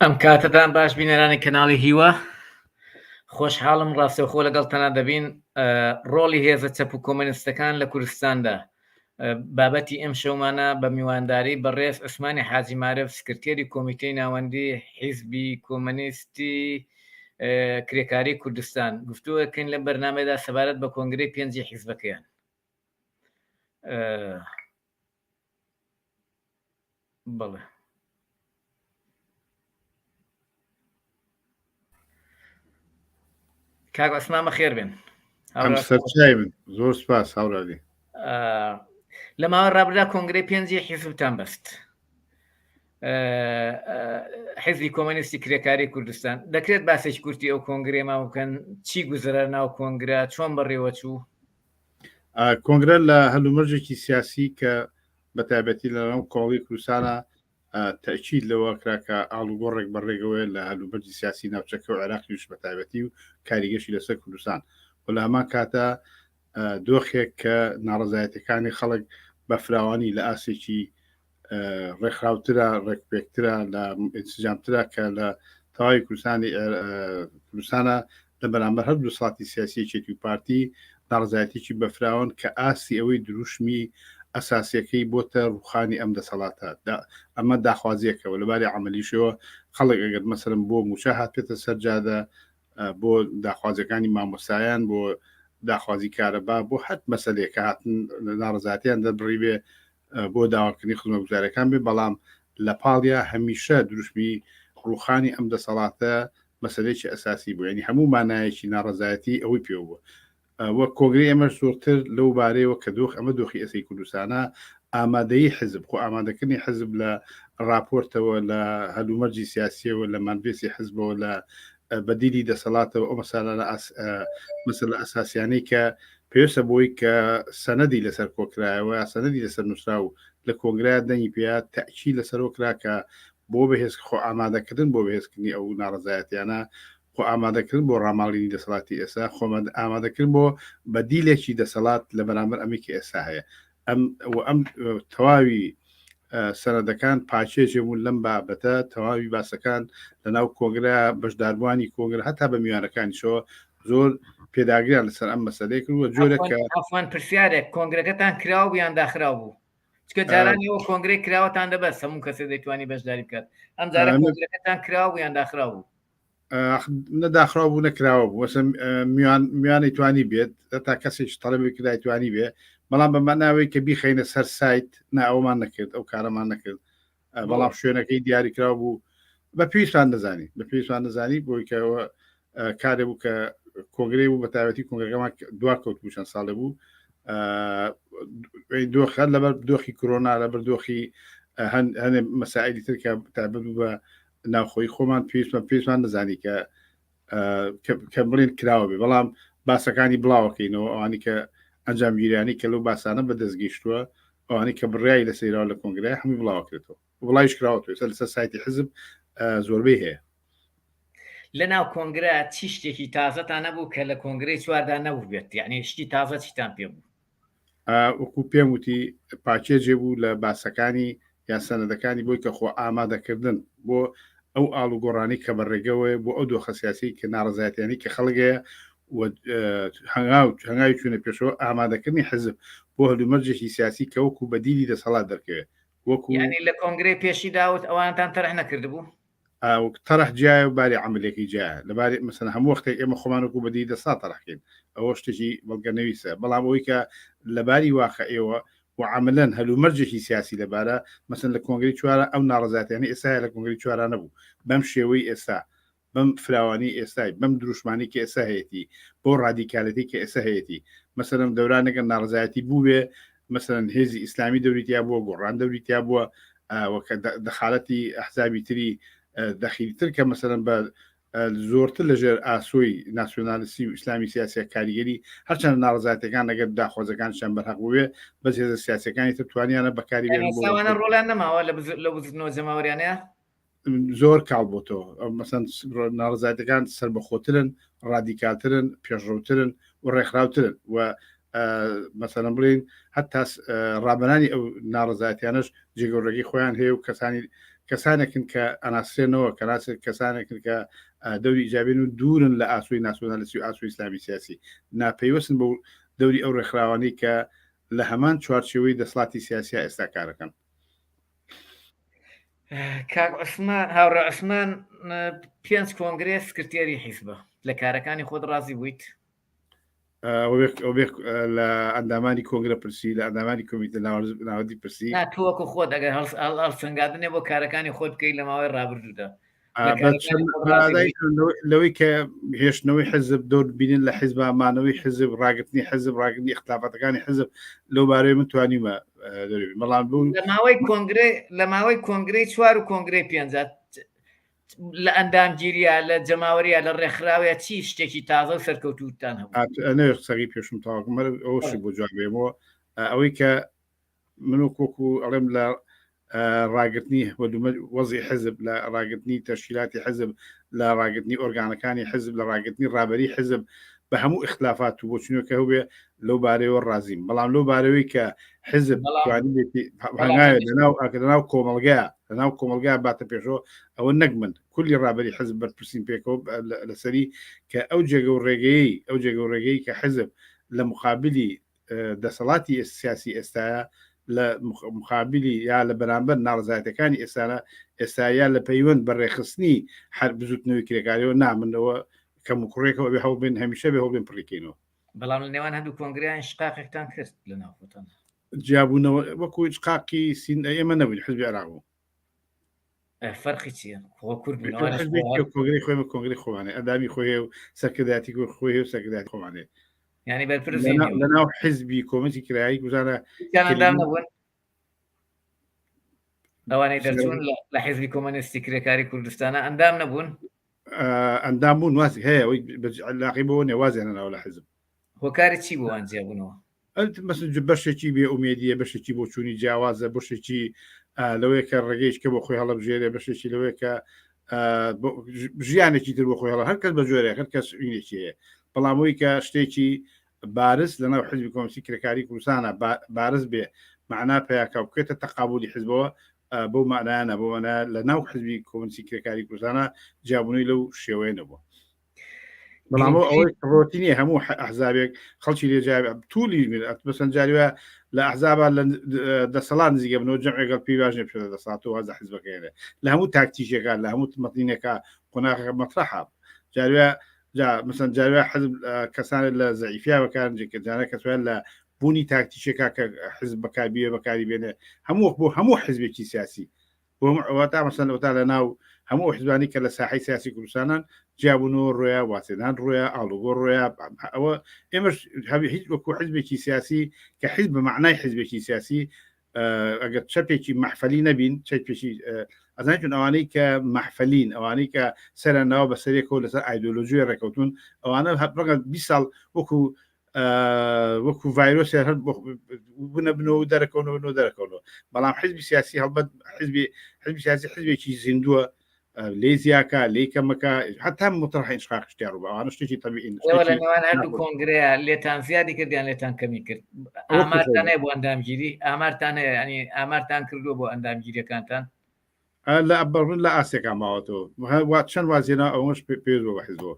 ئەم کاتەتان باش بینەرانی کەناڵی هیوا خۆشحاڵم ڕاستەوخۆ لەگەڵ تەنا دەبین ڕۆڵی هێزە چەپ و کۆمەنیستەکان لە کوردستاندا بابەتی ئەم شەومانە بە میوانداری بەڕێز عوسمانی حاجی مارف سکرتێری کۆمیتەی ناوەندی حیزبی کۆمەنیستی کرێکاری کوردستان گفتوگۆکەین لەم بەرنامەیەدا سەبارەت بە کۆنگرەی پێنجی حیزبەکەیان. بەڵێ. کاک عوسمان بەخێر بێن. ئەم سەرچای من زۆر سپاس هاوڕێ. لە ماوەی ڕابردا کۆنگرەی پێنجی حیزبتان بەست. حیزبی کۆمەنیستی کرێکاری کوردستان دەکرێت باسێکی کورتی ئەو کۆنگرەیەمان بکەن چی گوزەرا ناو کۆنگرە چۆن بەڕێوەچوو؟ کۆنگرە لە هەلومەرجێکی سیاسی کە بە تایبەتی لە ناو کۆڵی کوردستانە تەئکید لەوە کرا کە ئاڵوگۆڕێک بەڕێگەوەیە لە هەلومەرجی سیاسی ناوچەکە و عێراقیش بە تایبەتی و کاریگەشی لەسەر کوردستان و لە هەمان کاتە دۆخێک کە ناڕەزایەتەکانی خەڵک بە فراوانی لە ئاستێکی ڕێکخراوترە ڕێکپێکترە لە ئینسجامترە کە لە تەواوی کوردستانی کوردستانە لە بەرامبەر هەر دوو ساڵی سیاسی یەکێتی و پارتی ناڕەزایەتیی بەفراوان کە ئاستی ئەوەی دروشمی ئەساسیەکەی بۆتە ڕوخانی ئەم دەسەڵاتە ئەمە داخوازیەکەوە لەباری عملیشەوە خەڵک ئەگەر مەسەرم بۆ موچە هاتێتە سەر جادە بۆ داخوازیەکانی مامۆستایان بۆ داخوازی کارەبا بۆ هەر مەسەلەیە کە هاتن ناڕەزاتیان دەربڕی بێ بۆ داواکردنی خزمەتگوزاریەکان بێ بەڵام لە پاڵیا هەمیشە دروشمی ڕوخانی ئەم دەسەڵاتە مەسەلەیەکی ئەساسی بوو یعنی هەموو مانایەکی ناڕەزایەتی ئەوەی پێوە بوو وە کۆنگرەی ئێمەش زۆرتر لەو بارەیەوە کە دۆخ ئەمە دۆخی ئێسەی کوردستانە ئامادەیی حزب خۆ ئامادەکردنی حزب لە راپۆرتەوە لە هەلومەرجی سیاسیەوە لە مانڤێسی حزبەوە لە بەدیلی دەسەڵاتەوە ئەو مەسالانە مەسەلە ئەساسیانەی کە پێویستە بۆی کە سەنەدی لەسەر کۆکرایەوە یا سەنەدی لەسەر نووسرا و لە کۆنگرە دەنگی پێیا تەئکید لەسەرەوە کرا کە بۆ بەهێز خۆ ئامادەکردن بۆ بەهێزکردنی ئەو ناڕەزایەتیانە خۆ ئامادەکردن بۆ ڕاماڵینی دەسەڵاتی ئێستا خۆ ئامادەکردن بۆ بەدیلێکی دەسەڵات لە بەرامبەر ئەمەی کە ئێستا هەیە ئەم ئەم تەواوی سەنەدەکان پاکێجێ بوون لەم بابەتە تەواوی باسەکان لە ناو کۆنگرە بەشداربووانی کۆنگرە هەتا بە میوانەکانیشەوە زۆر پێداگریان لەسەر ئەم مەسەلەیە کرد و جۆرێک کە عەفوەن پرسیارێک کۆنگرەکەتان کراوە بوو یان داخراو بوو چکە جاران ئێوە کۆنگرەی کراوەتان دەبەست هەموو کەسێ دەیتوانی بەشداری بکات ئەم جارە کۆنگرەکەتان کراوە بوو یان داخراو بوو نە داخراو بوو نەکراوە بوو وەسە میوان میوانی توانی بێت تا کەسێک تەڵەبی کرای توانی بێ بەڵام بە ماناوەی کە بیخەینە سەر سایت نا ئەومان نەکرد ئەو کارەمان نەکرد بەڵام شوێنەکەی دیاریکراو بوو بە پێویستمان نەزانی بە پێویستمان نەزانی بۆی کەەوە کارێ بوو کە کۆنگرەی بوو بە تایبەتی کۆنگرەکەمان دوا کەوت بوو چەند ساڵێ بوو دۆخە لەبەر دۆخی کۆرۆنا لەبەر دۆخی هەنێ مەسائلی تر کە تایبەت بوو بە ناوخۆی خۆمان پێویستمان پێویستمان نەزانی کە کە بڵێن کراوە بێ بەڵام باسەکانی بڵاوەکەینەوە ئەوانی کە ئەنجامگیریانی کە لەو باسانە بەدەست گەیشتووە ئەوانی کە بڕیاری لە سەیراوە لە کۆنگرای هەمووی بڵاوەکرێتەوە وڵایش کراوەتەوە ئێستا لەسەر سایتی حزب زۆربەی هەیە لە ناو کۆنگرە چی شتێکی تازەتان نەبوو کە لە کۆنگرەی چواردا نەبوو بێت یعنی شتی تازە چیتان پێ بوو وەکو پێم وتی پاکێجێ بوو لە باسەکانی یان سەنەدەکانی بۆی کە خۆ ئامادەکردن بۆ ئەو ئاڵوگۆڕانی کە بە ڕێگەوەیە بۆ ئەو دۆخە سیاسی کە ناڕەزایەتیانی کە خەڵک هەیە و هەنگاو هەنگاوی چوونە پێشەوە ئامادەکردنی حزب بۆ بۆ هەلومەرجێکی سیاسی کە وەکو بەدیلی دەسەڵات دەرکەوێت وەکو یعنی لە کۆنگرەی پێشی داوت ئەوانتان تەرح نەکردبوو؟ تەرح جیایە و باری عەمەلیەکەی جیایە لەباری مەسەلەن هەموو وەختێک ئێمە خۆمان وەکو بەدیلی دەسەڵات تەرحکەین ئەوە شتێکی بەڵگەنەویستە بەڵام ئەوەی کە لەباری واقعیەوە و عەمەلەن هەلومەرجێکی سیاسی لەبارە مەسەلەن لە کۆنگرەی چوارە ئەو ناڕەزایەتیانەی ئێستا هەیە لە کۆنگرەی چوارا نەبوو بەم شێوەی ئێستا بەم فراوانی ئێستای بەم دروشمانی کە ئێستا هەیەتی بەو ڕادیکالێتی کە ئێستا هەیەتی مەسەلەن دەورانێکە ناڕەزایەتی بووێ مەسەلەن هێزی ئیسلامی دەوری تیا بووە گۆڕان دەوری تیا بووە وەکە دەخالەتی ئەحزابی تری دەخیلتر کە مەسەلەن بە زۆرتر لەژێر ئاسۆی ناسیۆنالیستی و ئیسلامی سیاسە کاریگەری هەرچەند ناڕزاتەکان لەگەر داخوازەکانشان بەرهەق بووێ بەس هێزە سیاسەکانی تر توانیانە بەکاری بێنن ڕۆڵیان نەماوە لە بزوتنەوە جەماوەریانەیە زۆر کاڵ بۆتەوە مەسەن ناڕزایەتەکان سربەخۆترن ڕادیکالترن پێشڕەوترن و ڕێکخراوترن و مەسەلەن بڵین هەتا ڕابەرانی ئەو ناڕزایەتیانش جێگەڕێگەی خۆیان هەیە و کەسانی کەسانێکن کە ئەناسرێنەوە کەناسێت کەسانێکن کە دەوری ئیجابین و دوورن لە ئاسوی ناسیۆنالیستی و ئاسوی ئیسلامی سیاسی ناپەیوەستن بۆ دەوری ئەو ڕێکخراوانەی کە لە هەمان چوارچێوەی دەسڵاتی سیاسیا ئێستا کارەکەن. کاک عوسمان هاوڕێ عوسمان پێنج کۆنگرێ سکرتێری حیزبە لە کارەکانی خۆت ڕازی بوویت؟ لە ئەندامانی کۆنگرە پرسی لە ئەندامانی کۆمیتە ناوەندی پرسی تۆ وەکو خۆت ئەگەر هەڵسەنگاندنێ بۆ کارەکانی خۆت بکەیت لە ماوەی ڕابردوودا لەوەی کە هێشتنەوەی حزب دەور بینن لە حزب مانەوەی حزب ڕاگرتنی حزب ڕاگرنی اختلافاتەکانی حزب لەو بارەی من توانیمە بەڵام بوو لە ماوەی کۆنگرێ لە ماوەی کۆنگرەی چوار و کۆنگرەی پێنج لە ئەندامگیریە لە جەماوەریە لە ڕێکخراوە چی شتێکی تازە و سەرکەوتوتان هەبوو قسەی پێشم تاواکمەر ئەوشی بۆ جوابێمەوە ئەوەی کە من وەک وەکو ئەڵێم لە ڕاگرتنی وەزی حزب لە ڕاگرتنی تەشکیلاتی حزب لە ڕاگرتنی ئۆرگانەکانی حزب لە ڕاگرتنی ڕابەری حزب بە هەموو اختلافات و بۆچونەکە هەبێ لەو بارەیەوە ڕازیم بەڵام لەو بارەوەی کە حزب توانیبێتی هەنگاوێ لەناو لەناو کۆمەڵگا لەناو کۆمەڵگا باتە پێشەوە ئەوە نەک من کولی ڕابەری حزب بەرپرسین پێکەوە لەسەری کە ئەو جێگە و ڕێگەی ئەو جێگە و ڕێگەی کە حزب لە مقابلی دەسەڵاتی سیاسی ئێستاە لە مقابلی یا لە بەرامبەر ناڕزایەتەکانی ئێستانە ئێستا یا لە پەیوەند بە ڕێخستنی هەر بزوتنەوەی کرێکاریەوە نامنەوە کەم و کوڕێکەوە بێ هەوڵ بێن هەمیشە بێ هەوڵ بێن پڕیکەینەوە. بەڵام لە نێوان هەردوو کۆنگرەیان شقاقێکتان کرد لە ناو خۆتان. جیابوونەوە وەکو شقاقی سین ئێمە نەبووین حزبی عێراق بوو. فەرقی چییە؟ خۆ کورد بوون کۆنگرەی خۆی کۆنگرەی خۆمانێ ئەندامی خۆی و سەرکردایەتی خۆی و سەرکردایەتی خۆمانێ. یعنی بەرپرس لەناو حزبی کۆمەتی کرایی گوزارە ئەندام نەبوون ئەوانەی دەرچوون لە حزبی کۆمەنیستی کرێکاری کوردستانە ئەندام نەبوون ئەندام بوون وازی هەیە ئەوەی لاقی بۆ نێ وازیان ناوە لە حزب هۆکاری چی بۆ وان جیابوونەوە؟ مەسن بەشێکی بێ ئومێدیە بەشێکی بۆچوونی جیاوازە بەشێکی لەوەیە کە ڕێگەیش کە بۆ خۆی هەڵبژێرێ بەشێکی لەوەیە کە ژیانێکی تر بۆ خۆی هەڵە هەر کەس بە جۆرێک هەر کەس ئینێکی هەیە بەڵام ئەوی کە شتێکی بارز لەناو حزبی کۆمسی کرێکاری کوردستانە بارز بێ معنا پیاکە بکێتە تەقابلی حزبەوە بەو معنایانە بۆ مانا لە ناو حزبی کۆمسی کرێکاری کوردستانە جیابوونەوەی لەو شێوەیە نەبووە بەڵام ئەوەی ڕۆتینی هەموو ئەحزابێک خەڵکی لێ جا تولی بەسەن جاریوە لە ئەحزابا لە دەسەڵات نزیکە بنەوە جەمعێکگەڵ پێی باش نیە بچێتە دەسەڵات و هەزە حزبەکەیانێ لە هەموو تاکتیکێکە لە هەموو مەتینێکە قۆناغەکە مەترەحە جاروە جا مثلا جاروە حزب کەسانێک لە زەعیفیا بەکارن جێکە جارە کەسوان لە بوونی تاکتیکێکا کە حزب بەکاربیێ بەکاری بێنێ هەموو بۆ هەموو حزبێکی سیاسی بۆ وتا مەسەن وتا لە ناو هەموو حزبانی کە لە ساحی سیاسی کوردستانان جیابوونەوە ڕۆیا واسێنان ڕۆیا ئاڵوگۆ ڕۆیا ئەوە ئێمەش هەبی هیچ وەکو حزبێکی سیاسی کە حزب بە معنای حزبێکی سیاسی ئەگەر چەپێکی مەحفەلی نەبین چەپێکی ئەزانین چون ئەوانەی کە مەحفەلین ئەوانەی کە سەران ناوە بە سەرێکەوە لەسەر ئایدۆلۆژی ڕێکەوتون ئەوانە ڕەنگە 20 ساڵ وەکو وەکو ڤایرۆس هەر بنە بنەوە و دەرەکەونەوە نۆ دەرەکەونەوە بەڵام حزبی سیاسی هەڵبەت حزبی حزبی سیاسی حزبێکی زیندووە لێ زیاکە لێ کەمەکە حتا مطرح انشقاق شتیان ڕوو ئەوانە شتێکی طبیعین ئێوە لە نێوان هەردوو کۆنگرەیە لێتان زیادی کرد یان لێتان کەمی کرد ئامارتان هەیە بۆ ئەندامگیری ئامارتان هەیە ینی ئامارتان کردووە بۆ ئەندامگیریەکانتان لە بەڕن لە ئاسێکا ماوەتەوە وا چەند وازێنا ئەوەش پێ بۆ بە حزبەوە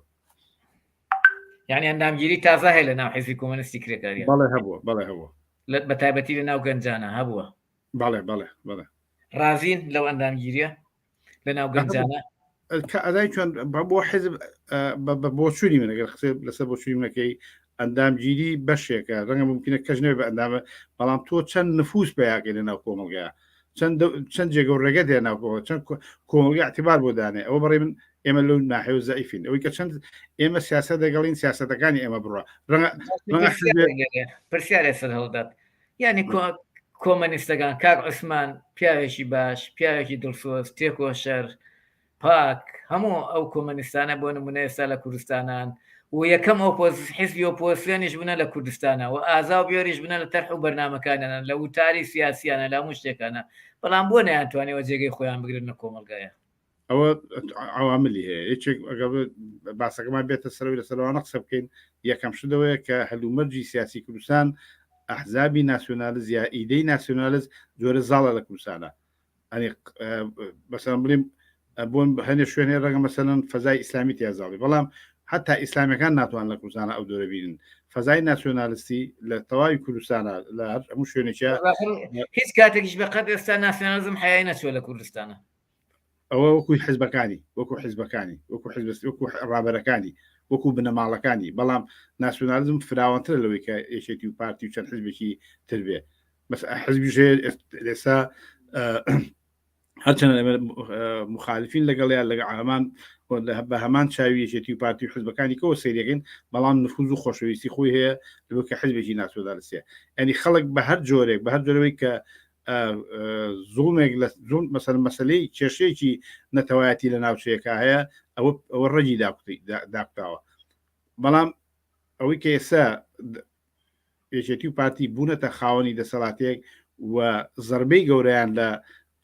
یعنی ئەندامگیری تازە هەیە لە ناو حزبی کۆمەنیستی کرێکاری بەڵێ هەبووە بەڵێ هەبووە. بە تایبەتی لە ناو گەنجانە هەبووە. بەڵێ بەڵێ بەڵێ. ڕازین لەو ئەندامگیریە لە ناو گەنجانە؟ کە ئەدای چۆن بۆ حزب بە بۆچوونی من ئەگەر قسە لەسەر بۆچوونی منەکەی ئەندامگیری بەشێکە ڕەنگە ممکنە کەس نەبێ بە ئەندامە بەڵام تۆ چەند نفوس پیاکەی لە ناو کۆمەڵگا چەند چەند جێگە و ڕێگە دێ ناو کۆمەڵگا چەند کۆمەڵگا اعتبار بۆ دانێ ئەوە بەڕێ من ئێمە لەو ناحێ و زەعیفین ئەوەی کە چەند ئێمە سیاسەت دەگەڵین سیاسەتەکانی ئێمە بڕە ڕەنگە ڕەنگە پرسیارێ سەر هەڵدات یعنی کۆمەنیستەکان کاک عوسمان پیاوێکی باش پیاوێکی دڵسۆز تێکۆشەر پاک هەموو ئەو کۆمەنیستانە بۆ نمونە ئێستا لە کوردستانان و یەکەم ئۆپۆز حزبی ئۆپۆزسیۆنیش بوونە لە کوردستانە و ئازا و بێریش بوونە لە تەرح و بەرنامەکانیانە لە وتاری سیاسیانە لە هەموو شتێکانە بەڵام بۆ نەیانتوانیوە جێگەی خۆیان بگرن لە کۆمەڵگایە؟ ئەوە عواملی هەیە یەکێک ئەگەر باسەکەمان بێتە سەرەوەی لەسەرەوانە قسە بکەین یەکەم شتەوەیە کە هەلومەرجی سیاسی کوردستان ئەحزابی ناسیۆنالز یا ئیدەی ناسیۆنالز جۆرە زاڵە لە کوردستانە ئەنی مەسەلەن بڵیم بۆن هەنێ شوێنێ ڕەنگە مەسەلەن فەزای ئیسلامی تیا زاڵی بەڵام حتا ئیسلامیەکان ناتوان لە کوردستانە ئەو دۆرە بینن فەزای ناسیۆنالستی لە تەواوی کوردستانە لە هەر هەموو شوێنێکە هیچ کاتێکیش بە قەد ئێستا ناسیۆنالیزم حیای نەچووە لە کوردستانە ئەوە وەکو حزبەکانی وەکو حزبەکانی وەکو حزب وەکو ڕابەرەکانی وەکو بنەماڵەکانی بەڵام ناسیۆنالیزم فراوانترە لەوەی کە یەکێتی و پارتی و چەند حزبێکی تر بێ بەس حزبیش هەیە ئێستا هەرچەند مخالفین لەگەڵیان لەگە هەمان بە هەمان چاوی یەکێتی و پارتی و حزبەکانی کەەوە سەیرەکەین بەڵام نفوز و خۆشەویستی خۆی هەیە لەوە کە حزبێکی ناسیۆنالیستیە ینی خەڵک بە هەر جۆرێک بە هەر جۆرەوەی کە زوڵمێک لە زوڵم مەسەل مەسلەی کێشەیەکی نەتەوایەتی لە ناوچەیەکە هەیە ئەوە ئەوە ڕەگی داکوتاوە بەڵام ئەوەی کە ئێستا یەکێتی و پارتی بوونەتە خاوەنی دەسەڵاتێک و زربەی گەورەیان لە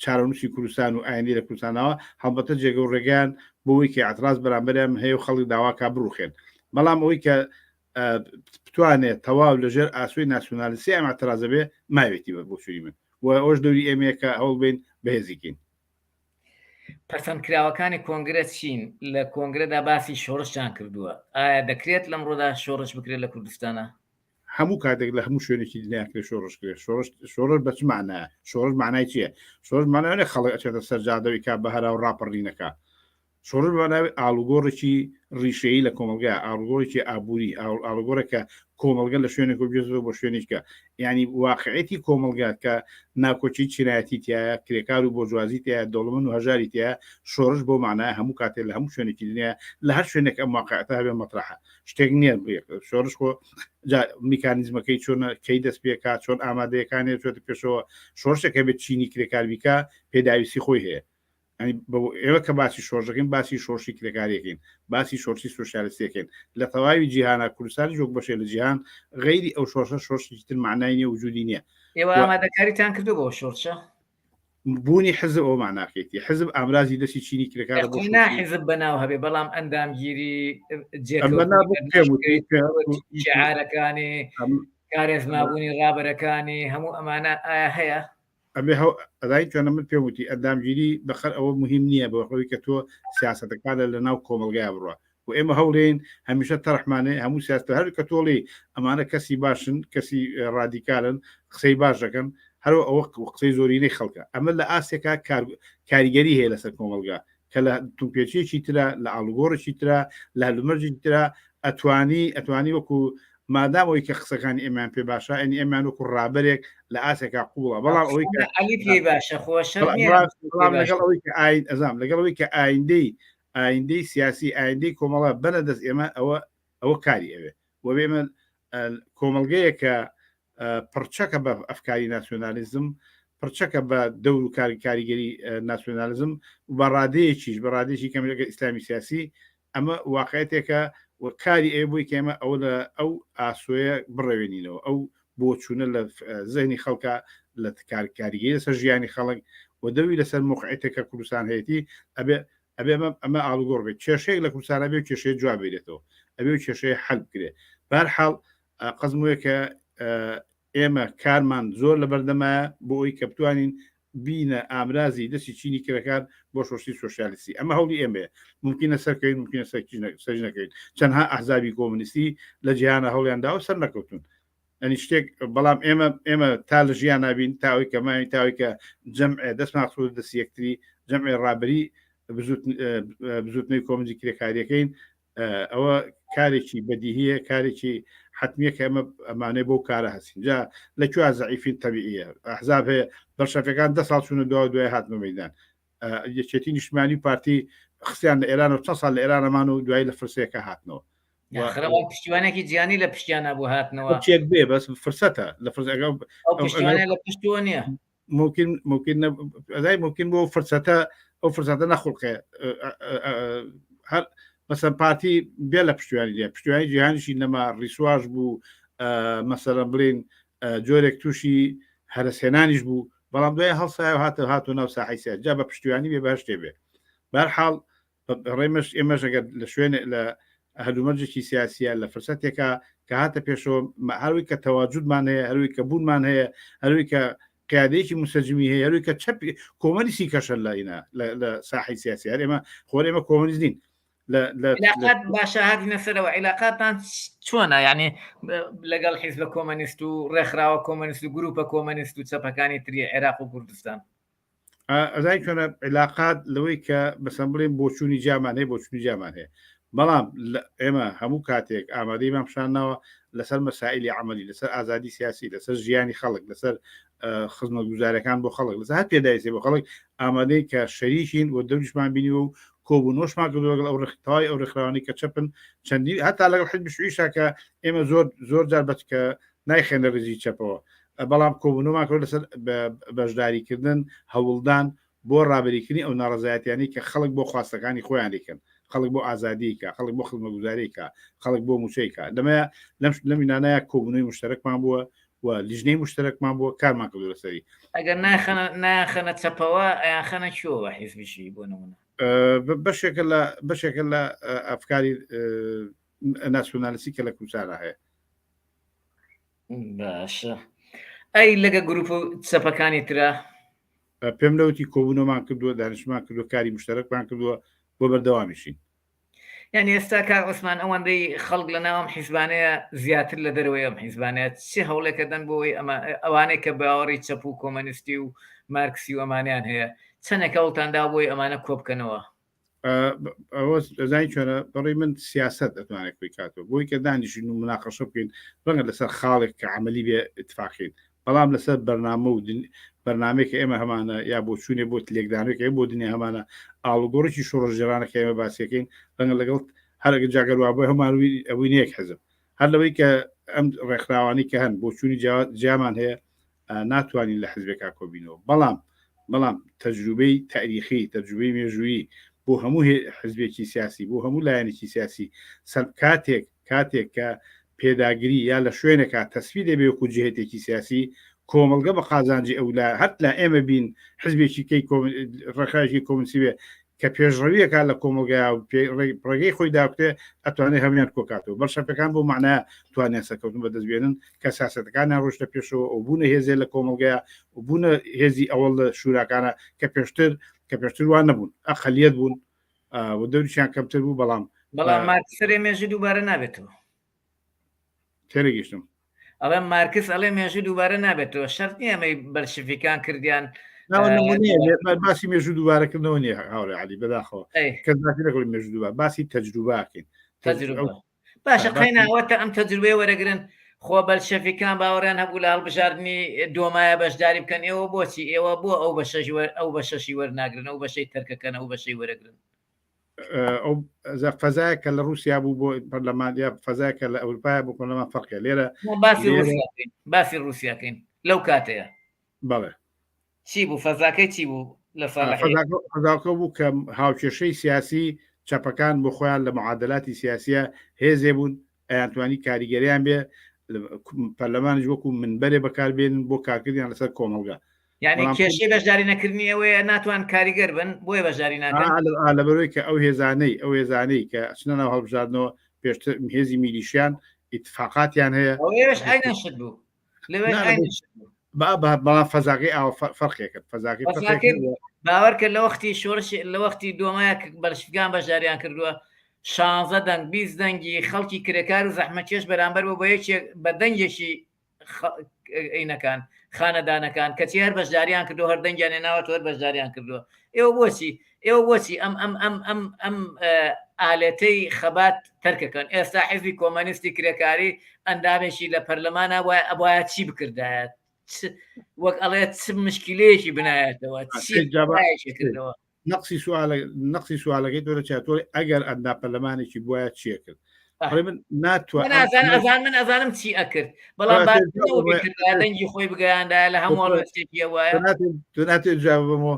چارەنووسی کوردستان و ئایندی لە کوردستانەوە هەڵبەتە جێگە و ڕێگەیان بۆی کە ئەتراز بەرامبەریان هەیە و خەڵک داواکە بڕوخێن بەڵام ئەوەی کە بتوانێت تەواو لەژێر ئاسوی ناسیۆنالیستی ئەم اعترازە بێ ماوێتی بە بۆچوونی من و ئەوش دەوری ئێمەیە کە هەوڵ بین بەهێزیکەین. پەسەندکراوەکانی کۆنگرە چین؟ لە کۆنگرەدا باسی شۆڕشتان کردووە، ئایا دەکرێت لەمڕۆدا شۆڕش بکرێت لە کوردستانا؟ هەموو کاتێک لە هەموو شوێنێکی دنیا کرێ شۆڕش کرێ شۆڕش شۆڕش بە چ معنایە شۆڕش معنای چییە شۆڕش معنای خەڵک ئەچێتە سەر جادەوەی کا بە هەرا و ڕاپەڕینەکە شۆڕش بە ناوی ئاڵوگۆڕێکی ڕیشەیی لە کۆمەڵگا، ئاڵوگۆڕێکی ئابووری، ئاڵوگۆڕێک کە کۆمەڵگە لە شوێنێک بگوێزێتەوە بۆ شوێنێکە، یانی واقعیەتی کۆمەڵگا کە ناکۆکی چینایەتی تیایە، کرێکار و بۆرجوازی تیایە، دەوڵەمەند و هەژاری تیایە، شۆڕش بەو مانایە هەموو کاتێ لە هەموو شوێنێکی دنیا لە هەر شوێنێک ئەم واقعیەتە هەبێ مەترەحە. شتێک نییە شۆڕش خۆ جا میکانیزمەکەی چۆنە، کەی دەست پێکا، چۆن ئامادەیەکانی چۆتە پێشەوە، شۆڕشێک هەبێت چینی کرێکار بیکا پێداویستی خۆی هەیە. ئێمە کە باسی شۆڕشەکەین باسی شۆڕشی کرێکاریەکەین باسی شۆڕشی سۆسیالیستیەکەین لە تەواوی جیهانە کوردستانی وەک بەشێ لە جیهان غەیری ئەو شۆڕشە شۆڕشێکی تر معنای نیە وجودی نییە ئێوە ئامادەکاریتان کردو بۆ شۆڕشە بوونی حزب ئەو معناکەیتی حزب ئامرازی دەستی چینی کرێکارە بۆ نا حزب بەناو هەبێ بەڵام ئەندامگیری جێکارەکانی کارێزمابوونی ڕابەرەکانی هەموو ئەمانە ئایا هەیە ئەبێ هەو ئەدای چۆنە من پێم وتی ئەندامگیری بەخەر ئەوە مهم نییە بۆ ئەوەی کە تۆ سیاسەتەکانە لە ناو کۆمەڵگای بڕە و ئێمە هەوڵێن هەمیشە تەرحمانێ هەموو سیاست هەر کە تۆڵی ئەمانە کەسی باشن کەسی ڕادیکالن قسەی باش دەکەن هەرو ئەوە قسەی زۆرینەی خەڵکە ئەمە لە ئاستێکا کاریگەری هەیە لەسەر کۆمەڵگا کە لە تومپێچیەکی ترا لە ئاڵوگۆڕێکی ترا لە هەلومەرجێکی ترا ئەتوانی ئەتوانی وەکو مادام ئەوەی کە قسەکانی ئێمان پێ باشە ئەنی ئێمان وەکو ڕابەرێک لە ئاسێکا قوڵە بەڵام ئەوەی کە عەلی پێی باشە خۆشە بەڵام لەگەڵ ئەوەی کە ئاین ئەزام لەگەڵ ئەوەی کە ئایندەی ئایندەی سیاسی ئایندەی کۆمەڵە بەنە دەست ئێمە ئەوە ئەوە کاری ئەوێ و ئێمە کۆمەڵگەیە کە پڕچەکە بە ئەفکاری ناسیۆنالیزم، پڕچەکە بە دەور و کاریگەری ناسیۆنالیزم و بە ڕادەیەکیش بە ڕادەیەکی کەم لەگەڵ ئیسلامی سیاسی ئەمە واقعێتێکە و کاری ئەوە بووی کە ئێمە ئەوە لە ئەو ئاسۆیە بڕەوێنینەوە ئەو بۆچوونە لە زهنی خەڵکە لە کاریگەری لەسەر ژیانی خەڵک و دەوری لەسەر موقعێتێک کە کوردستان هەیەی ئەبێ ئەبێ ئەمە ئەمە ئاڵوگۆڕ بێت کێشەیەک لە کوردستان ئەبێ و کێشەیە جواب بێتەوە ئەبێ و کێشەیە حل بکرێ بەهەرحاڵ قەزم وەیە کە ئێمە کارمان زۆر لە بەردەمایە بۆ ئەوی کە بتوانین بینە ئامرازی دەستی چینی کرێکار بۆ شۆڕشی سۆسیالیستی ئەمە هەوڵی ئێمەیە ممکنە سەرکەوین ممکنە سەرکەوین چەندها ئەحزابی کۆمونیستی لە جیهانە هەوڵیان داوە سەر نەکەوتون. ئەنی شتێک بەڵام ئێمە ئێمە تا لە ژیان نابین تاوی کە ماوی تاوی کە جەمعێ دەستمان خستووە دەست یەکتری جەمعێ ڕابری بزوتنەوەی کۆمەنجی کرێکاریەکەین ئەوە کارێکی بەدیهیە کارێکی حتمیە کە ئەمە ئەمانەی بۆ کارە هەستین جا لە کوێ زەعیفین تەبیعیە ئەحزاب هەیە بەرشەفەکان دە ساڵ چوونە دوا دوای هاتنە مەدان یەکێتی نیشتمانی پارتی خستیان لە ئێران و چەند ساڵ لە ئێرانەمان و دوای لە فرسەیەکە هاتنەوە پشتیوانێکی جیانی لە پشتیان نبوو هاتنەوە چێک بێ بەس فرسەتە لە فرسەکە پشتیوانە لە پشتوە نییە ممکن ممکن ئەزای ممکن بۆ فرسەتە ئەو فرسەتە نەخڵقێ هەر مەسەن پارتی بێ لە پشتیوانی لێ پشتیوانی جیهانیشی نەما ڕیسواش بوو مەسەرە بڵین جۆرێک تووشی هەرسهێنانیش بوو بەڵام دوای هەڵسایە و هاتە هاتو ناو ساحی سیاسی جا بە پشتیوانی بێ بە هەر شتێ بێ بەرحاڵ ڕێمەش ئێمەش ئەگەر لە شوێنێ لە هەلومەرجێکی سیاسیە لە فرسەتێکا کە هاتە پێشەوە هەروی کە تەواجودمان هەیە هەروی کە بوونمان هەیە هەروی کە قیادەیەکی مسەجمی هەیە هەروی کە چەپ کۆمەنیسی کەشە لە ئینا لە ساحی سیاسی هەر ئێمە خۆر ئێمە کۆمەنیست نین علاقات باشە هاتینە سەرەوە علاقاتان چۆنە یعنی لەگەڵ حیزبە کۆمەنیست و ڕێکخراوە کۆمەنیست و گروپە کۆمەنیست و چەپەکانی تری عێراق و کوردستان ئەزای چۆنە علاقات لەوەی کە بەسەن بڵێن بۆچوونی جیامان هەیە بۆچوونی جیامان هەیە بەڵام ئێمە هەموو کاتێک ئامادەیمان پیشانناوە لەسەر مەسائلی عملی لەسەر ئازادی سیاسی لەسەر ژیانی خەڵک لەسەر خزمەتگوزارەکان بۆ خەڵک لەسەر هەر پێداویستی بۆ خەڵک ئامادەی کە شەریکین و دەوریشمان بینیوە و کۆبوونەوەشمان کردووە لەگەڵ ئەو ڕێکخراوی ئەو ڕێکخراوانەی کە چەپن چەندین هەتا لەگەڵ حزبی شوعیشا کە ئێمە زۆر زۆر جار بەچ کە نایخێنە ڕیزی چەپەوە بەڵام کۆبوونەوەمان کرد لەسەر بەشداریکردن هەوڵدان بۆ ڕابەریکردنی ئەو ناڕەزایەتیانەی کە خەڵک بۆ خواستەکانی خۆیان دەیکەن خەڵک بۆ ئازادیی کا خەڵک بۆ خزمەتگوزاری کا خەڵک بۆ مووچەی کا لەمەیە لەم لەم نانایە کۆبوونەوەی مشتەرەکمان بووە و لیژنەی مشتەرەکمان بووە کارمان کردووە لەسەری. ئەگەر نایخەنە نایانخەنە چەپەوە ئەیانخەنە کوێوە حیزبی شیعی بۆ نموونە؟ بەشێکە لە بەشێکە لە ئەفکاری ناسیۆنالیستی کە لە کوردستانا هەیە. باشە ئەی لەگە گروپ و چەپەکانی ترا؟ پێم لەوتی کۆبوونەوەمان کردووە دانیشتمان کردووە کاری مشتەرەکمان کردووە بۆ بەردەوامیشین. یعنی ئێستا کاک عوسمان ئەوەندەی خەڵک لە ناو ئەم حیزبانەیە زیاتر لە دەرەوەی ئەم حیزبانەیە چ هەوڵێکە دەن بۆ ئەوەی ئەمە ئەوانەی کە باوەڕی چەپ و کۆمەنیستی و مارکسی و ئەمانیان هەیە چەندێک هەوڵتان دا بۆی ئەمانە کۆبکەنەوە؟ ئەوە ئەزانی چۆنە بەڕێی من سیاست ئەتوانێت کۆی کاتەوە بۆی کە دانیشین و مناقەشە بکەین ڕەنگە لەسەر خاڵێک کە عملی بێ اتفاقین بەڵام لەسەر بەرنامە و بەرنامەیەک کە ئێمە هەمانە یا بۆچوونێ بۆ لێکدانێک بۆ دنیا هەمانە ئاڵوگۆڕێکی شۆڕشگێڕانە کە ئێمە باسیەکەین ڕەنگە لەگەڵ هەر جاگەر وابووە هەمان ئەوەی نەیەک حزب هەر لەوەی کە ئەم ڕێکخراوانی کە هەن بۆچوونی جیامان هەیە ناتوانین لە حزبێکا کۆبینەوە بەڵام بەڵام تەجروبەی تاریخی تەجروبەی مێژوویی بۆ هەموو حزبێکی سیاسی بۆ هەموو لایەنێکی سیاسی سەر کاتێک کاتێک کە پێداگری یا لە شوێنێکا تەسفی دەبێ وەکو جهتێکی سیاسی کۆمەڵگە بە قازانجی ئەو لا هەر لا ئێمە بین حزبێکی کەی ڕێکخراوێکی کۆمنسی بێ کە پێشڕەویەکە لە کۆمەڵگای و ڕێگەی خۆی داکرێ ئەتوانێت هەمویان کۆکاتەوە بەڵشەفەکان بۆ معناە توانیان سەرکەوتن بەدەست بێنن کە سیاسەتەکانیان ڕۆشتە پێشەوە و بوونە هێزێ لە کۆمەڵگەیە و بوونە هێزی ئەوەڵ لە شوراکانە کە پێشتر کە پێشتر وان نەبوون ئەقلیت بوون و دەوریشیان کەمتر بوو بەڵام بەڵام مارکس ئەڵێ مێژوو دووبارە نابێتەوە. تێنەگەیشتم. ئەڵێ مارکس ئەڵێ مێژوو دووبارە نابێتەوە شەرت نییە ئەمەی بەلشفیکان کردیان باسی مێژوو دووبارەکردنەوە نییە هاوڕێ علی بەداخەوە کەس باسی نەکردی مێژوو دووبارە باسی تەجروباکەین تەجروبە باشە قەیناوەتە ئەم تەجروبەیە وەرەگرن خۆ بەلشەفیکان باوەڕیان هەبوو لە هەڵبژاردنی دۆمایە بەشداری بکەن ئێوە بۆچی ئێوە بۆ ئەو بەشەش ئەو بەشەشی وەرناگرن ئەو بەشەی تەرکەکەن ئەو بەشەی وەرەگرن ئەو فەزایە کە لە رووسیا بوو بۆ پەرلەمان یا فەزای کە لە ئەوروپای بۆ پەرلەمان فەرقە لێرە باسی باسی رووسیاکەین لەو کاتەیە بەڵێ چی بوو فەزاکەی چی بوو لە فەزاکە بوو کە هاوکێشەی سیاسی چەپەکان بۆ خۆیان لە معادلاتی سیاسیە هێزێ بوون ئەیانتوانی کاریگەریان بێ پەرلەمانیش وەکو منبەرێ بەکاربێنن بۆ کارکردیان لەسەر کۆمەڵگا یعنی کێشەی بەشداری نەکردنی ئەوەیە ناتوان کاریگەر بن بۆیە بەشداری ناکەن لەبەرەوەی کە ئەو هێزانەی ئەو هێزانەی کە ئەچنە ناو هەڵبژاردنەوە پێشتر هێزی میلیشیان ئیتفاقاتیان هەیە ئەوەیش ئاینەن شت بوو بەڵام فەزاکەی ئاوە فەرقێکرد فەزاکەی باوەڕ کرد لە وەختی شۆرش لە وەختی دۆمایە بەلشفگان بەشداریان کردووە شانزە دەنگ 20 دەنگی خەڵکی کرێکار و زەحمەتکێش بەرامبەر بۆ بە یەکێک بە دەنگێکی. ئەینەکان خانەدانەکان کەچی هەر بەشداریان کردو هەر دەنگیان ناوە هەر بەشداریان کردووە ئێوە بۆچی ئێوە بۆچی ئەم ئەم ئەم ئەم ئەم ئالەتەی خەبات تەرکەکەن ئێستا حزبی کۆمەنیستی کرێکاری ئەندامێکی لە پەرلەمانە وایە ئەبواە چی بکردایەت وەک ئەڵێ چ مشکلەیەکی بنایەتەوە چی کردەوە نەقسی سوالە نەقسی سوالەکەی تۆ لە تۆ ئەگەر ئەندا پەرلەمانێکی بواە چیە کرد من ناتوانم من ئەزانم چی ئەکرد بەڵام دەنگی خۆی بگەیاندا لە هەموو هەڵوێستێکی وایە تۆ ناتێ جواب بمەوە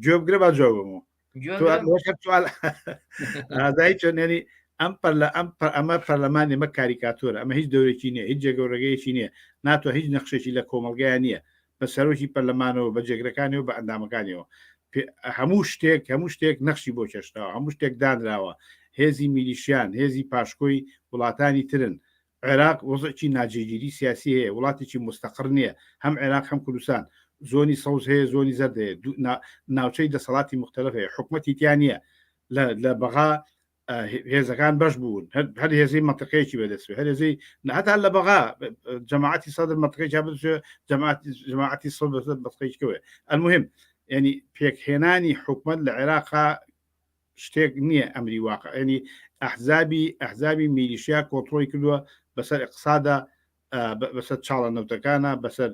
گوێ بگرە با جواب بمەوە ئازای چۆن ینی ئەم پەرلە ئەم ئەمە پەرلەمانی ئەمە کاریکاتۆرە ئەمە هیچ دەورێکی نییە هیچ جێگەورەگەیەکی نییە ناتوە هیچ نەخشێکی لە کۆمەلگای نییە بە سەرۆکی پەرلەمانەوە بە جێگرەکانیەوە بە ئەندامەکانیەوە هەموو شتێک هەموو شتێک نەخشی بۆ کێشراوە هەموو شتێک دانراوە هێزی میلیشیان هێزی پاشکۆی وڵاتانی ترن عێراق وەزعێکی ناجێگیری سیاسی هەیە وڵاتێکی مستەقڕ نییە هەم عێراق هەم کوردستان زۆنی سەوز هەیە زۆنی زەرد هەیە ناوچەی دەسەڵاتی مختلف هەیە حکومەتی تیا نییە لە بەغا هێزەکان بەش بوون هەر هێزی منطقەیەکی بەدەست هەر هێزی هەتا لە بەغا جەماعەتی سەدر منطقەیەکی بەدەست جەماعەتی سەدر منطقەیەکەوە المهم ینی پێکهێنانی حکومت لە عێراقا شتێک نییە ئەمری واقع ینی ئەحزابی ئەحزابی میلیشیا کۆنترۆڵی کردووە بەسەر اقتصادا بەسەر چاڵە نەوتەکانە بەسەر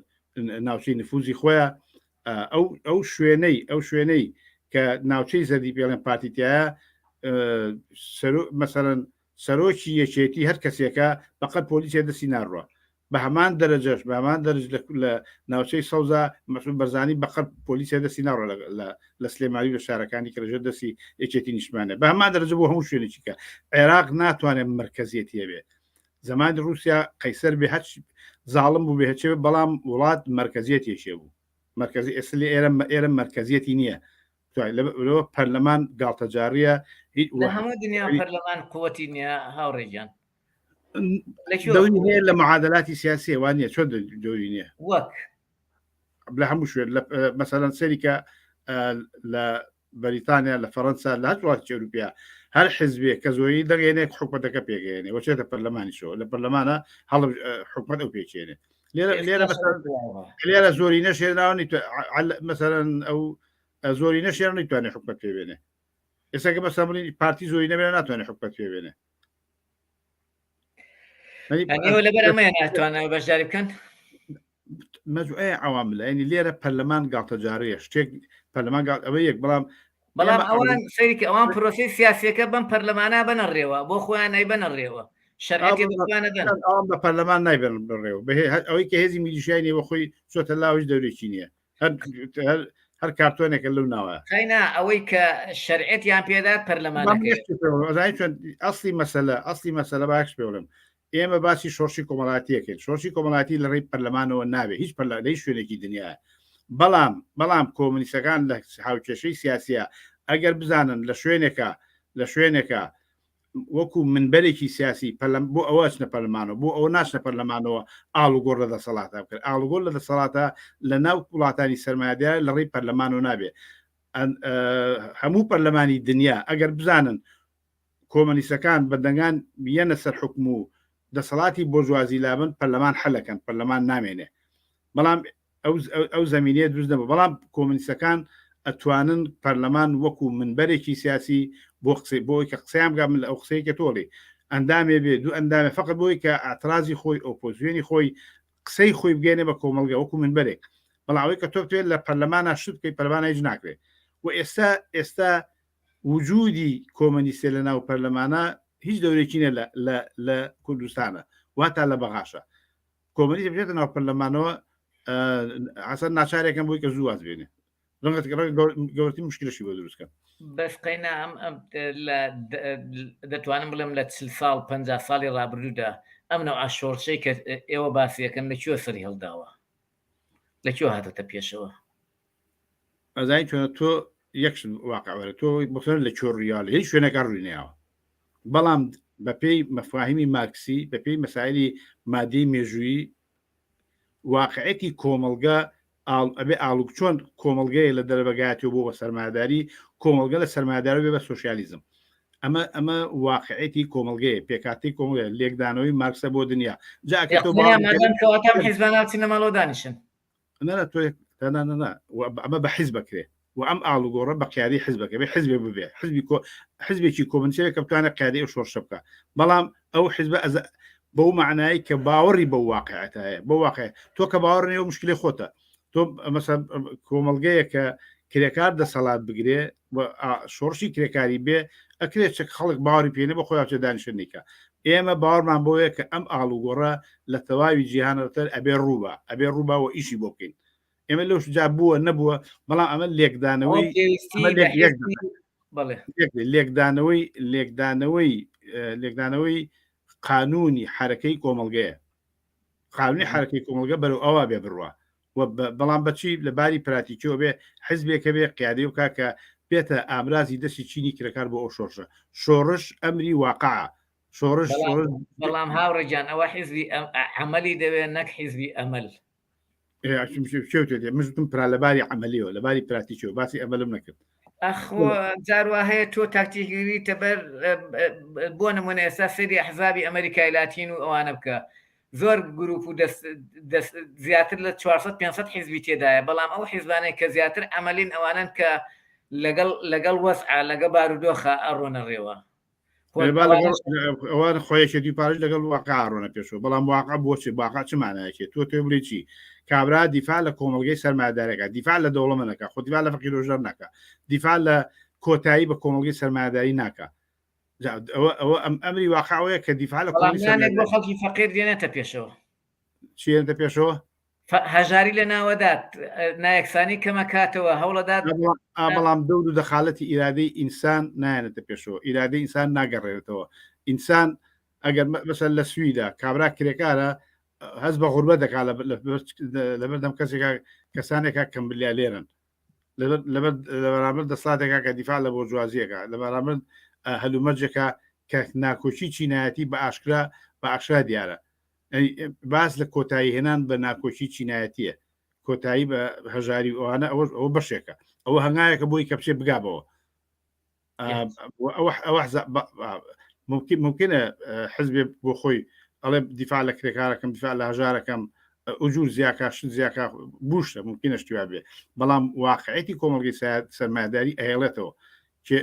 ناوچەی نفوزی خۆیان ئەو ئەو شوێنەی ئەو شوێنەی کە ناوچەی زەردی پێڵێن پارتی تایە مەسەرەن سەرۆکی یەکێتی هەر کەسێکە بەقەت پۆلیسێ دەستی ناڕوە بە هەمان دەرەجەش بە هەمان دەرج لە ناوچەی سەوزا مەسعود بەرزانی بەقەت پۆلیسێ دەستی ناڕۆ لە سلێمانی لە شارەکانی کە لەژێر دەستی یەکێتی نیشتمانە بە هەمان دەرەجە بۆ هەموو شوێنێکی کە عێراق ناتوانێت مرکزیەتی هەبێت زمانی رووسیا قەیسەر بێ هەچ زاڵم بوو بێ هەچێ بەڵام وڵات مرکزیەتێکێ بوو مرکزی ئێستا لە ئێرە ئێرە مرکزیەتی نییە لەوە پەرلەمان گاڵتەجاڕیە لە هەموو دنیا پەرلەمان قوتی نییە هاوڕێگیان دەوری هەیە لە معادلاتی سیاسیە وان نیە چۆن دەوری نییە وەک لە هەموو شوێن مەسەلەن سەریکە لە بەریتانیا لە فەەنسا لە هەر وڵاتی ئەوروپیا هەر حزبێک کە زۆری دەگەێنێک حکومەتەکە پێگەێنێ وەچێتە پەرلەمانیشەوە لە پەرلەمانە هەڵ حکومەت ئەو پێکێنێ لێرە لێرە لێرە زۆری نەشێناوە مەسەرەن ئەو زۆری نەشێن نتوانێت حکومەت پێبێنێ ئێستا کە بەسە بڵین پارتی زۆری نەبێ ناتوانێت حکومەت پێبێنێ ئێوە لەبەر ئەمەیە ناتوانن بەشداری بکەن مەجموعەیە عوامل ینی لێرە پەرلەمان گاڵتەجاڕیە شتێک پەرلەمان گاڵ ئەوە یەک بەڵام بەڵام ئەوان سەیرکی ئەوان پرۆسی سیاسەکە بەم پەرلەمانە بەنەڕێوە بۆ خۆیان نەی بەنەڕێوە شەرعەتی ئەوان بە پەرلەمان نایبن بڕێوە ئەوەی کە هێزی میلیشیای نێوە خۆی چۆتە لاوش دەورێکی نییە هەر هەر کارتۆنێکە لەو ناوە قەینا ئەوەی کە شەرعەتیان پێدا پەرلەمانەکەی ئەسلی مەسەلە ئەسلی مەسەلە باش پێ بڵێم ئێمە باسی شۆڕشی کۆمەڵاتیەکەین شۆڕشی کۆمەڵاتی لە ڕێی پەرلەمانەوە نابێ هیچ پەرلە لە هیچ شوێنێکی دنیا بەڵام بەڵام کۆمنیستەکان لە هاوکێشەی سیاسیە ئەگەر بزانن لە شوێنێکە لە شوێنێکە وەکو منبەرێکی سیاسی پەرلەم بۆ ئەوە ئەچنە پەرلەمانەوە بۆ ئەوە ناچنە پەرلەمانەوە ئاڵوگۆڕ لە دەسەڵاتە بکەن ئاڵوگۆڕ لە دەسەڵاتە لە ناو وڵاتانی سەرمایەدار لە ڕێی پەرلەمانەوە نابێ هەموو پەرلەمانی دنیا ئەگەر بزانن کۆمەنیسەکان بە دەنگان یەنە سەر حکم و دەسەڵاتی بۆرجوازی لابن پەرلەمان حەلەکەن پەرلەمان نامێنێ بەڵام ئەو زەمینەیە دروست نەبوو بەڵام کۆمنیستەکان ئەتوانن پەرلەمان وەکو منبەرێکی سیاسی بۆ قسەی بۆی کە قسەیان بگا من لە ئەو قسەی کە تۆڵی ئەندامێ بێ دوو ئەندامێ فقط بۆی کە ئاعترازی خۆی ئۆپۆزیۆنی خۆی قسەی خۆی بگەێنێ بە کۆمەڵگە وەکو منبەرێک بەڵام ئەوەی کە تۆ بتوێت لە پەرلەمانە شت بکەی پەرلەمانە هیچ ناکرێت و ئێستا ئێستا وجودی کۆمەنیستێ لە ناو پەرلەمانە هیچ دەورێکی نیە لە لە کوردستانە واتا لە بەغاشە کۆمەنیزم بچێتە ناو پەرلەمانەوە ئاسان ناچارێکم بووی کە زوو واز بێنێ گەورەترین مشکلەشی بۆ دروستکە بەس قەینا ئەم ئەم لە دەتوانم بڵێم لە چل ساڵ پ ساڵی ڕابردوودا ئەم نەوە شۆڕشەی کە ئێوە باسیەکەن لە کوێ سەری هەڵداوە لە کوێ هاتەتە پێشەوە ئەزای چۆنە تۆ یەک واقع وەرە تۆ بخێن لە کوێ ڕوویاوە لە هیچ شوێنەکە ڕووی نەیاوە بەڵام بەپێی مەفاهیمی مارکسی بەپێی مەسایلی مادی مێژوویی واقعەتی کۆمەڵگە ئەبێ ئاڵوک چۆن کۆمەڵگەیە لە دەرەبەگاتەوە بۆ بە سەرمایەداری کۆمەڵگە لە سەرمایەداری بێ بە سۆسیالیزم. ئەمە ئەمە واقعێتی کۆمەڵگەیە پێکاتی کۆمەڵگە لێکدانەوەی مارکسە بۆ دنیا جا ئەگەر تۆ باوەڕ مادام کەواتە ئەم حیزبانە بچنە ماڵەوە دانیشن نا نا تۆ نا نا نا ئەمە بە حیزب بکرێ و ئەم ئاڵوگۆڕە بە قیادی حیزبەکە بێ حیزبێ ببێ حیزبی کۆ حیزبێکی کۆمنسیەکە کە بتوانێت قیادی ئەو شۆڕشە بکە بەڵام ئەو حیزبە ئەز بەو معنایی کە باوەڕی بەو واقعەتە هەیە بۆ واقع تۆ کە باوەڕ نیە و مشکلی خۆتە تۆ مەسە کۆمەڵگەیە کە کرێکار دەسەڵات بگرێ شۆڕشی کرێکاری بێ ئەکرێت چەک خەڵک باوەڕی پێێنە بە خۆیان چێ دانیشن نیکە ئێمە باوەڕمان بۆیە کە ئەم ئاڵوگۆڕە لە تەواوی جیهانەتر ئەبێ ڕووبە ئەبێ ڕووبا و ئیشی بۆ بکەین ئێمە لەو جا بووە نەبووە بەڵام ئەمە لێکدانەوەی لێکدانەوەی لێکدانەوەی لێکدانەوەی قانونی حرەکەی کۆمەڵگەیە قانونی حرەکەی کۆمەڵگە بەرەو ئەوە بێ بڕوا بەڵام بەچی لە باری پراتیکیەوە بێ حزبێکە بێ قیادی بکا کە بێتە ئامرازی دەستی چینی کرێکار بۆ ئەو شۆڕشە شۆڕش ئەمری واقعە شۆڕش بەڵام هاوڕێ گیان ئەوە حیزبی عەمەلی دەوێت نەک حیزبی ئەمەل. مژتم پرا لەباری عملیەوە لەباری پراتیکیەوە باسی ئەمەلم نەکرد. ئەخۆ جار وا هەیە تۆ تاکتیکگریتە بەر بۆ نمونە ئێستا سەیری ئەحزابی ئەمریکای لاتین و ئەوانە بکە زۆر گروپ و دەست دەست زیاتر لە 400 500 حیزبی تێدایە بەڵام ئەو حیزبانەی کە زیاتر عەمەلین ئەوانەن کە لەگەڵ لەگەڵ وەزعە لەگە بارودۆخە ئەڕۆنە ڕێوە ئەوان خۆیەکی پارش لەگەڵ واقع ڕۆنە پێشەوە بەڵام واقع بۆچی واقع چ مانایەکی تۆ تۆ بڵێ چی کابرا دیفاع لە کۆمەڵگەی سەرمایەدارەکە دیفاع لە دەوڵەمەنەکە خۆ دیفاع لە فەقیر و ژەر ناکە دیفاع لە کۆتایی بە کۆمەڵگەی سەرمایەداری ناکە ئەوە ئەوە ئەم ئەمری واقعەوەیە کە دیفاع لە کۆمەڵگەی بۆ خەڵکی فەقیر دێنێتە پێشەوە چیێنتە پێشەوە هەژاری لە ناوەدات نایەکسانی کەمەکاتەوە هەوڵەدات بەڵام دەور و دەخالەتی ئیرادەی ئینسان نایەنێتە پێشەوە ئیرادەی ئینسان ناگەڕێنێتەوە ئینسان ئەگەر مەسەل لە سویدا کابرا کرێکارە هەز بە غوربە دەکات لەبەردەم کەسێکا کەسانێکا کە ملیالێرن لەبەر لە بەرامبەر دەسەڵاتێکا کە دیفاع لە بۆرجوازیەکە لە بەرامبەر هەلومەرجێکە کە ناکۆکی چینایەتی بە ئاشکرا بە ئاشکرا دیارە باس لە کۆتایی هێنان بە ناکۆکی چینایەتیە کۆتایی بە هەژاری و ئەوانە ئەوە ئەوە بەشێکە ئەوە هەنگاوێکە بۆی کە بچێ بگابەوە ئەوە ممکن ممکنە حزبێ بۆ خۆی ئەڵێ دیفاع لە کرێکارەکەم دیفاع لە هەژارەکەم ئوجور زیاکە شت زیاکە بوشتە ممکنە شتی وا بێ بەڵام واقعەتی کۆمەڵگەی سەرمایەداری ئەهێڵێتەوە کێ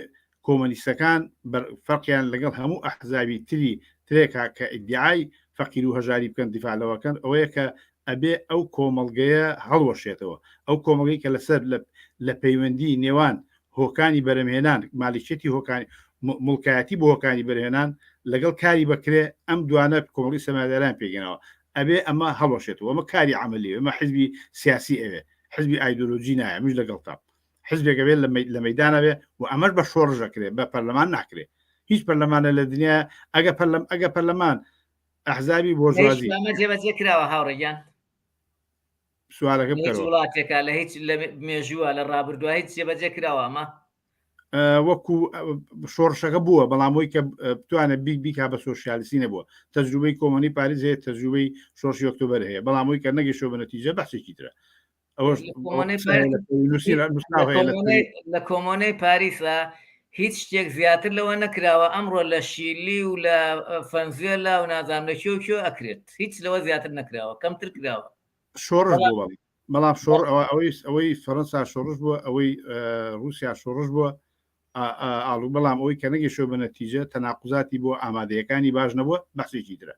کۆمەنیستەکان فەرقیان لەگەڵ هەموو ئەحزابی تری ترێکا کە ئیدعای فەقیر و هەژاری بکەن دیفاع لەوەکەن ئەوەیە کە ئەبێ ئەو کۆمەڵگەیە هەڵوەشێتەوە ئەو کۆمەڵگەی کە لەسەر لە پەیوەندی نێوان هۆکانی بەرەمهێنان مالکیەتی هۆکانی موڵکایەتی بۆ هۆکانی بەرهێنان لەگەڵ کاری بەکرێ ئەم دوانە کۆمەڵی سەرمایەداران پێگەنەوە ئەبێ ئەمە هەڵوەشێتەوە ئەمە کاری عملی ئەمە حزبی سیاسی ئەوێ حزبی ئایدۆلۆژی نایە مش لەگەڵتا حزبێک ئەبێ لە مەدانە بێ و ئەمەش بە شۆڕش ئەکرێ بە پەرلەمان ناکرێ هیچ پەرلەمانە لە دنیا ئەگە پەرلەم ئەگە پەرلەمان ئەحزابی بۆرژوازی جێبەجێ کراوە هاوڕێگیان سوالەکە بکەرەوە وڵاتێکە لە هیچ لە مێژووە لە ڕابردووە هیچ جێبەجێ کراوە ئەمە وەکو شۆڕشەکە بووە بەڵام وی کە بتوانێت بیک بیکا بە سۆسیالیستی نەبووە تەجروبەی کۆمۆنی پاریس هەیە تەجروبەی شۆڕشی ئۆکتۆبەر هەیە بەڵام وی کە نەگەیشتووە بە نەتیجە بەحسێکی ترە ئەوەش لە کۆمۆنەی پاریسا هیچ شتێک زیاتر لەوە نەکراوە ئەمڕۆ لە شیلی و لە فەنزوێلا و نازانم لە کوێ و کوێ ئەکرێت هیچ لەوە زیاتر نەکراوە کەمتر کراوە شۆڕش بووە بەڵام شۆڕ ئەوەی ئەوەی فەرەنسا شۆڕش بووە ئەوەی رووسیا شۆڕش بووە ئاڵو بەڵام ئەوەی کە نەگەیشتووە بە نەتیجە تەناقوزاتی بۆ ئامادەیەکانی باش نەبووە بەحسێکی ترە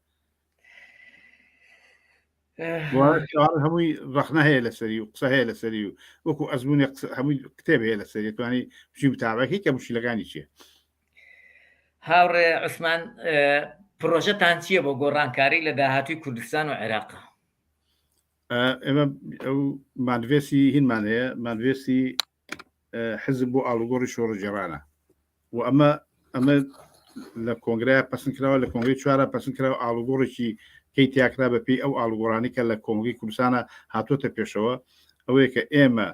هەمووی ڕەخنە هەیە لەسەری و قسە هەیە لەسەری و وەکو ئەزمونی هەمووی کتێب هەیە لەسەری توانی بچی متابعەکەی کە مشکلەکانی چییە هاوڕێ عوسمان پرۆژەتان چییە بۆ گۆڕانکاری لە داهاتوی کوردستان و عێراق ئێمە ئەو مانڤێسی هینمان هەیە مانڤێسی حزب بۆ ئاڵوگۆڕی شۆڕشگێڕانە و ئەمە ئەمە لە کۆنگرای پسند کراوە لە کۆنگری چوارە پسند کراوە ئاڵوگۆڕێکی کەی تیاکرا بە پێی ئەو ئاڵوگۆڕانی کە لە کۆمەڵگەی کوردستانە هاتۆتە پێشەوە ئەوەیە کە ئێمە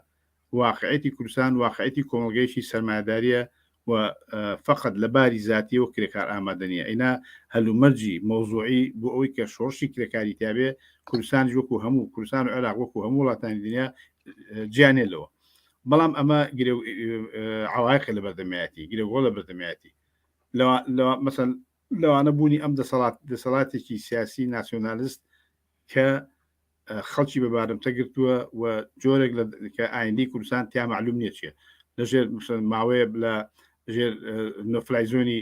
واقعیەتی کوردستان واقعیەتی کۆمەڵگەیەکی سەرمایەداریە و فقط لە باری زاتیەوە کرێکار ئامادە نیە ئینا هەلومەرجی مەوزوعی بۆ ئەوەی کە شۆڕشی کرێکاری تیاێ کوردستانیش وەکو هەموو کوردستان و عێراق وەکو هەموو وڵاتانی دنیا جیانێ لەوە بەڵام ئەمە عوایقی لە بەردەمیەتی گرێگۆ لە بەردەمیەتی. مەسەن لەوانە بوونی ئەم دەسەڵات دەسەڵاتێکی سیاسی ناسیۆنالیست کە خەڵکی بە بارمتە گرتووە و جۆرێک لە کە ئایندەی کوردستان تیا معلوم نییە چیە لەژێر ماوەیە لە ژێر no-fly zone ی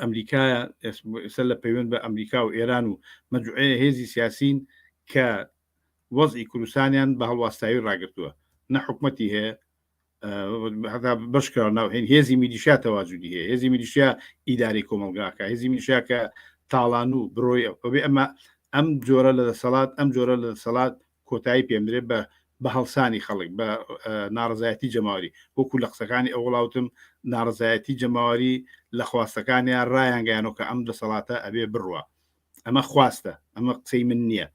ئەمریکایە ئێستا لە پەیوەند بە ئەمریکا و ئێران و مەجوعەیە هێزی سیاسین کە وەزعی کوردستانیان بە هەڵواستاوی ڕاگرتووە نە حکومەتی هەیە هەتا بەشکرا ناو هێن هێزی میلیشیا تەواجودی هەیە هێزی میلیشیا ئیداری کۆمەلگاکە هێزی میلیشیا کە تاڵان و برۆی ئەوێ ئەمە ئەم جۆرە لە دەسەڵات ئەم جۆرە لە دەسەڵات کۆتایی پێمدرێ بە بە هەڵسانی خەڵک بە ناڕزایەتی جەماوەری وەکو لە قسەکانی ئەوڵاوتم ناڕزایەتی جەماوەری لە خواستەکانیان ڕایانگەیانەوە کە ئەم دەسەڵاتە ئەبێ بڕوا ئەمە خواستە ئەمە قسەی من نییە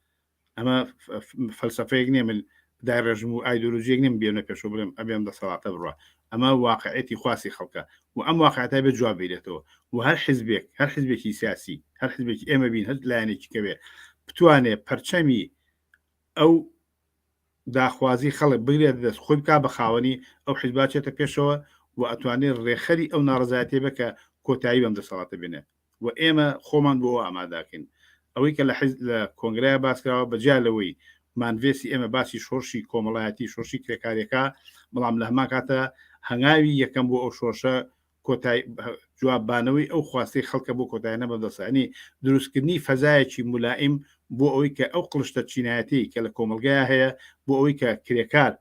ئەمە فەلسفەیەک نییە من دایڕێژم و ئایدۆلۆژیەک نیم بێنە پێشەوە بڵێم ئەبێم دەسەڵاتە بڕە ئەمە واقعەتی خواستی خەڵکە و ئەم واقعەتە بێ جواب بیرێتەوە و هەر حزبێک هەر حزبێکی سیاسی هەر حزبێکی ئێمە بین هەر لایەنێکی کەوێ بتوانێ پەرچەمی ئەو داخوازی خەڵک بگرێت دەست خۆی بک بە خاوەنی ئەو حزباچێتە پێشەوە و ئەتوانێت ڕێخەری ئەو ناڕزایەتی بکە کۆتایی بەم دەسەڵاتە بێنێ و ئێمە خۆمان بۆ ئەوە ئاماداکەین. ئەوەی کە لە حیز لە کۆنگرەیا باس کراوە بە جیا لەوەی مانڤێستی ئێمە باسی شۆرشی کۆمەڵایەتی شۆرشی کرێکاریەکە بەڵام لە هەمان کاتە هەنگاوی یەکەم بۆ ئەو شۆرشە کۆتای جواببانەوەی ئەو خواستەی خەڵکە بۆ کۆتایانە بەدەسانی دروستکردنی فەزایەکی مولائیم بۆ ئەوەی کە ئەو قڵشتە چینایەتی کە لە کۆمەڵگەیا هەیە بۆ ئەوەی کە کرێکار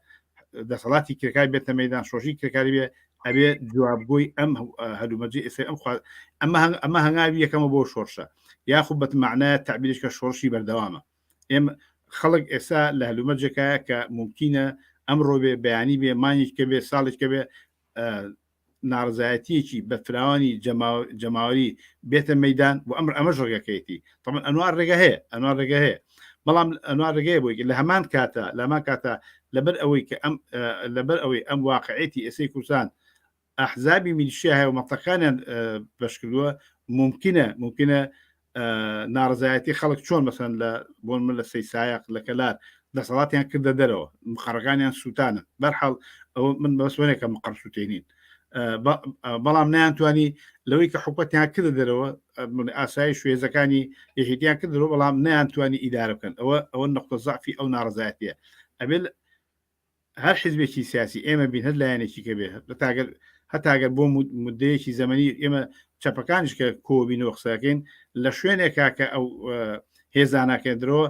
دەسەڵاتی کرێکار بێتە مەدان شۆشی کرێکاری بێ ئەبێ جوابگۆی ئەم هەلومەرجی ئێستا ئەم خوا ئەمە ئەمە هەنگاوی یەکەمە بۆ شۆرشە یاخود بەت معنایە تعبیرش کە شۆرشی بەردەوامە ئێمە خەڵک ئێستا لە هەلومەرجێکایە کە ممکنە ئەمڕۆ بێ بەیانی بێ مانگێک کە بێ ساڵێک کە بێ ناڕزایەتیەکی بەفراوانی جەماوەری بێتە مەدان و ئەمر ئەمەش ڕێگەکەیەتی طبعا ئەنوار ڕێگە هەیە ئەنوار ڕێگە هەیە بەڵام ئەنوار ڕێگەیە بۆی لە هەمان کاتە لە هەمان کاتە لەبەر ئەوەی کە ئەم لەبەر ئەوەی ئەم واقعێتی ئێسەی کوردستان ئەحزابی میلیشیا هەیە و مەتەکانیان بەش کردووە ممکنە ممکنە ناڕزایەتی خەڵک چۆن مەسەن لە بۆن من لە سەی سایەق لە کەلار دەسەڵاتیان کردە دەرەوە مقەڕەکانیان سووتانن بەرحاڵ ئەوە من بەسوەنێکە مقەڕ سووتێنین بەڵام نەیانتوانی لەوەی کە حکوتیان کردە دەرەوە ئاسایی شوێزەکانی یەکێتیان کردەوە بەڵام نەیانتوانی ئیدارە بکەن ئەوە ئەوە نقطە زەعفی ئەو ناڕزایەتیە ئەبێت هەر حزبێکی سیاسی ئێمە بین هەر لایەنێکی کە بێ هەتاگەر هەتاگەر بۆ مدەیەکی زەمەنی ئێمە چەپەکانیش کە کۆبینەوە قسەکەین لە شوێنێکا کە ئەو هێزاناکەندرەوە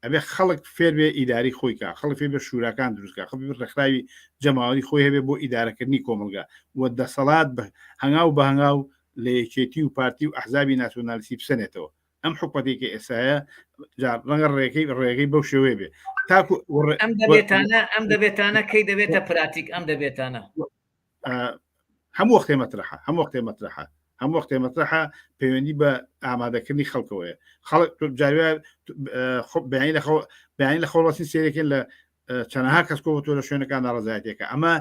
ئەبێ خەڵک فێر بێ ئیداری خۆی کا خەڵک فێر بێ شوراکان دروست کا خەڵک ڕێکخراوی جەماوەری خۆی هەبێ بۆ ئیدارەکردنی کۆمەڵگا و دەسەڵات بە هەنگاو بە هەنگاو لە یەکێتی و پارتی و ئەحزابی ناسیۆنالیستی بسەنێتەوە ئەم حکومەتێک کە ئێسایە جا ڕەنگە ڕێگەی ڕێگەی بەو شێوەیە بێ تاکو ئەم دەبێتانە ئەم دەبێتانە کەی دەبێتە پراتیک ئەم دەبێتانە هەموو وەختێ مەترەحە هەموو وەختێ مەترەحە هەموو وەختێ مەترەحە پەیوەندی بە ئامادەکردنی خەڵکەوەیە خەڵک جاروێ بەیانی لە بەیانی لە خۆڵەسی سێرەکەن لە چەنەها کەس کۆ تۆ لە شوێنەکان ناڕزایەتەکە ئەمە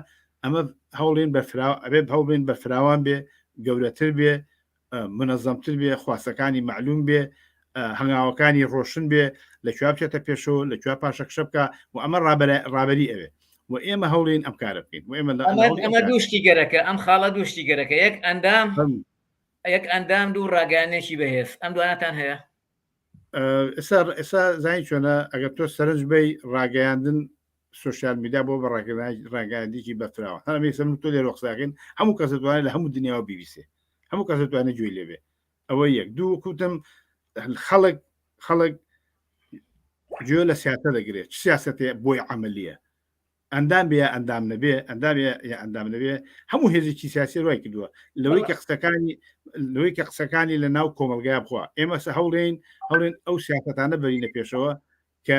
ئەمە هەوڵین بەفرا ئەبێ هەوڵین بە فراوان بێ گەورەتر بێ منەزەمتر بێ خواستەکانی معلوم بێ هەنگاوەکانی ڕۆشن بێ لە کوێ بچێتە پێشەوە لە کوێ پاشەکشە بکە و ئەمە ڕابەری ئەوێ و ئێمە هەوڵین ئەم کارە بکەین و ئێمە ئەمە دووشتی گەرەکە ئەم خاڵە دووشتی گەرەکە یەک ئەندام یەک ئەندام دوو ڕاگەیانێکی بەهێز ئەم دوانەتان هەیە ئێستا ئێستا زانی چۆنە ئەگەر تۆ سەرنج بی ڕاگەیاندن سوسیال میدیا بۆ بە ڕاگەیاندێکی بەفراوە هەر ئەمەی سەر تۆ لێرە قساکەین هەموو کەس دەتوانێت لە هەموو دنیاوە بیبیسێ هەموو کەس دەتوانێت گوێی لێبێ ئەوە یەک دوو کوتم خەڵک خەڵک گوێ لە سیاسە دەگرێت چ سیاسەتێ بۆی عملیە ئەندام بێ ئەندام نەبێ ئەندام یا ئەندام نەبێ هەموو هێزێکی سیاسی ڕای کردووە لەوەی کە قسەکانی لەوەی کە قسەکانی لە ناو کۆمەلگای بخوا ئێمە سە هەوڵێن هەوڵێن ئەو سیاستانە بەرینە پێشەوە کە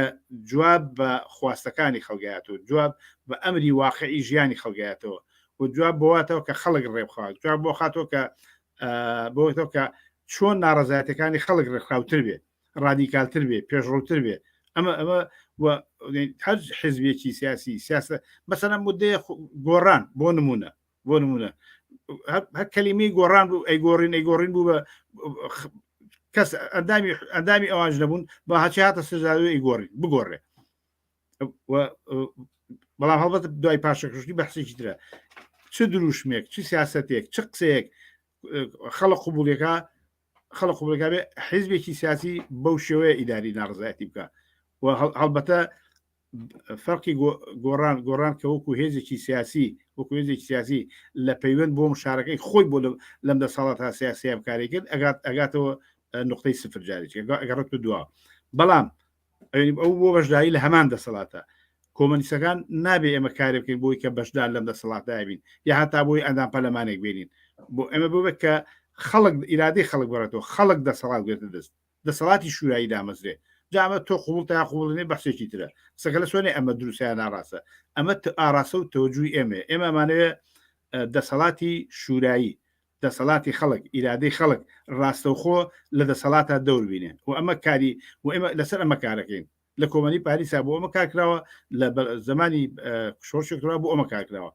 جواب بە خواستەکانی خەڵگایەتەوە جواب بە ئەمری واقعی ژیانی خەڵگایەتەوە و جواب بۆواتەوە کە خەڵک ڕێبخات جواب بۆ خاتەوە کە بۆتەوە کە چۆن ناڕزایەتەکانی خەڵک ڕێکخراوتر بێ ڕادیکالتر بێ پێشڕوتر بێ ئەمە ئەمە هەر حزبێکی سیاسی سیاسە مەسەلەن مدەیە گۆڕان بۆ نمونە بۆ نمونە هەر کەلیمەی گۆڕان بوو ئەی گۆڕین ئەی گۆڕین بوو بە کەس ئەندامی ئەندامی ئەوانش نەبوون بە هەچی هاتە سزاوی ئەی گۆڕین بگۆڕێ بەڵام هەڵبەت دوای پاشەکەشتی بەحسێکی ترە. چ دروشمێک چ سیاستێک چ قسەیەک خەڵک قوبوڵیەکە خەڵک قوبوڵەکە بێ حیزبێکی سیاسی بەو شێوەیە ئیداری ناڕزایەتی بکە و هەڵبەتە فەرقی گۆڕان گۆڕان کە وەکو هێزێکی سیاسی وەکو هێزێکی سیاسی لە پەیوەند بۆ مشارەکەی خۆی بۆ لەم دەسەڵات تا سیاسیە بکاری کرد ئەگات ئەگاتەوە نقطەی سفر جارێکی ئەگەڕێت دوا بەڵام ئەو بۆ بەشداری لە هەمان دەسەڵاتە کۆمەنیسەکان نابێ ئێمە کارێ بکەین بۆی کە بەشدار لەم دەسەڵاتدا بین یا هەتا بۆی ئەندام پەرلەمانێک بێنین بۆ ئێمە بۆ کە خەڵک ئیرادەی خەڵک بەڕێتەوە خەڵک دەسەڵات گرتە دەست دەسەڵاتی شورایی دامەزرێ جا ئەمە تۆ قبوڵتە یا قبوڵ نیە بەحسێکی ترە قسەکە لە سۆنێ ئەمە دروستە یا ناڕاستە ئەمە ئاڕاستە و تەوەجوی ئێمەیە ئێمە ئەمانەوێ دەسەڵاتی شورایی دەسەڵاتی خەڵک ئیرادەی خەڵک ڕاستەوخۆ لە دەسەڵاتە دەور بینێ و ئەمە کاری و ئێمە لەسەر ئەمە کارەکەین لە کۆمەنی پاریسا بۆ ئەمە کارکراوە لە زمانی شۆڕشی ئۆکتۆبر بۆ ئەمە کارکراوە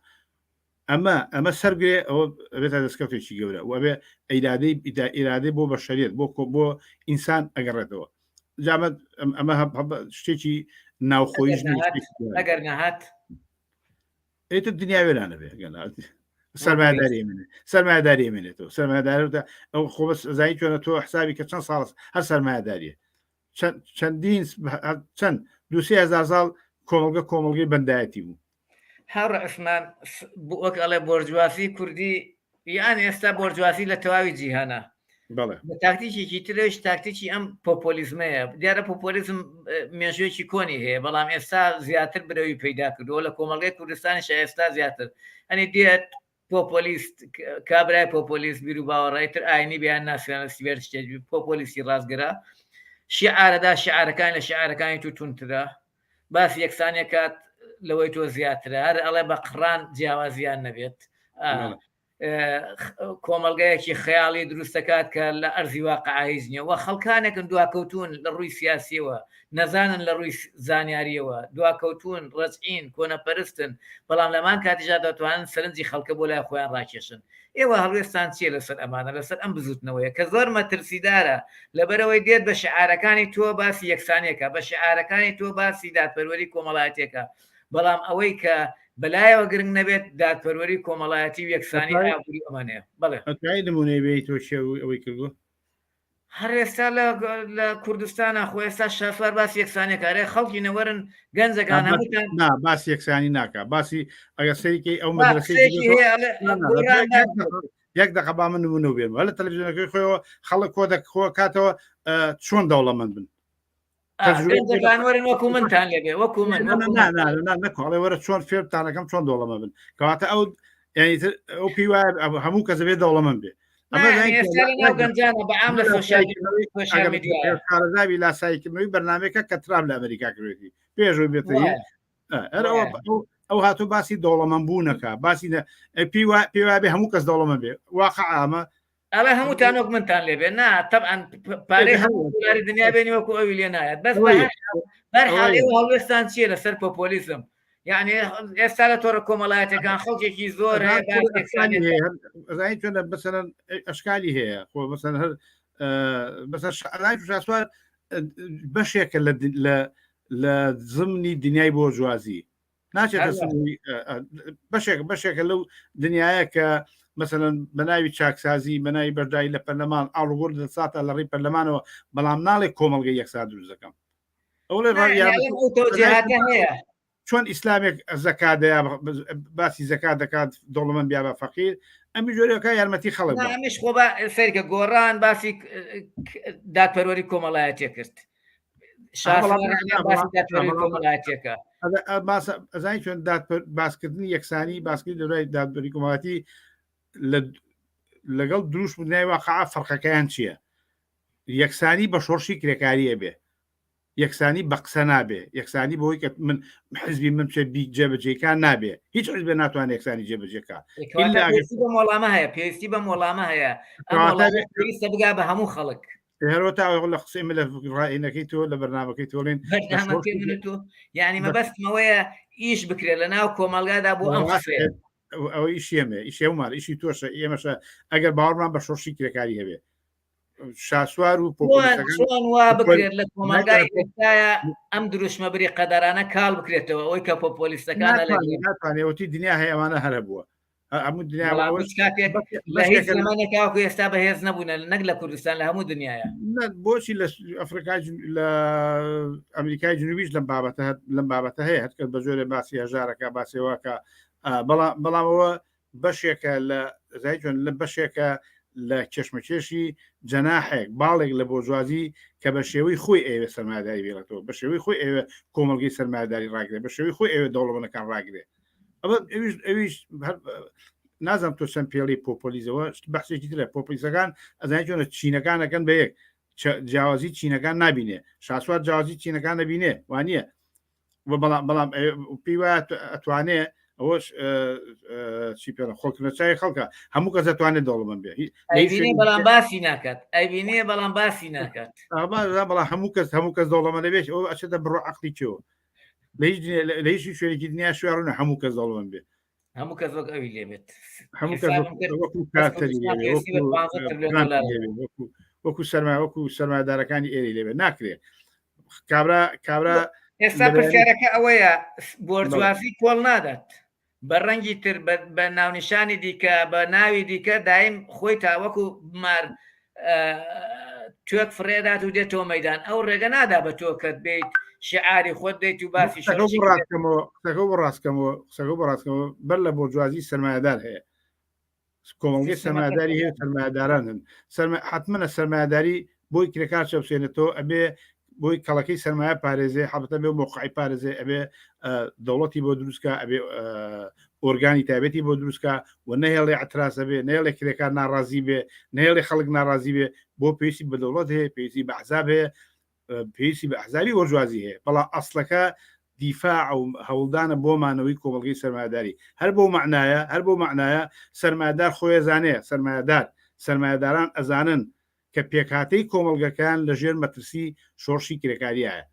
ئەمە ئەمە سەرگرێ ئەوە ئەبێتە دەستکەوتێکی گەورە و ئەبێ ئیرادەی ئیرادەی بۆ بەشەریت بۆ بۆ ئینسان ئەگەڕێتەوە جامە ئەمە شتێکی ناوخۆیش ئەگەر نەهات ئیتر دنیا وێرانە بێ سەرمایهداری منێ سەرمایهداری منێتەوە سەرمایهدار ئەو خۆ بەس زانی چۆنە تۆ حسابی کە چەند ساڵ هەر سەرمایهداریە چەندین چەند دوسێ هزار ساڵ کۆمەڵگە کۆمەڵگەی بەندایەتی بوو هاوڕێ عوسمان وەک ئەڵێ بۆرجوازی کوردی یان ئێستا بۆرجوازی لە تەواوی جیهانە بە تاکتیکێکی ترش تاکتیکی ئەم پۆپۆلیزمەیە دیارە پۆپۆلیزم مێژوویەکی کۆنی هەیە بەڵام ئێستا زیاتر برەوی پەیدا کردووە لە کۆمەڵگەی کوردستانیش ئێستا زیاتر ئەنی دێت پۆپۆلیست کابرای پۆپۆلیست بیر و باوەڕای تر ئاینی بیان ناسیۆنالیستی بێت شتێک پۆپۆلیستی ڕاستگرە شیعارەدا شیعارەکان لە شیعارەکانی تو تونترە باسی یەکسانیە کات لەوەی تۆ زیاترە هەر ئەڵێ بە قڕان جیاوازیان نەبێت کۆمەڵگایەکی خەیاڵی دروست دەکات کە لە ئەرزی واقع هیچ نییە و خەڵکانێکن دواکەوتون لە ڕووی سیاسیەوە نەزانن لە ڕووی زانیاریەوە دواکەوتون ڕەجعین کۆنەپەرستن بەڵام لەمان کاتیشدا دەتوانن سەرنجی خەڵکە بۆ لای خۆیان ڕاکێشن ئێوە هەڵوێستان چییە لەسەر ئەمانە لەسەر ئەم بزوتنەوەیە کە زۆر مەترسیدارە لەبەرئەوەی دێت بە شعارەکانی تۆ باسی یەکسانیەکە بە شعارەکانی تۆ باسی دادپەروەری کۆمەڵایەتیەکە بەڵام ئەوەی کە بەلایەوە گرنگ نەبێت دادپەروەری کۆمەڵایەتی و یەکسانی ئابووری ئەمانەیە بەڵێ ئەتوانی نمونەی بێی تۆ چێ ئەوەی کردووە؟ هەر ئێستا لە لە کوردستانە خۆ ئێستا شاسوار باسی یەکسانیەکە ئەرێ خەڵکی نەوەرن گەنجەکان هەمووتان نا باسی یەکسانی ناکا باسی ئەگەر سەیرکەی ئەو با مەدرسەی قسەیەکی کردووە هەیە ئەڵێ نا نا گۆڕان یەک دەقە یەک دەقە با من نمونە بێنم هەر لە تەلەڤیزیۆنەکەی خۆیەوە خەڵک کۆ دەک کۆ کاتەوە چۆن دەوڵەمەند بن تەجروبەی خۆی گەنجەکان وەرن وەکو منتان لێبێ وەکو من نا وەکو نا من نا نا نەکۆڵێ وەرە چۆن فێرتانەکەم چۆن دەوڵەمەند بن کەواتە ئەو یعنی تر ئەو پێی وایە هەموو کەس دەبێت دەوڵەمەند بێ ئەمە ئێستا لە ناو گەنجانە بە عام لە سۆشیال سۆشیال میدیا شارەزاوی لاساییکردنەوەی بەرنامەیەکە کە ترامپ لە ئەمریکا کردوێتی پێشەوەی بێتە وایە هەر ئەوە وایە ئەو هاتوو باسی دەوڵەمەند بوونەکە باسی نە پێی وا پێی وابێ هەموو کەس دەوڵەمەند بێ واقع ئەمە ئەڵێ هەمووتان وەک منتان لێبێ نا تەبعەن پارەی هەموو دۆلاری دنیا بێنی وەکو ئەوی لێ نایەت بەس ئەوەیە بەرحاڵ ئەوەیە ئێوە هەڵوێستان چییە لەسەر پۆپۆلیزم یعنی ئێستا لە تۆڕە کۆمەڵایەتەکان خەڵکێکی زۆر هەیە باس ئەشکالی یەکسانیەت هەیە ئەزانی چۆنە مەسەلەن ئەشکالی هەیە خۆ مەسەلەن هەر مەسەلەن شعرای شاسوار بەشێکە لە لە لە زمنی دنیای بۆرجوازی ناچێتە سنووری بەشێک بەشێکە لەو دنیاە کە مەسەلەن بە ناوی چاکسازی بە ناوی بەشداری لە پەرلەمان ئاڵوگۆڕ دەساتە لە ڕێی پەرلەمانەوە بەڵام ناڵێ کۆمەڵگەی یەکسان دروست دەکەم ئەوڵێ هەیە چۆن ئیسلامێک زەکا دەیا باسی زەکا دەکات دەوڵەمەند بیا بە فەقیر ئەمی جۆرەکە یارمەتی خەڵک ئەمیش خۆ بە سەیرکە گۆڕان باسی دادپەروەری کۆمەڵایەتیە کرد ئەزانی چۆن باسکردنی یەکسانی باسکردنی لەلای دادپەروەری کۆمەڵایەتی لەگەڵ دروشم و دنیای واقع فەرقەکەیان چییە؟ یەکسانی بە شۆڕشی کرێکاریە بێ یەکسانی بە قسە نابێ یەکسانی بۆی کە من حزبی من بچێ بی جێبەجێکان نابێ هیچ حزبێ ناتوانێت یەکسانی جێبەجێکا پێویستی بەم وەڵامە هەیە پێویستی بەم وەڵامە هەیە ئەم وەڵامە پێویستە بگا بە هەموو خەڵک هەروە تا لە قسەی من لە ڕائینەکەی تۆ لە بەرنامەکەی تۆڵین بەرنامەکەی من و تۆ یعنی مەبەستمەوەیە ئیش بکرێت لە ناو کۆمەڵگادا بۆ ئەم قسەیە ئەوە ئیشی ئێمە ئیشی ئەومان ئیشی تۆشە ئێمەشە ئەگەر باوەڕمان بە شۆڕشی کرێکاری هەبێ شاسوار و چۆن وا بکرێت لە کۆمەڵگای ئێستایا ئەم دروشمە بری قەدەرانە کاڵ بکرێتەوە ئەوەی کە پۆپۆلیستەکانە ناتوانێتی دنیا هەیە ئەوانە هەرە بووە. هەموو دنیا لە هیچ زمانێکاوەکو ئێستا بەهێز نەبوونە نەک لە کوردستان لە هەموو دنیاە بۆچی لە ئەفریقای لە ئەمریکای جنوبیش لەم بابەتە لەم بابەتە هەیە هەرکە بە جۆرێ باسی هەژارەکە باسیەوەکە بەڵام بەڵامەوە بەشێکە لە زایچۆن لە بەشێکە لە کێشمەکێشی جەناحێک باڵێک لە بۆرجوازی کە بە شێوەی خۆی ئەوێ سەرمایەداری بێڵێتەوە بە شێوەی خۆی ئەوێ کۆمەڵگەی سەرمایەداری ڕاگرێ بە شێوەی خۆی ئەوێ دەوڵەمەنەکان ڕاگرێ ئەوە ئەویش ئەویش نازانم تۆ چەند پێڵی پۆپۆلیزەوە بەحسێکی ترە پۆپۆلیزەکان ئەزانانی چۆنە چینەکان ئەکەن بە یەک جیاوازی چینەکان نابینێ شاسوار جیاوازی چینەکان نەبینێ وانە بەڵام بەڵام پێی وایە ئەتوانێ ئەوەش چی پێ خۆکردنە چای خەڵکە هەموو کەس دەتوانێت دەوڵەمەند بێ بەڵام باسی ناکات ئەیبینێ بەڵام باسی ناکات بەڵام هەموو کەس هەموو کەس دەوڵەمەند دەبێت ئەو ئەچێتە بڕۆ عقلی چۆ لە هیچ لە هیچ شوێنێکی دنیا شوێڕونە هەموو کەس دەوڵەمەند بێ هەموو کەس وەک ئەوی لێبێت هەموو کەس وەکو کارتەری وەکو سەرما وەکو سەرمایەدارەکانی ئێری لێبێت ناکرێت کابرا کابرا ئێستا پرسیارەکە ئەوەیە بۆرجوازی کۆڵ نادات بە ڕەنگی تر بە ناونیشانی دیکە بە ناوی دیکە دایم خۆی تاوەکو مار توێک فڕێدات و دێتەوە مەدان ئەو ڕێگە نادا بە تۆ کە بیت شعاری خۆت دێت و باسی ڕاستکەمەوە قسەکە بۆ ڕاستکەمەوە قسەکە بۆ ڕاستکەمەوە بەر لە بۆرجوازی سەرمایەدار هەیە کۆمەڵگەی سەرمایەداری هەیە سەرمایەداران هەن سەرمە حتممە سەرمایەداری بۆی کرێکار چەپسێنێتەوە ئەبێ بۆی کەڵەکەی سەرمایە پارێزێ حەبتە بێ مۆقعی پارێزێ ئەبێ دەوڵەتی بۆ دروستکە ئەبێ ئۆرگانی تایبەتی بۆ دروستکە و نەهێڵێ ئەتراسە بێ نەهێڵێ کرێکار ناڕازی بێ نەهێڵێ خەڵک ناڕازی بێ بۆ پێویستی بە دەوڵەت هەیە پێویستی بە ئەحزاب هەیە پێویستی بە ئەحزابی بۆرجوازی هەیە بەڵام ئەسڵەکە دیفاع و هەوڵدانە بۆ مانەوەی کۆمەڵگەی سەرمایەداری هەر بۆ معنایە هەر بۆ معنایە سەرمایەدار خۆی زانێ سەرمایەدار سەرمایەداران ئەزانن کە پێکهاتەی کۆمەڵگەکەیان لە ژێر مەترسی شۆڕشی کرێکاریایە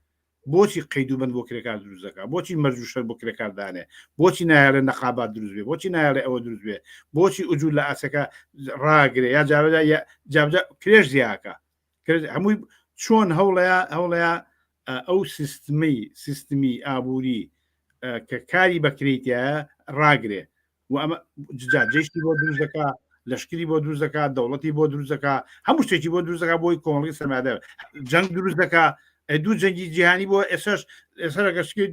بۆچی قەید و بەند بۆ کرێکار دروست دەکا بۆچی مەرج و شەرت بۆ کرێکار دانێ بۆچی نایەڵێ نەقابات دروست بێ بۆچی نایەڵێ ئەوە دروست بێ بۆچی ئوجور لە ئاسەکە ڕاگرێ یا جابجا جابجا کرێش زیاکە هەمووی چۆن هەوڵەیە هەوڵەیە ئەو سیستمی سیستمی ئابووری کە کاری بەکریتە ڕاگرێ و ئەمە جا جێشتی بۆ دروست دەکا لەشکری بۆ دروست دەکا دەوڵەتی بۆ دروست دەکا هەموو شتێکی بۆ دروست دەکا بۆی کۆمەڵگەی سەرمایەدار جەنگ دروست دەکا دوو جەنگی جیهانی بۆ ئێسش ئێستا گەشتی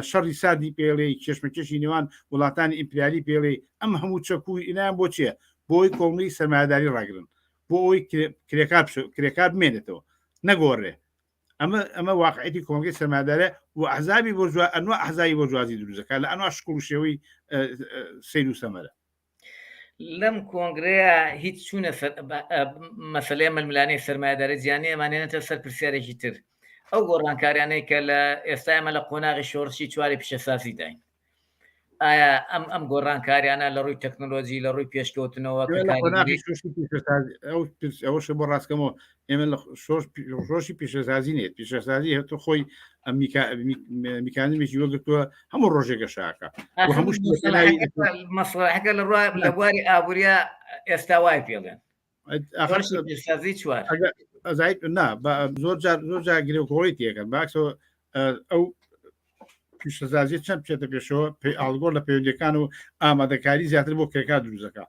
شەڕی ساردی پێڵێ کێشمەکێشی نێوان وڵاتانی ئیمپریالی پێڵێ ئەم هەموو چەک و ئینیان بۆ چییە بۆی کۆمەڵی سەرمایەداری ڕاگرن بۆ ئەوی کرێکار کرێکار بمێنێتەوە نەگۆڕێ ئەمە ئەمە واقعەتی کۆمەڵگەی سەرمایەدارە و ئەحزابی بۆرجوا ئەنوا ئەحزابی بۆرجوازی دروست دەکات لە ئەنوا شکڵ و شێوەی سەیر و سەمەرە. لەم کۆنگرەیە هیچ چوونە مەسەلەی ململانێی سەرمایەداری جیهانی ئەمانێنێتە سەر پرسیارێکی تر ئەو گۆڕانکاریانەی کە لە ئێستا ئێمە لە قۆناغی شۆڕشی چواری پیشەسازیداین ئایا ئەم ئەم گۆڕانکاریانە لە ڕووی تەکنۆلۆژی لە ڕووی پێشکەوتنەوە ئەوەش بۆ ڕاستکەمەوە ئێمە لە شۆشی پیشەسازی نێت پیشەسازی هەتو خۆی میکانیزمێکی وەگرتووە هەموو ڕۆژێکە شاکە هەموو مەسڵەحەکە لە ڕوا لە بواری ئابووریە ئێستا وای پێڵێن نا زۆر جار زۆر جار گرێکۆڵی تێکەن باکسەوە ئەو پیشەسازی چەند بچێتە پێشەوە پێی ئاڵگۆڕ لە پەیوەندەکان و ئامادەکاری زیاتر بۆ کرێکار دروستەکە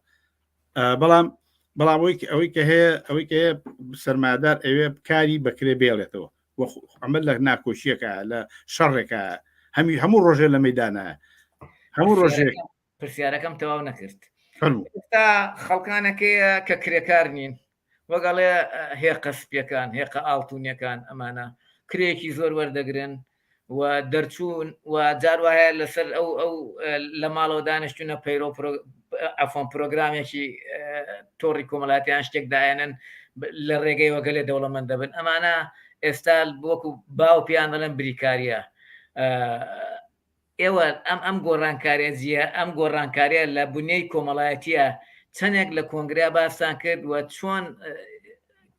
بەڵام بەڵام ئەوەی ئەوەی کە هەیە ئەوەی کە هەیە سەرمایەدار ئەوێ کاری بەکرێ بێڵێتەوە ئەمە لە ناکۆشیەکە لە شەڕێکە هەمی هەموو ڕۆژێ لە مەدانە هەموو ڕۆژێک پرسیارەکەم تەواو نەکرد ئێستا خەڵکانەکەیە کە کرێکار نین وەگەڵێ هێقە سپیەکان هێقە ئاڵتونیەکان ئەمانە کرێکی زۆر وەردەگرن و دەرچوون و جار وایە لەسەر ئەو ئەو لە ماڵەوە دانیشتونە پەیرۆ ئەفۆن پرۆگرامێکی تۆڕی کۆمەڵاتیان شتێک دایەنن لە ڕێگەی وەگەلێ دەوڵەمەند دەبن ئەمانە ئێستا وەکو باو پێیان دەڵێن بریکاریە ئێوە ئەم ئەم گۆڕانکاریە جیە ئەم گۆڕانکاریە لە بنیەی کۆمەڵایەتیە چەندێک لە کۆنگرە باستان کرد و چۆن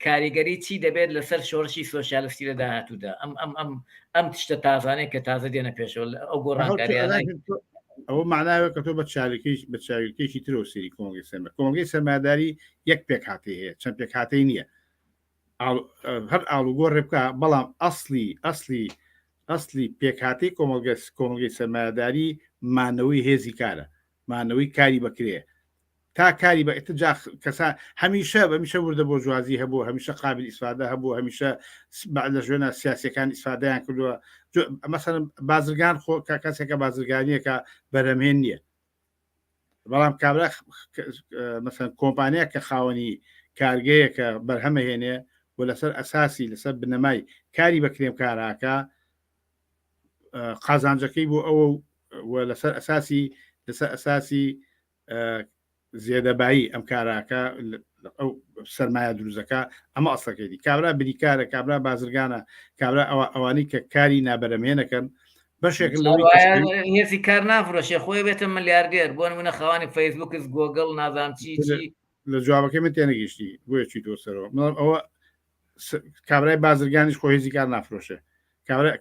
کاریگەری چی دەبێت لەسەر شۆڕشی سۆسیالستی لە داهاتوودا ئەم ئەم ئەم ئەم تشتە تازانەی کە تازە دێنە پێشەوە ئەو گۆڕانکاریانە ئەوە معناوە کە تۆ بە چاویلکەی بە چاویلکەیەکی ترەوە سەیری کۆمەڵگەی سەرمە کۆمەڵگەی سەرمایەداری یەک پێکهاتەی هەیە چەند پێکهاتەی نییە هەر ئاڵوگۆڕێ بکە بەڵام ئەسلی ئەسلی ئەسلی پێکهاتەی کۆمەڵگە کۆمەڵگەی سەرمایەداری مانەوەی هێزی کارە. مانەوەی کاری بەکرێ تا کاری بە ئیتر جا کەسا هەمیشە بەمیشە وردە بۆ جوازی هەبوو هەمیشە قابل ئیسفادە هەبوو هەمیشە لە ژوێنە سیاسەکان ئیسفادەیان کردووە مەسەن بازرگان خۆ کە کەسێکە بازرگانیەکە بەرەمهێن نییە بەڵام کابرا مەسەن کۆمپانیا کە خاوەنی کارگەیەکە بەرهەمەهێنێ و لەسەر ئەساسی لەسەر بنەمای کاری بە کرێم کاراکە قازانجەکەی بۆ ئەوە و لەسەر ئەساسی لەسەر ئەساسی زێدەبایی ئەم کاراکە ئەو سەرمایە دروزەکە ئەمە ئەسڵەکەیتی کابرا بریکارە کابرا بازرگانە کابرا ئەوە ئەوانی کە کاری نابەرەمهێنەکەن بەشێک هێزی کار نافرۆشێ خۆی بێتە ملیاردێر بۆ نمونە خاوانی فەیسبوکس گۆگڵ نازانم چی چی لە جوابەکەی من تێنەگەیشتی بۆیە چی تۆ سەرەوە ئەوە کابرای بازرگانیش خۆ هێزی کار نافرۆشێ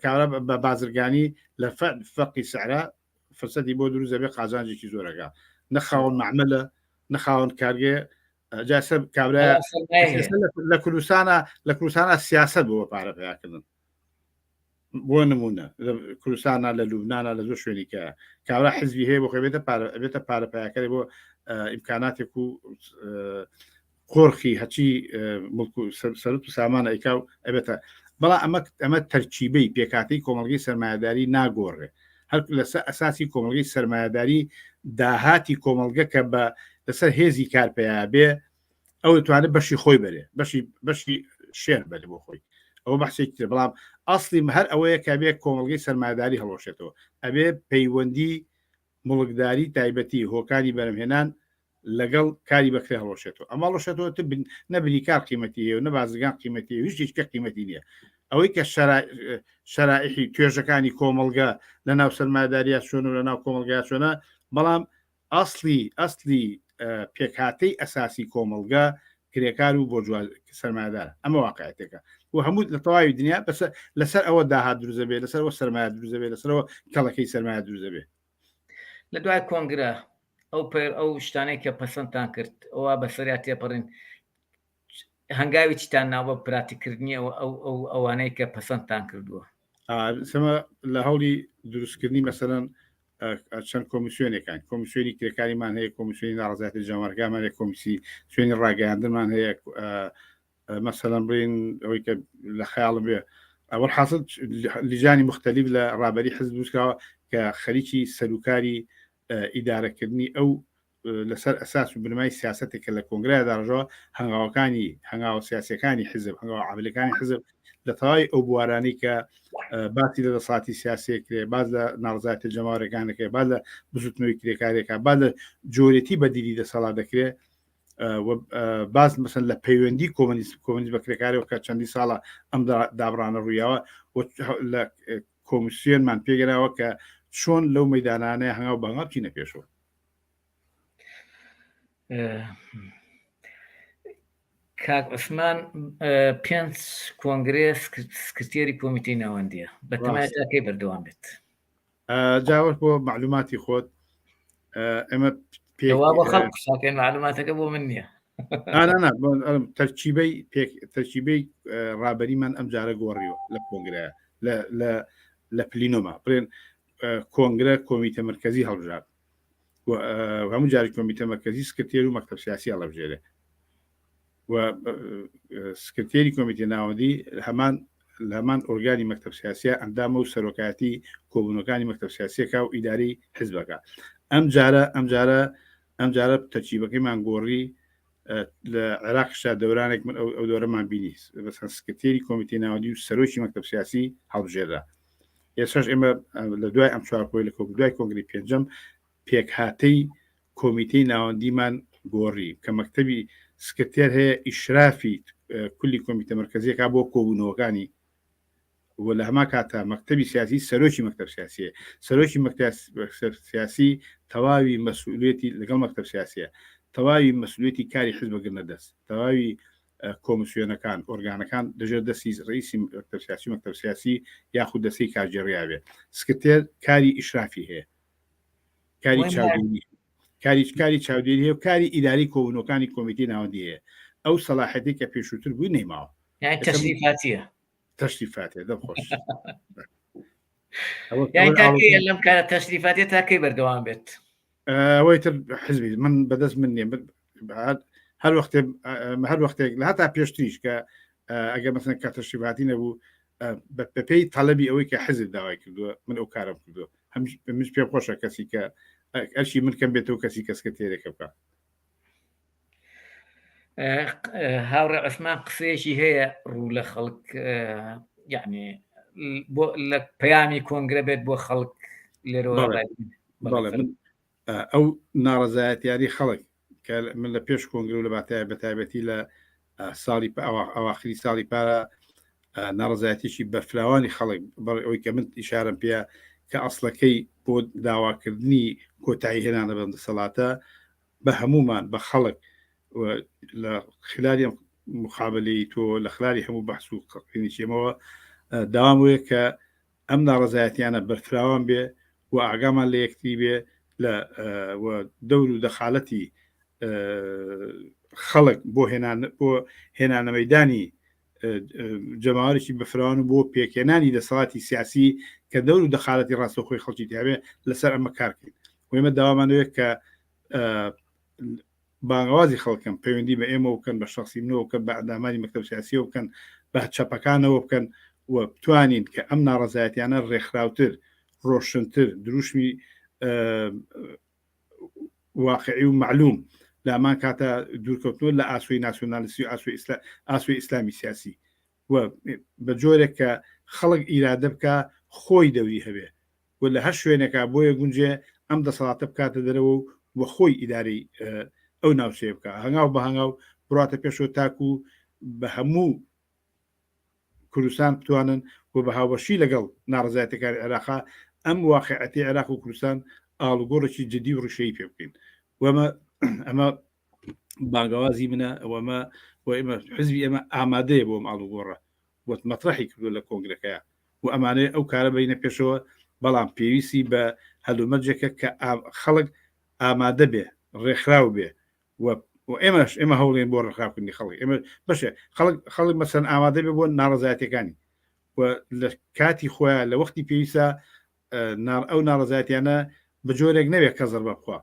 کابرا بە بازرگانی لە فەقی سعرا فرسەتی بۆ دروست دەبێت قازانجێکی زۆرەکە نە خاوەن معمەلە نە خاوەن کارگێ جاسە کابرا لە کوردستانە لە کوردستانە سیاست بۆ پارە پیاکردن بۆ نمونە لە کوردستانە لە لوبناە لە زۆر شوێنی کە کابرا حزبی هەیە بۆ خۆی بێتە پارە بێتە پارە پیاکەری بۆ ئیمکاناتێک و قۆرخی هەچی مڵک و سەرت و سامانە ئەیکا و ئەبێتە بەڵام ئەمە ئەمە تەرکیبەی پێکهاتەی کۆمەڵگەی سەرمایەداری ناگۆڕێ هەر لەسەر ئەساسی کۆمەڵگەی سەرمایەداری داهاتی کۆمەڵگە کە بە لەسەر هێزی کار پەیا بێ ئەو دەتوانێت بەشی خۆی بەرێ بەشی بەشی شێر بەرێ بۆ خۆی ئەوە بەحسێکی تر بەڵام ئەسڵی هەر ئەوەیە کە بێ کۆمەڵگەی سەرمایەداری هەڵوەشێتەوە ئەبێ پەیوەندی موڵکداری تایبەتی هۆکاری بەرهەمهێنان لەگەڵ کاری بەکرێ هەڵوەشێتەوە ئەمە هەڵوەشێتەوە تر نە بریکار قیمەتی هەیە و نە بازرگان قیمەتی هەیە هیچ هیچ قیمەتی نییە ئەوەی کە شەرائحی توێژەکانی کۆمەڵگە لە ناو سەرمایەداریا چۆن و لە ناو کۆمەڵگا چۆنە بەڵام ئەسلی ئەسلی پێکهاتەی ئەساسی کۆمەڵگە کرێکار و بۆرجوا سەرمایەدار ئەمە واقعەتێکە و هەموو لە تەواوی دنیا بەسەر لەسەر ئەوە داهات دروست دەبێت لەسەر ئەوە سەرمایە دروست دەبێت لەسەرەوە کەڵەکەی سەرمایە دروست دەبێت لە دوای کۆنگرە ئەو پێر ئەو شتانەی کە پەسەندتان کرد ئەوە بەسەریا تێپەڕین هەنگاوی چیتان ناوە پراتیکردنی ئەو ئەو ئەو ئەوانەی کە پەسەندتان کردووە؟ سەمە لە هەوڵی دروستکردنی مەسەلەن چەند کۆمیسیۆنێکان کۆمیسیۆنی کرێکاریمان هەیە کۆمیسیۆنی ناڕزایەتی جەماوەرەکانمان هەیە کۆمیسیۆنی ڕاگەیاندنمان هەیە مەسەلەن بڵین ئەوەی کە لە خەیاڵم بێ ئەوە حاصل لیجانی مختلف لە ڕابەری حزب دروستکراوە کە خەریکی سەروکاری ئیدارەکردنی ئەو لەسەر ئەساس و بنەمای سیاسەتێک کە لە کۆنگرەیا داڕژاوە، هەنگاوەکانی هەنگاوە سیاسیەکانی حزب، هەنگاوە عەمەلیەکانی حزب لە تەواوی ئەو بوارانەی کە باسی لە دەسەڵاتی سیاسی کرێ، باس لە ناڕەزایەتیە جەماوەریەکان دەکرێ، باس لە بزوتنەوەی کرێکاریەکە، باس لە جۆرێتی بەدیلی دەسەڵات دەکرێ و باس مەسەن لە پەیوەندی کۆمەنیست کۆمەنیست بە کرێکاریەوە کە چەندی ساڵە ئەم دابڕانە ڕوویاوە و لە کۆمیسیۆنمان پێگەراوە کە چۆن لەو مەدانانەیە هەنگاو بە هەنگاو بچینە پێشەوە. کاک عوسمان پێنج کۆنگرێ سکرتێری کۆمیتەی ناوەندیە بەتەمای تاکەی بەردەوام بێت جاوەش بۆ معلوماتی خۆت ئێمە بۆ خەڵک قساکەین معلوماتەکە بۆ من نییە تەرکیبەی تەرکیبەی ڕابەریمان ئەم جارە گۆڕیوە لە کۆنگرە لە پلینۆما بڵێن کۆنگرە کۆمیتە مرکزی هەڵبژارد هەموو جاری کۆمیتە مەرکزی سکرتێر و مەکتەب سیاسی هەڵەبژێرێ و سکرتێری کۆمیتە ناوەندی هەمان لە هەمان ئۆرگانی مەکتەب سیاسیە ئەندامە و سەرۆکایەتی کۆبوونەکانی مەکتەب سیاسیەکە و ئیداری حزبەکە ئەم جارە ئەم جارە ئەم جارە تەرکیبەکەیمان گۆڕی لە عێراقشدا دەورانێک من ئەو دەورەمان بینی بەسەن سکرتێری کۆمیتی ناوەندی و سەرۆکی مەکتەب سیاسی هەڵبژێرا ئێستاش ئێمە لە دوای ئەم چوار کۆی لە کۆ دوای کۆنگری پێنجەم پێکهاتەی کۆمیتەی ناوەندیمان گۆڕی کە مەکتەبی سکرتێر هەیە ئیشرافی کولی کۆمیتە مەرکەزیەکە بۆ کۆبوونەوەکانی و لە هەمان کاتا مەکتەبی سیاسی سەرۆکی مەکتەب سیاسیە سەرۆکی مەکتەب سیاسی تەواوی مەسئولێتی لەگەڵ مەکتەب سیاسیە تەواوی مەسئولێتی کاری حزب گرنە دەست تەواوی کۆمسیۆنەکان ئۆرگانەکان لەژێر دەستی ڕئیسی مەکتەب سیاسی مەکتەب سیاسی یاخود دەستەی کارگێڕیا بێ سکرتێر کاری ئیشرافی هەیە کاری چاودێری کاری کاری چاودێری هەیە و کاری ئیداری کۆبوونەوەکانی کۆمیتی ناوەندی هەیە ئەو سەلاحەتی کە پێشووتر بووی نەیماوە یانی تەشریفاتیە تەشریفاتیە دەم خۆش یانی تاکەی لەم کارە تەشریفاتیە تاکەی بەردەوام بێت. ئەوەی تر حزبی من بەدەست من نییە هەر وەختێ هەر وەختێک لە هەتا پێشتریش کە ئەگەر مەسەن کە تەشریفاتی نەبوو بەپێی تەلەبی ئەوەی کە حزب داوای کردووە من ئەو کارم کردووە هەم منش پێم خۆشە کەسی کە ئەرشی من کەم بێتەوە کەسی کەسکە تێرێکە بکە هاوڕێ عوسمان قسەیەکی هەیە ڕوو لە خەڵک یعنی بۆ لە پەیامی کۆنگرە بێت بۆ خەڵک لێرەوە بەڵێ من ئەو ناڕەزایەتیاری خەڵک کە من لە پێش کۆنگرە و لە باتای بە تایبەتی لە ساڵی ئەواخری ساڵی پارە ناڕزایەتیی بەرفراوانی خەڵک بەڕ ئەوەی کە من ئیشارم پێ کە ئەسڵەکەی بۆ داواکردنی کۆتایی هێنانە بەم دەسەڵاتە بە هەمومان بە خەڵک لە خلاری مقابلەی تۆ لە خلاری هەموو بەحس و قینیچێمەوە داوام وەیە کە ئەم ناڕەزایەتیانە بەرفراوان بێ و ئاگامان لە یەکتری بێ لە و دەور و دەخالەتی خەڵک بۆ هێنان بۆ هێنانەمەدانی جەماوەرێکی بەفراوان و بۆ پێکهێنانی دەسەڵاتی سیاسی کە دەور و دەخالەتی ڕاستەوخۆی خەڵکی تیاێ لەسەر ئەمە کارکەین ئێمە داوامانەوەێت کە بانگەوازی خەڵکم پەیوەندی بە ئێمەوە بکەن بە شخصی منەوە بکەن بە ئەندامانی مەکتەب سیاسیەوە بکەن بە چەپەکانەوە بکەن و بتوانین کە ئەم ناڕەزایەتیانە ڕێکخراوتر ڕۆشنتر دروشمی واقعی و معلوم لامان کاتە دوورکەوتنەوە لە ئاسۆی ناسیۆنالیستی و ئاسۆی ئیسلا ئاسۆی ئیسلامی سیاسی و بە جۆرێک کە خەڵک ئیرادە بکە خۆی دەوری هەبێ و لە هەر شوێنێکا بۆیە گونجێ ئەم دەسەڵاتە بکاتە دەرەوە و وە خۆی ئیدارەی ئەو ناوچەیە بکە هەنگاو بە هەنگاو بڕاتە پێشەوە تاکو بە هەموو کوردستان بتوانن و بە هاوبەشی لەگەڵ ناڕەزایەتەکانی عێراقا ئەم واقعەتی عێراق و کوردستان ئاڵوگۆڕێکی جدی و ڕیشەیی پێ بکەین وەمە ئەمە بانگەوازی منە ئەوەمە و ئێمە حزبی ئێمە ئامادەیە بۆ ئەم ئاڵوگۆڕە وەت مەترەحی کردو لە کۆنگرەکەیە و ئەمانەیە ئەو کارە بینە پێشەوە بەڵام پێویستی بە هەلومەرجێکە کە خەڵک ئامادە بێ ڕێکخراو بێ و ئێمەش ئێمە هەوڵێن بۆ ڕێکخراوکردنی خەڵک ئێمە بەشێ خەڵک خەڵک مەسەن ئامادە بێ بۆ ناڕەزایەتەکانی و لە کاتی خۆیان لە وەختی پێویستە ئەو ناڕەزایەتیانە بە جۆرێک نەوێت کە زەربە بخوا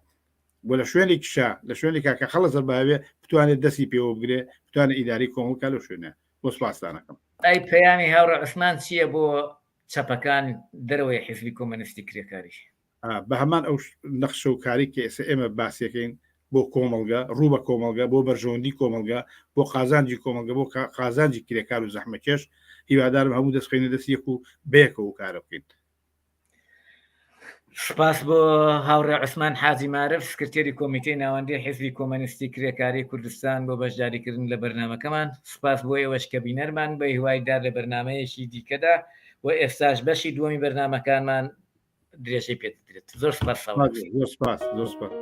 بۆ لە شوێنێکیشا لە شوێنێکا کە خەڵە زەرباوێ بتوانێت دەستی پێوە بگرێ بتوانێت ئیداری کۆمەڵکە لەو شوێنە بۆ سپاستانەکەم. ئەی پەیامی هاوڕێ عوسمان چییە بۆ چەپەکان دەرەوەی حیزبی کۆمەنیستی کرێکاری؟ بە هەمان ئەو نەخشە و کاری کە ئێستا ئێمە باسیەکەین بۆ کۆمەڵگە ڕوو بە کۆمەڵگە بۆ بەرژەوەندی کۆمەڵگە بۆ قازانجی کۆمەڵگە بۆ قازانجی کرێکار و زەحمەکێش هیوادارم هەموو دەست خەینە دەست یەک و بەیەکەوە کارە بکەین. سپاس بۆ هاوڕێ عوسمان حاجی مارف سکرتێری کۆمیتەی ناوەندی حیزبی کۆمەنیستی کرێکاری کوردستان بۆ بەشداریکردن لە بەرنامەکەمان سپاس بۆ ئێوەش کە بینەرمان بە هیوای دار لە بەرنامەیەکی دیکەدا و ئێستاش بەشی دووەمی بەرنامەکانمان درێژەی پێدەدرێت زۆر سپاس زۆر سپاس زۆر سپاس.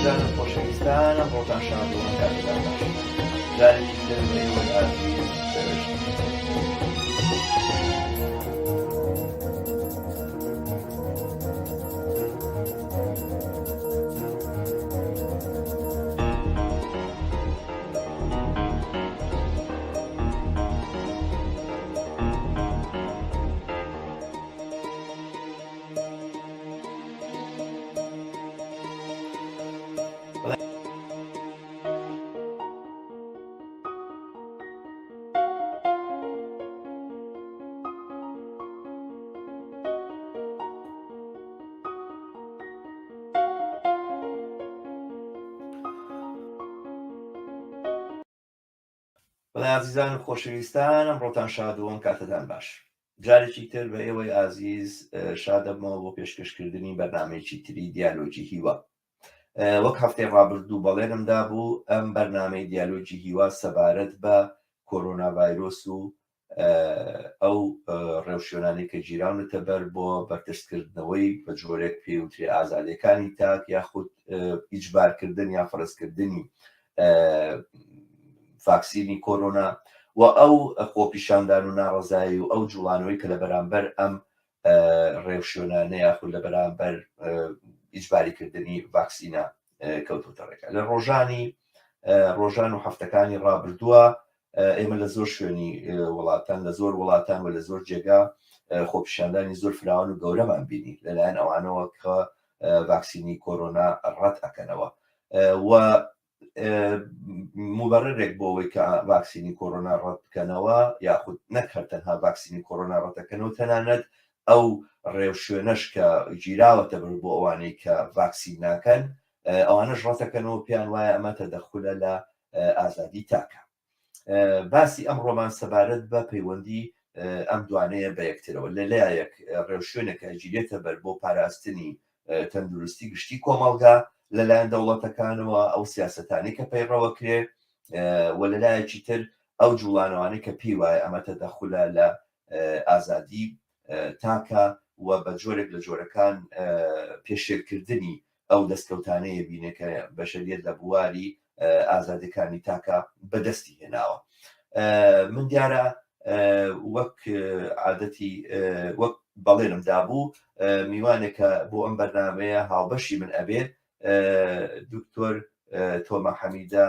ئازیزان و خۆشەویستان ئەمڕۆتان شاد و کاتتان باش جارێکی تر بە ئێوەی ئازیز بەرشت. بەڵێ ئازیزان و خۆشەویستان ئەمڕۆتان شاد و ئەم کاتەتان باش جارێکی تر بە ئێوەی ئازیز شاد دەبمەوە بۆ پێشکەشکردنی بەرنمەیەکی تری دیالۆگی هیوا وەک هەفتەی ڕابردوو بەڵێنم دابوو ئەم بەرنمەی دیالۆگی هیوا سەبارەت بە کۆرۆنا ڤایرۆس و ئەو ڕێوشوێنانەی کە گیراونەتە بەر بۆ بەرتەسکردنەوەی بە جۆرێک پێوترێ ئازادیەکانی تاک یاخود ئیجبارکردن یا فەرزکردنی ڤاکسینی کۆرۆنا و ئەو خۆپیشاندان و ناڕەزایی و ئەو جوڵانەوەی کە لە بەرامبەر ئەم ڕێوشوێنانە یاخود لە بەرامبەر ئیجباریکردنی ڤاکسینە کەوتوتە ڕێگا لە ڕۆژانی ڕۆژان و هەفتەکانی ڕابردووە ئێمە لە زۆر شوێنی وڵاتان لە زۆر وڵاتان و لە زۆر جێگا خۆپیشاندانی زۆر فراوان و گەورەمان بینی لەلایەن ئەوانەوە کە ڤاکسینی کۆرۆنا ڕەت ئەکەنەوە و مبررێک بۆ ئەوەی کە ڤاکسینی کۆرۆنا ڕەت بکەنەوە یاخود نەک هەر تەنها ڤاکسینی کۆرۆنا ڕەتەکەنەوە تەنانەت ئەو ڕێوشوێنەش کە گیراوەتە بەر بۆ ئەوانەی کە ڤاکسین ناکەن ئەوانەش ڕەتەکەنەوە پێیان وایە ئەمە تەدەخولە لە ئازادی تاکە. باسی ئەمڕۆمان سەبارەت بە پەیوەندی ئەم دوانەیە بە یەکترەوە لە لایەک ڕێوشوێنێکە گیرێتە بەر بۆ پاراستنی تەندروستی گشتی کۆمەڵگا لەلایەن دەوڵەتەکانەوە ئەو سیاسەتانی کە پەیڕەوە کرێ و لەلایەکی تر ئەو جوڵانەوانەی کە پێی وایە ئەمە تەدەخولە لە ئازادی تاکە و بە جۆرێک لە جۆرەکان پێشێلکردنی ئەو دەستکەوتانەیە بینێ کە بەشەریەت لە بواری ئازادیەکانی تاکە بەدەستی هێناوە. من دیارە وەک عادەتی وەک بەڵێنم دابوو میوانێکە بۆ ئەم بەرنمەیە هاوبەشی من ئەبێ دکتۆر تۆما حەمیدە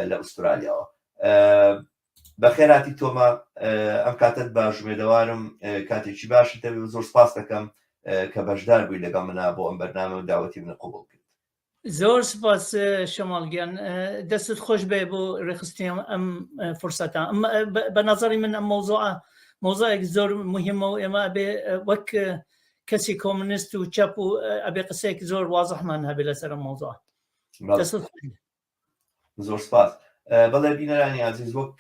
لە ئوسترالیاوە. بەخێرهاتی تۆما ئەم کاتەت باش ئومێدەوارم کاتێکی باشت هەبێ و زۆر سپاس دەکەم کە بەشدار بووی لەگەڵ منا بۆ ئەم بەرنامە و داوەتی منت قبوڵ کرد. زۆر سپاس شەماڵ گیان دەستت خۆش بێ بۆ ڕێکخستنی ئەم فرسەتە بە نظری من ئەم مەوزوعە مەوزوعێک زۆر مهمە و ئێمە ئەبێ وەک کەسی کۆمونیست و چەپ و ئەبێ قسەیەک زۆر وازحمان هەبێ لەسەر ئەم مەوزوعە. دەستت خۆش بێ. زۆر سپاس. بەڵێ بینەرانی ئازیز وەک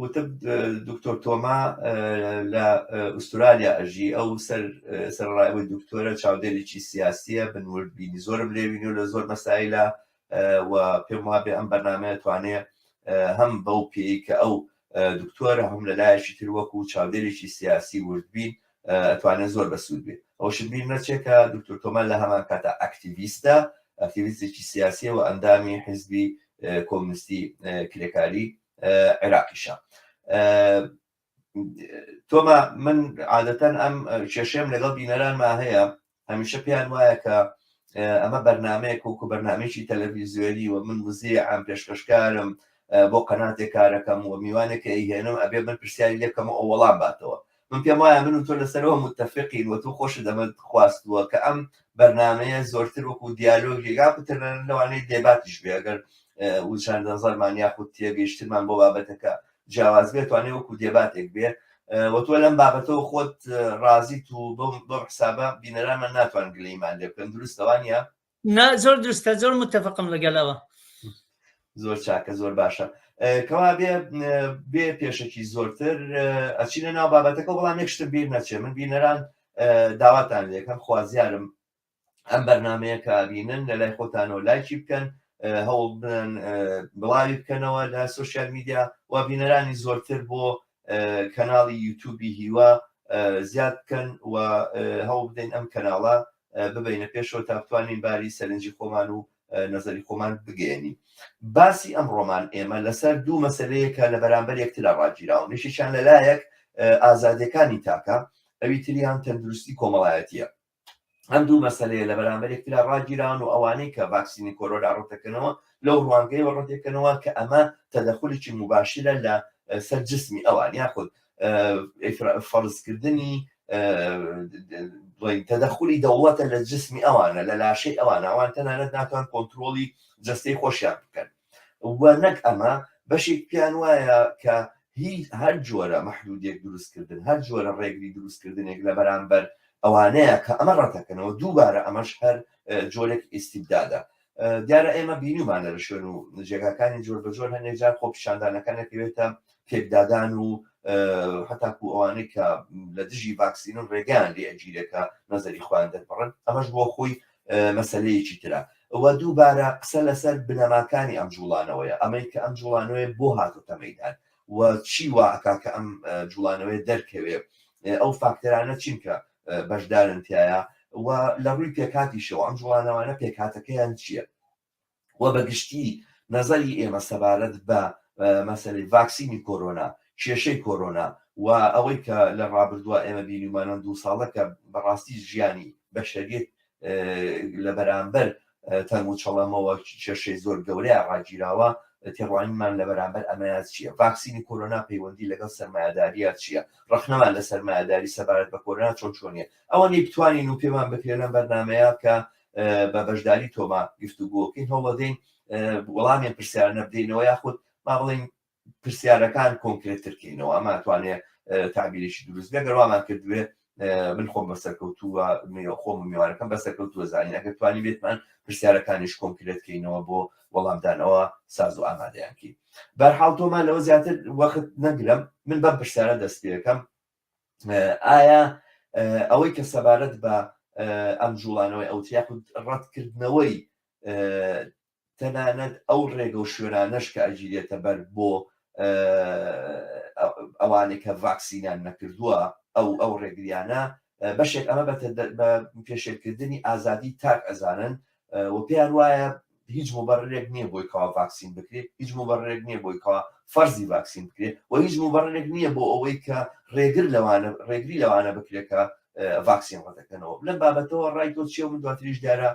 وتم دکتۆر تۆما لە ئوسترالیا ئەژی ئەو سەر سەرڕایەوەی دکتۆرە چاودێرێکی سیاسیە بن وردبینی زۆرم لێوین و لە زۆر مەسایلە و پێم وابێ ئەم بەرنمەیە توانێ هەم بەو پێی کە ئەو دکتۆرە هەم لە لایەکی تر وەکو چاودێرێکی سیاسی وردبین ئەتوانێت زۆر بەسوود بێت. ئەوەشت بیر نەچێت کە دکتۆر تۆما لە هەمان کاتا ئەکتیڤیستە، ئەکتیڤیستێکی سیاسیە و ئەندامی حیزبی کۆمنستی کرێکاری عێراقیشە. تۆما من عادەتەن ئەم کێشەیەم لەگەڵ بینەرانما هەیە، هەمیشە پێیان وایە کە ئەمە بەرنمەیەک وەکو بەرنمەیەکی تەلەڤیزیۆنی و من مزیعم پێشکەشکارم بۆ قەناتێک کارەکەم و میوانێک ئەیهێنم ئەبێ من پرسیاری لێ بکەم و ئەو وەڵام باتەوە من پێم وایە من و تۆ لەسەرەوە متفقین و تۆ خۆشت ئەمەت خواستووە کە ئەم بەرنمەیە زۆرتر وەکو دیالۆگێک یاخود تەنانەت لەوانەیە دێباتیش بێ ئەگەر وجهان نەزەرمان یاخود تێگەیشتنمان بۆ بابەتەکە جیاواز بێت توانێ وەکو دێباتێک بێ و تۆ لەم بابەتەوە خۆت ڕازیت و بەم حسابە بینەرانمان ناتوان گلەیمان لێ بکەن دروستە وانە؟ نا زۆر دروستە زۆر متفقم لەگەڵەوە. زۆر چاکە زۆر باشە کەوا بێ بێ پێشەکی زۆرتر ئەچینە ناو بابەتەکە بەڵام یەک شتم بیر نەچێ من بینەران داواتان لێکەم خوازیارم ئەم بەرنمەیە کە بینن لە لای خۆتانەوە لایکی بکەن هەوڵ بدەن بڵاوی بکەنەوە لە سوسیال میدیا و بینەرانی زۆرتر بۆ کەناڵی یوتوبی هیوا زیاد بکەن و هەوڵ بدەین ئەم کەناڵە ببینە پێشەوە تا بتوانین باری سەرنجی خۆمان و نەزەری خۆمان بگەیەنین. باسی ئەمڕۆمان ئێمە لەسەر دوو مەسەلەیە کە لە بەرامبەر یەکترا ڕاگیراون، یەکێکیان لە لایەک ئازادیەکانی تاکە، ئەوی تریان تەندروستی کۆمەڵایەتیە. ئەم دوو مەسەلەیە لە بەرامبەر یەکترا ڕاگیراون و ئەوانەی کە ڤاکسینی کۆرۆنا ڕەتدەکەنەوە لەو ڕوانگەیەوە ڕەتدەکەنەوە کە ئەمە تەدەخولێکی موباشرە لە سەر جسمی ئەوان یاخود فەرزکردنی تەدەخولی دەوڵەتە لە جسمی ئەوانە لە لاشەی ئەوانە ئەوان تەنانەت ناتوان کۆنتترۆلی جستەی خۆشیان بکەن و نەک ئەمە بەشێک پێیان وایە کە هیچ هەر جۆرە مەحدودێک دروستکردن هەر جۆرە ڕێگری دروستکردنێک لە بەرامبەر ئەوانەیە کە ئەمە ڕەتەکەنەوە دووبارە ئەمەش هەر جۆرێک ئیسیبدادە دیارە ئێمە بینیومانە لە شوێن و جێگاکانی جۆر بە جۆر هەندێک جار خۆپیشاندانەکان ئەکەوێتە پێکدادان و هەتاکو ئەوانەی کە لە دژی ڤاکسینن ڕێگەیان لێ ئەگیرێ کە نەزەری خۆیان دەربڕن ئەمەش بۆ خۆی مەسەلەیەکی ترە و دووبارە قسە لەسەر بنەماکانی ئەم جوڵانەوەیە ئەمەی کە ئەم جوڵانەوەیە بۆ هاتۆتە مەیدان. و چی وا ئەکا کە ئەم جوڵانەوەیە دەرکەوێ، ئەو فاکتەرانە چین کە بەشدارن تیایا و لە ڕووی پێکهاتیشەوە ئەم جوڵانەوانە پێکهاتەکەیان چییە؟ و بە گشتی نەزەری ئێمە سەبارەت بە مەسەلەی ڤاکسینی کۆرۆنا، کێشەی کۆرۆنا و ئەوەی کە لە ڕابردووە ئێمە بینیومانە ئەم دوو ساڵە کە بەڕاستی ژیانی بەشەریەت لە بەرامبەر تەنگ و چەڵەمەوە کێشەی زۆر گەورەیان ڕاگیراوە، تێڕوانینمان لە بەرامبەر ئەمەیا چییە؟ ڤاکسینی کۆرۆنا پەیوەندی لەگەڵ سەرمایەدارییا چییە؟ ڕەخنەمان لە سەرمایەداری سەبارەت بە کۆرۆنا چۆن چۆنیە؟ ئەوەنەی بتوانین و پێمان بکرێت لەم بەرنامەیە کە بە بەشداری تۆما گفتوگۆکەین هەوڵەدەین وەڵامی ئەم پرسیارانە بدەینەوە یاخود با بڵێین پرسیارەکان کۆنکرێتتر کەینەوە ئەمە توانێ تعبیرێکی دروست بێ گەر وامان کردوێ من خۆم بەسەرکەوتووە خۆم و میوانەکەم بەسەرکەوتووە زانین ئەگەر توانی بێتمان پرسیارەکانیش کۆنکرێت کەینەوە بۆ وەڵامدانەوە ساز و ئامادەیان کەین بەرحاڵ تۆمان لەوە زیاتر وەخت نەگرم من بەم پرسیارە دەست پێەکەم ئایا ئەوەی کە سەبارەت بە ئەم جوڵانەوەی ئەو یاخود ڕەتکردنەوەی تەنانەت ئەو ڕێگە و شوێنانەش کە ئەگیرێتە بەر بۆ ئەوانەی کە ڤاکسینیان نەکردووە ئەو ئەو ڕێگریانە بەشێک ئەمە بە پێشێلکردنی ئازادی تاک ئەزانن و پێیان وایە هیچ مبررێک نییە بۆی کەوا ڤاکسین بکرێت هیچ مبررێک نییە بۆی کەوا فەرزی ڤاکسین بکرێت و هیچ مبررێک نییە بۆ ئەوەی کە ڕێگر لەوانە ڕێگری لەوانە بکرێت کە ڤاکسین ڕەتەکەنەوە لەم بابەتەوە ڕای تۆ چیە من دواتریش دیارە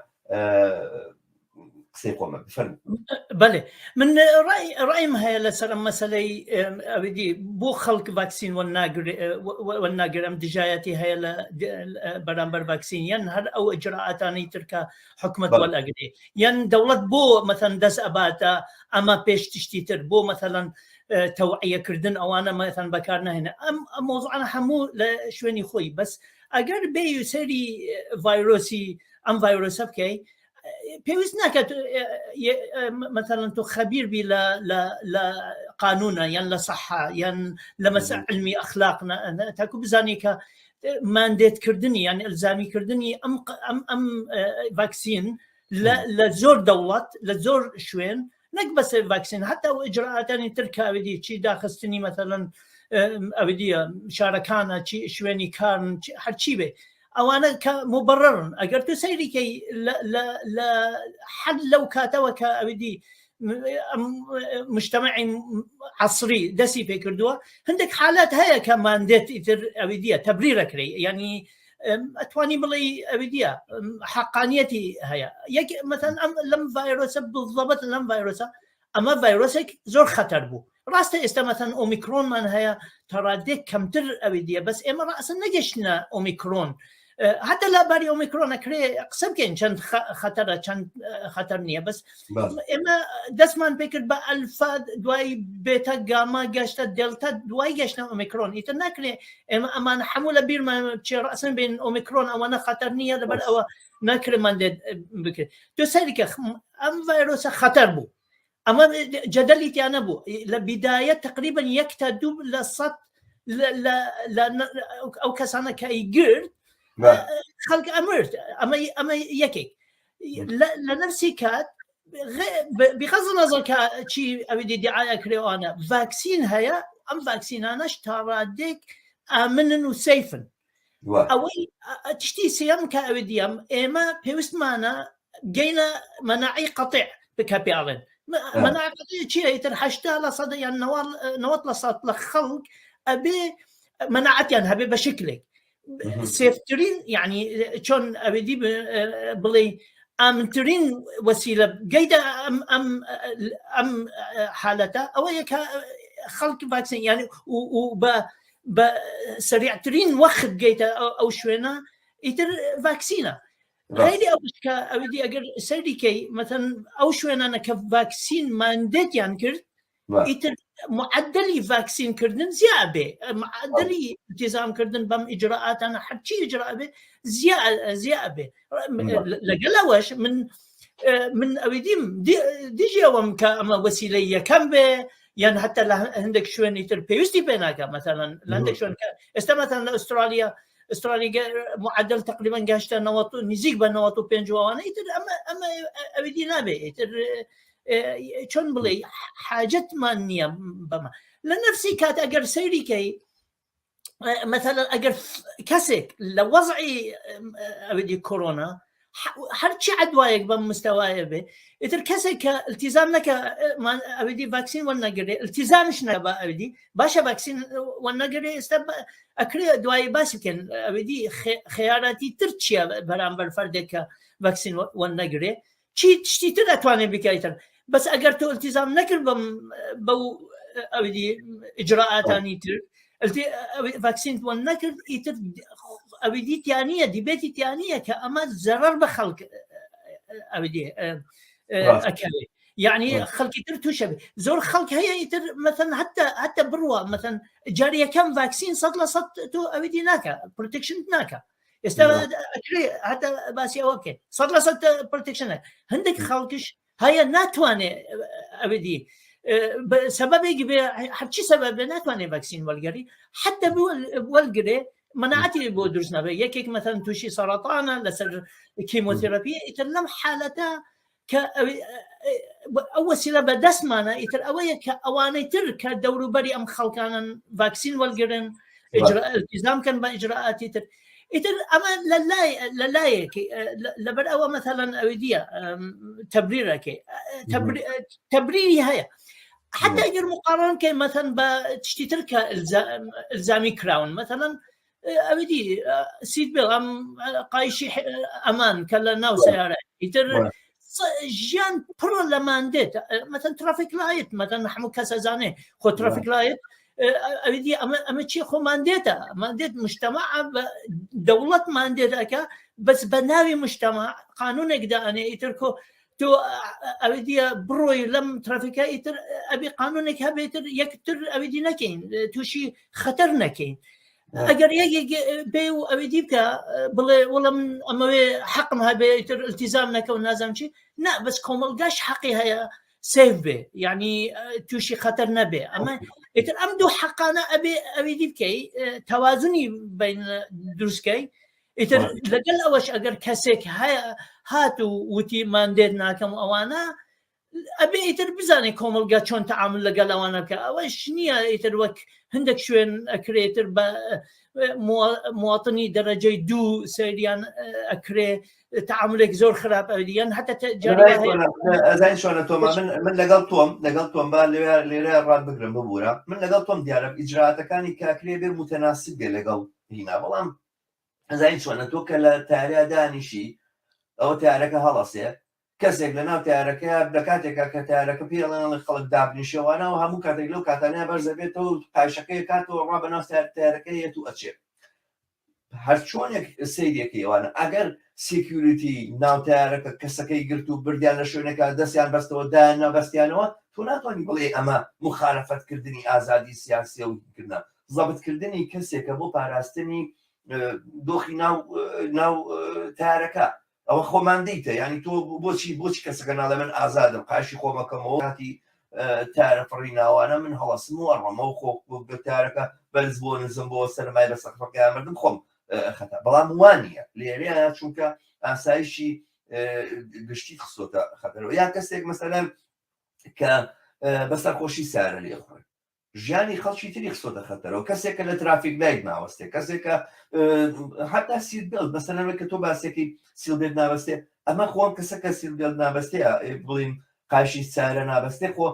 قسەی خۆمە بفەرموو. بەێ من ڕایم هەیە لەسەر ئەم مەسلەی ئەودی بۆ خەڵک ڤاکسین وەناگرم ئەم دژایەتی هەیە لە بەرامبەر ڤاکسین یان هەر ئەو ئەجرراعاتانەی ترکە حکومت وەل ئەگرێ یان دەوڵەت بۆ مەثەن دەست ئەباتە ئەمە پێش تشتی تر بۆ مەثەلەن تەوعیەکردن ئەوانە مەثەن بەکار نهێنە ئەم ئەم مۆزوعانە هەموو لە شوێنی خۆی بەس ئەگەر بێ سەری ڤایرۆسی ئەم ڤایرۆسە بکەی پێویست ناکات مەثەلەن تۆ خەبیر بی لە لە قانونە یان لە سەحا یان لە مەسە علمی ئەخلاق تاکو بزانی کە mandate کردنی یان ئەلزامی کردنی ئەم ئەم ئەم ڤاکسین لە زۆر دەوڵەت لە زۆر شوێن نەک بەس ڤاکسین حتا و ئیجرائاتانی تر کاویدی چی داخستنی مەثەلەن ئەویدیە شارەکانە چی شوێنی کارن هەرچی بێ ئەوانە کە مبررن ئەگەر تو سەیریکەی لە حەد لەو کاتەوە کە ئەویدی مجتمعی عصری دەستی پێ کردووە هەندێک حالات هەیە کە mandate ئیتر ئەویدیە تەبریرەکرێ ینی ئەتوانی بڵێ ئەویدیە حقانیەتی هەیە یەک مەثەن ئەم لەم ڤایرۆسە بالضبط لەم ڤایرۆسە ئەمە ڤایرۆسێک زۆر خەتەر بوو ڕاستە ئێستا مەثەن ئۆمیکرۆنمان هەیە تاڕادێک کەمتر ئەوی دیە بەس ئێمە ڕاستە نەگەشتنە ئۆمیکرۆن حتا لە باری ئۆمیکرۆن ئەکرێ قسە بکەین چەند خەتەرە چەند خەتەر نییە بەس ئێمە دەستمان پێکرد بە ئەلفا دوای بێتە گاما گەشتە دلتا دوای گەشتە ئۆمیکرۆن ئیتر ناکرێ ئێمە ئەمان هەموو لە بیرمان چێ ڕاستن بین ئۆمیکرۆن ئەوەنە خەتەر نییە لەبەر ئەوە ناکرێمان دێت بکرێت تۆ سەریکە ئەم ڤایرۆسە خەتەر بوو ئەمە جەدەلی تیا نەبوو لە بیدایە تقریبا یەک تا دوو لە سەد ئەو کەسانە کە ئەیگرت خەڵک ئەمرد ئەمە ئەمە یەکێک لە نفسی کات بغض النظر کە چی ئەوی دیعاە کرێوانە ڤاکسین هەیە ئەم ڤاکسینانەش تاڕادێک ئامنن و safe ن ئەوەی تشتی سێم کە ئەوی دیەم ئێمە پێویستمانە گەینە مەناعی قەتع بکە پێڵێن مەناعی قەتع چییە ئیتر 80 لە سەد یان 90 لە سەد لە خەڵک ئەبێ مەناعەتیان هەبێ بە شکلێک safe ترین یعنی چۆن ئەوێدی بڵێ ئامنترین وەسیلە گەیدە ئەم ئەم ئەم حالەتە ئەوەیە کە خەڵک ڤاکسین یعنی و بە بە سەریعترین وەخت گەیتە ئەو شوێنە ئیتر ڤاکسینە غیری ئەوش کە ئەویدی ئەگەر سەیری کەی مەتەن ئەو شوێنانە کە ڤاکسین mandate یان کرد ئیتر معدلی ڤاکسین کردن زیا بێ معدلی التزام کردن بەم ئیجراعاتانە هەرچی ئیجرا بێ زیا زیا بێ لەگەڵ ئەوەش من من ئەوی دیم دژی ئەوەم کە ئەمە وەسیلەی یەکەم بێ یان حتا لە هەندێک شوێنی تر پێویستی پێ ناکە مەسەلەن لە هەندێک شوێن کە ئێستا مەسەلەن لە ئوسترالیا ئوسترالیا معدل تقریبا گەشتە 90 نزیک بە 95 ئەوانە ئیتر ئەمە ئەمە ئەوی دی نابێ ئیتر. چۆن بڵێ حاجەتمان نییە بەمە لە نفسی کات ئەگەر سەیریکەی مەثلا ئەگەر کەسێک لە وەزعی ئەوی کۆرۆنا هەرچی عدوایەک بەم مستەوایە بێ ئیتر کەسێک کە التیزام نەکە ئەوی ڤاکسین وەرنەگرێ التیزامش نەبە ئەوی باشە ڤاکسین وەرنەگرێ ئێستا ئەکرێ دوایی باسی بکەن ئەوی خیاراتی تر چییە بەرامبەر فەردێک کە ڤاکسین وەرنەگرێ چی شتی تر ئەتوانێت بکەیتن بەس ئەگەر تۆ التیزام نەکرد بەم بەو ئەوی ئیجرائاتانی تر ڤاکسین وە نەکرد ئیتر ئەوی دیتیانە دیبێتی تیانە کە ئەمە زەرەر بە خەڵک ئەوی ئەکەوێت یعنی خەڵکی تر تووشە بێ زۆر خەڵک هەیە ئیتر مەثەن حتى حتى بڕوە مەثەن جاری یەکەم ڤاکسین سەد لە سەد تۆ ئەوی دی ناکە protection ناکە ئێستا ئەکرێ هەتا باسی ئەوە بکەین 100% protection ە هەندێک خەڵکش هەیە ناتوانێ ئەوێ دی سەبەبێکی بێ هەرچی سەبەب بێ ناتوانێ ڤاکسین وەلگەری حتى وەلگرێ مناعەتی بۆ دروست نابێت یەکێک مەثەن تووشی سەرەتانە لەسەر chemotherapy ئیتر لەم حالەتە کە ئەو وەسیلە بە دەستمانە ئیتر ئەوەیە کە ئەوانەی تر کە دەوروبەری ئەم خەڵکانن ڤاکسین وەلگرن التزام کەن بە ئیجرائاتی تر ئیتر ئەمە لە لایەک لەبەر ئەوە مەثەلەن ئەوی دیە تەبریرەکەی تەبریری هەیە حتى ئەگەر مقارنە بکەین مەثەن بە شتی تر کە ئەلزامی کراون مەثەلەن ئەوی دی seat belt ئەم قایشی ئەمان کە لە ناو سیارە ئیتر ژیان پڕە لە mandate مەثەن traffic light مەثەن هەموو کەس ئەزانێ خۆ traffic light ئەوی دی ئەمە ئەمە چی خۆ mandate ە mandate مجتمع دەوڵەت mandate ئەکە بەس بە ناوی مجتمع قانونێک دانێ ئیتر کۆ تۆ ئەوی دیە بڕۆی لەم ترافیکە ئیتر ئەبی قانونێک هەبێتر یەکتر ئەوی دی نەکەین تووشی خەتەر نەکەین ئەگەر یەکێک بێ و ئەوی دی بکە بڵێ وڵم ئەمەوێ حەقم هەبێ ئیتر التزام نەکە و نازانم چی نا بەس کۆمەڵگاش حەقی هەیە safe بێ یعنی تووشی خەتەر نەبێ ئەمە ئیتر ئەم دوو حەقانە ئەبێ ئەوی دی بکەی تەوازنی بین دروستکەی ئیتر لەگەل ئەوەش ئەگەر کەسێک هەیە هات و وتی mandate ناکەم ئەوانە ئەبێ ئیتر بزانێ کۆمەڵگا چۆن تەعامل لەگەل ئەوانە بکە ئەوەش نییە ئیتر وەک هەندێک شوێن ئەکرێتر بە مواطنی دەرەجەی دوو سەیریان ئەکرێ تعاملێک زۆر خراپ ئەویان هەتا ئەزای چۆنە تۆما من من لەگەڵ تۆم لەگەڵ تۆم با لێرە لێرە ڕات بگرم ببوورە من لەگەڵ تۆم دیارە ئیجراتەکانی کاکرێ بێ متەناسب بێ لەگەڵ هینا بەڵام ئەزانی چۆنە تۆ کە لە تاریا دانیشی ئەوە تارەکە هەڵەسێ کەسێک لە ناو تارەکە لە کاتێکا کە تارەکە پێڵێن خەڵک دابنیشەوانەوە هەموو کاتێک لەو کاتانە بەرزەبێتەوە قایشەکەی کاتەوە ڕا بەناو تارەکە یەت و ئەچێت هەرچۆنێک سەیرێکی ئەوانە ئەگەر security ناو تارەکە کەسەکەی گرت و بردیان لە شوێنەکە دەستیان بەستەوە دایان نابەستیانەوە تۆ ناتوانانی بڵێ ئەمە مخالفەتکردنی ئازادی سیاسی و کردە زەبتکردنی کەسێکە بۆ پاراستنی دۆخی ناو ناو تارەکە ئەوە خۆمان دیتە ینی تۆ بۆچی بۆچی کەسەکە ناڵێ من ئازادم قاشی خۆمەکەمەوە کاتی تارە فڕی ناوانە من هەڵەسم و ئەڕەمەوە خۆ تارەکە بەرز بۆ نزم بۆ سەرمای لە سەقفەکە مردم خۆم خەتا بەڵام وانە لێرەیە چونکە ئاسایشی گشتی خستۆتە خەتەرەوە یا کەسێک مەسەلەن کە بەسەر خۆشی سارە لێ خوڕێت ژیانی خەڵکی تری خستۆتە خەتەرەوە کەسێک کە لە traffic light ناوەستێ کەسێکە حتا seat belt مەسەلەن کە تۆ باسێکی seat belt نابەستێ ئەمە خۆم کەسەکە seat belt نابەستێ بڵین قاشی سارە نابەستێ خۆ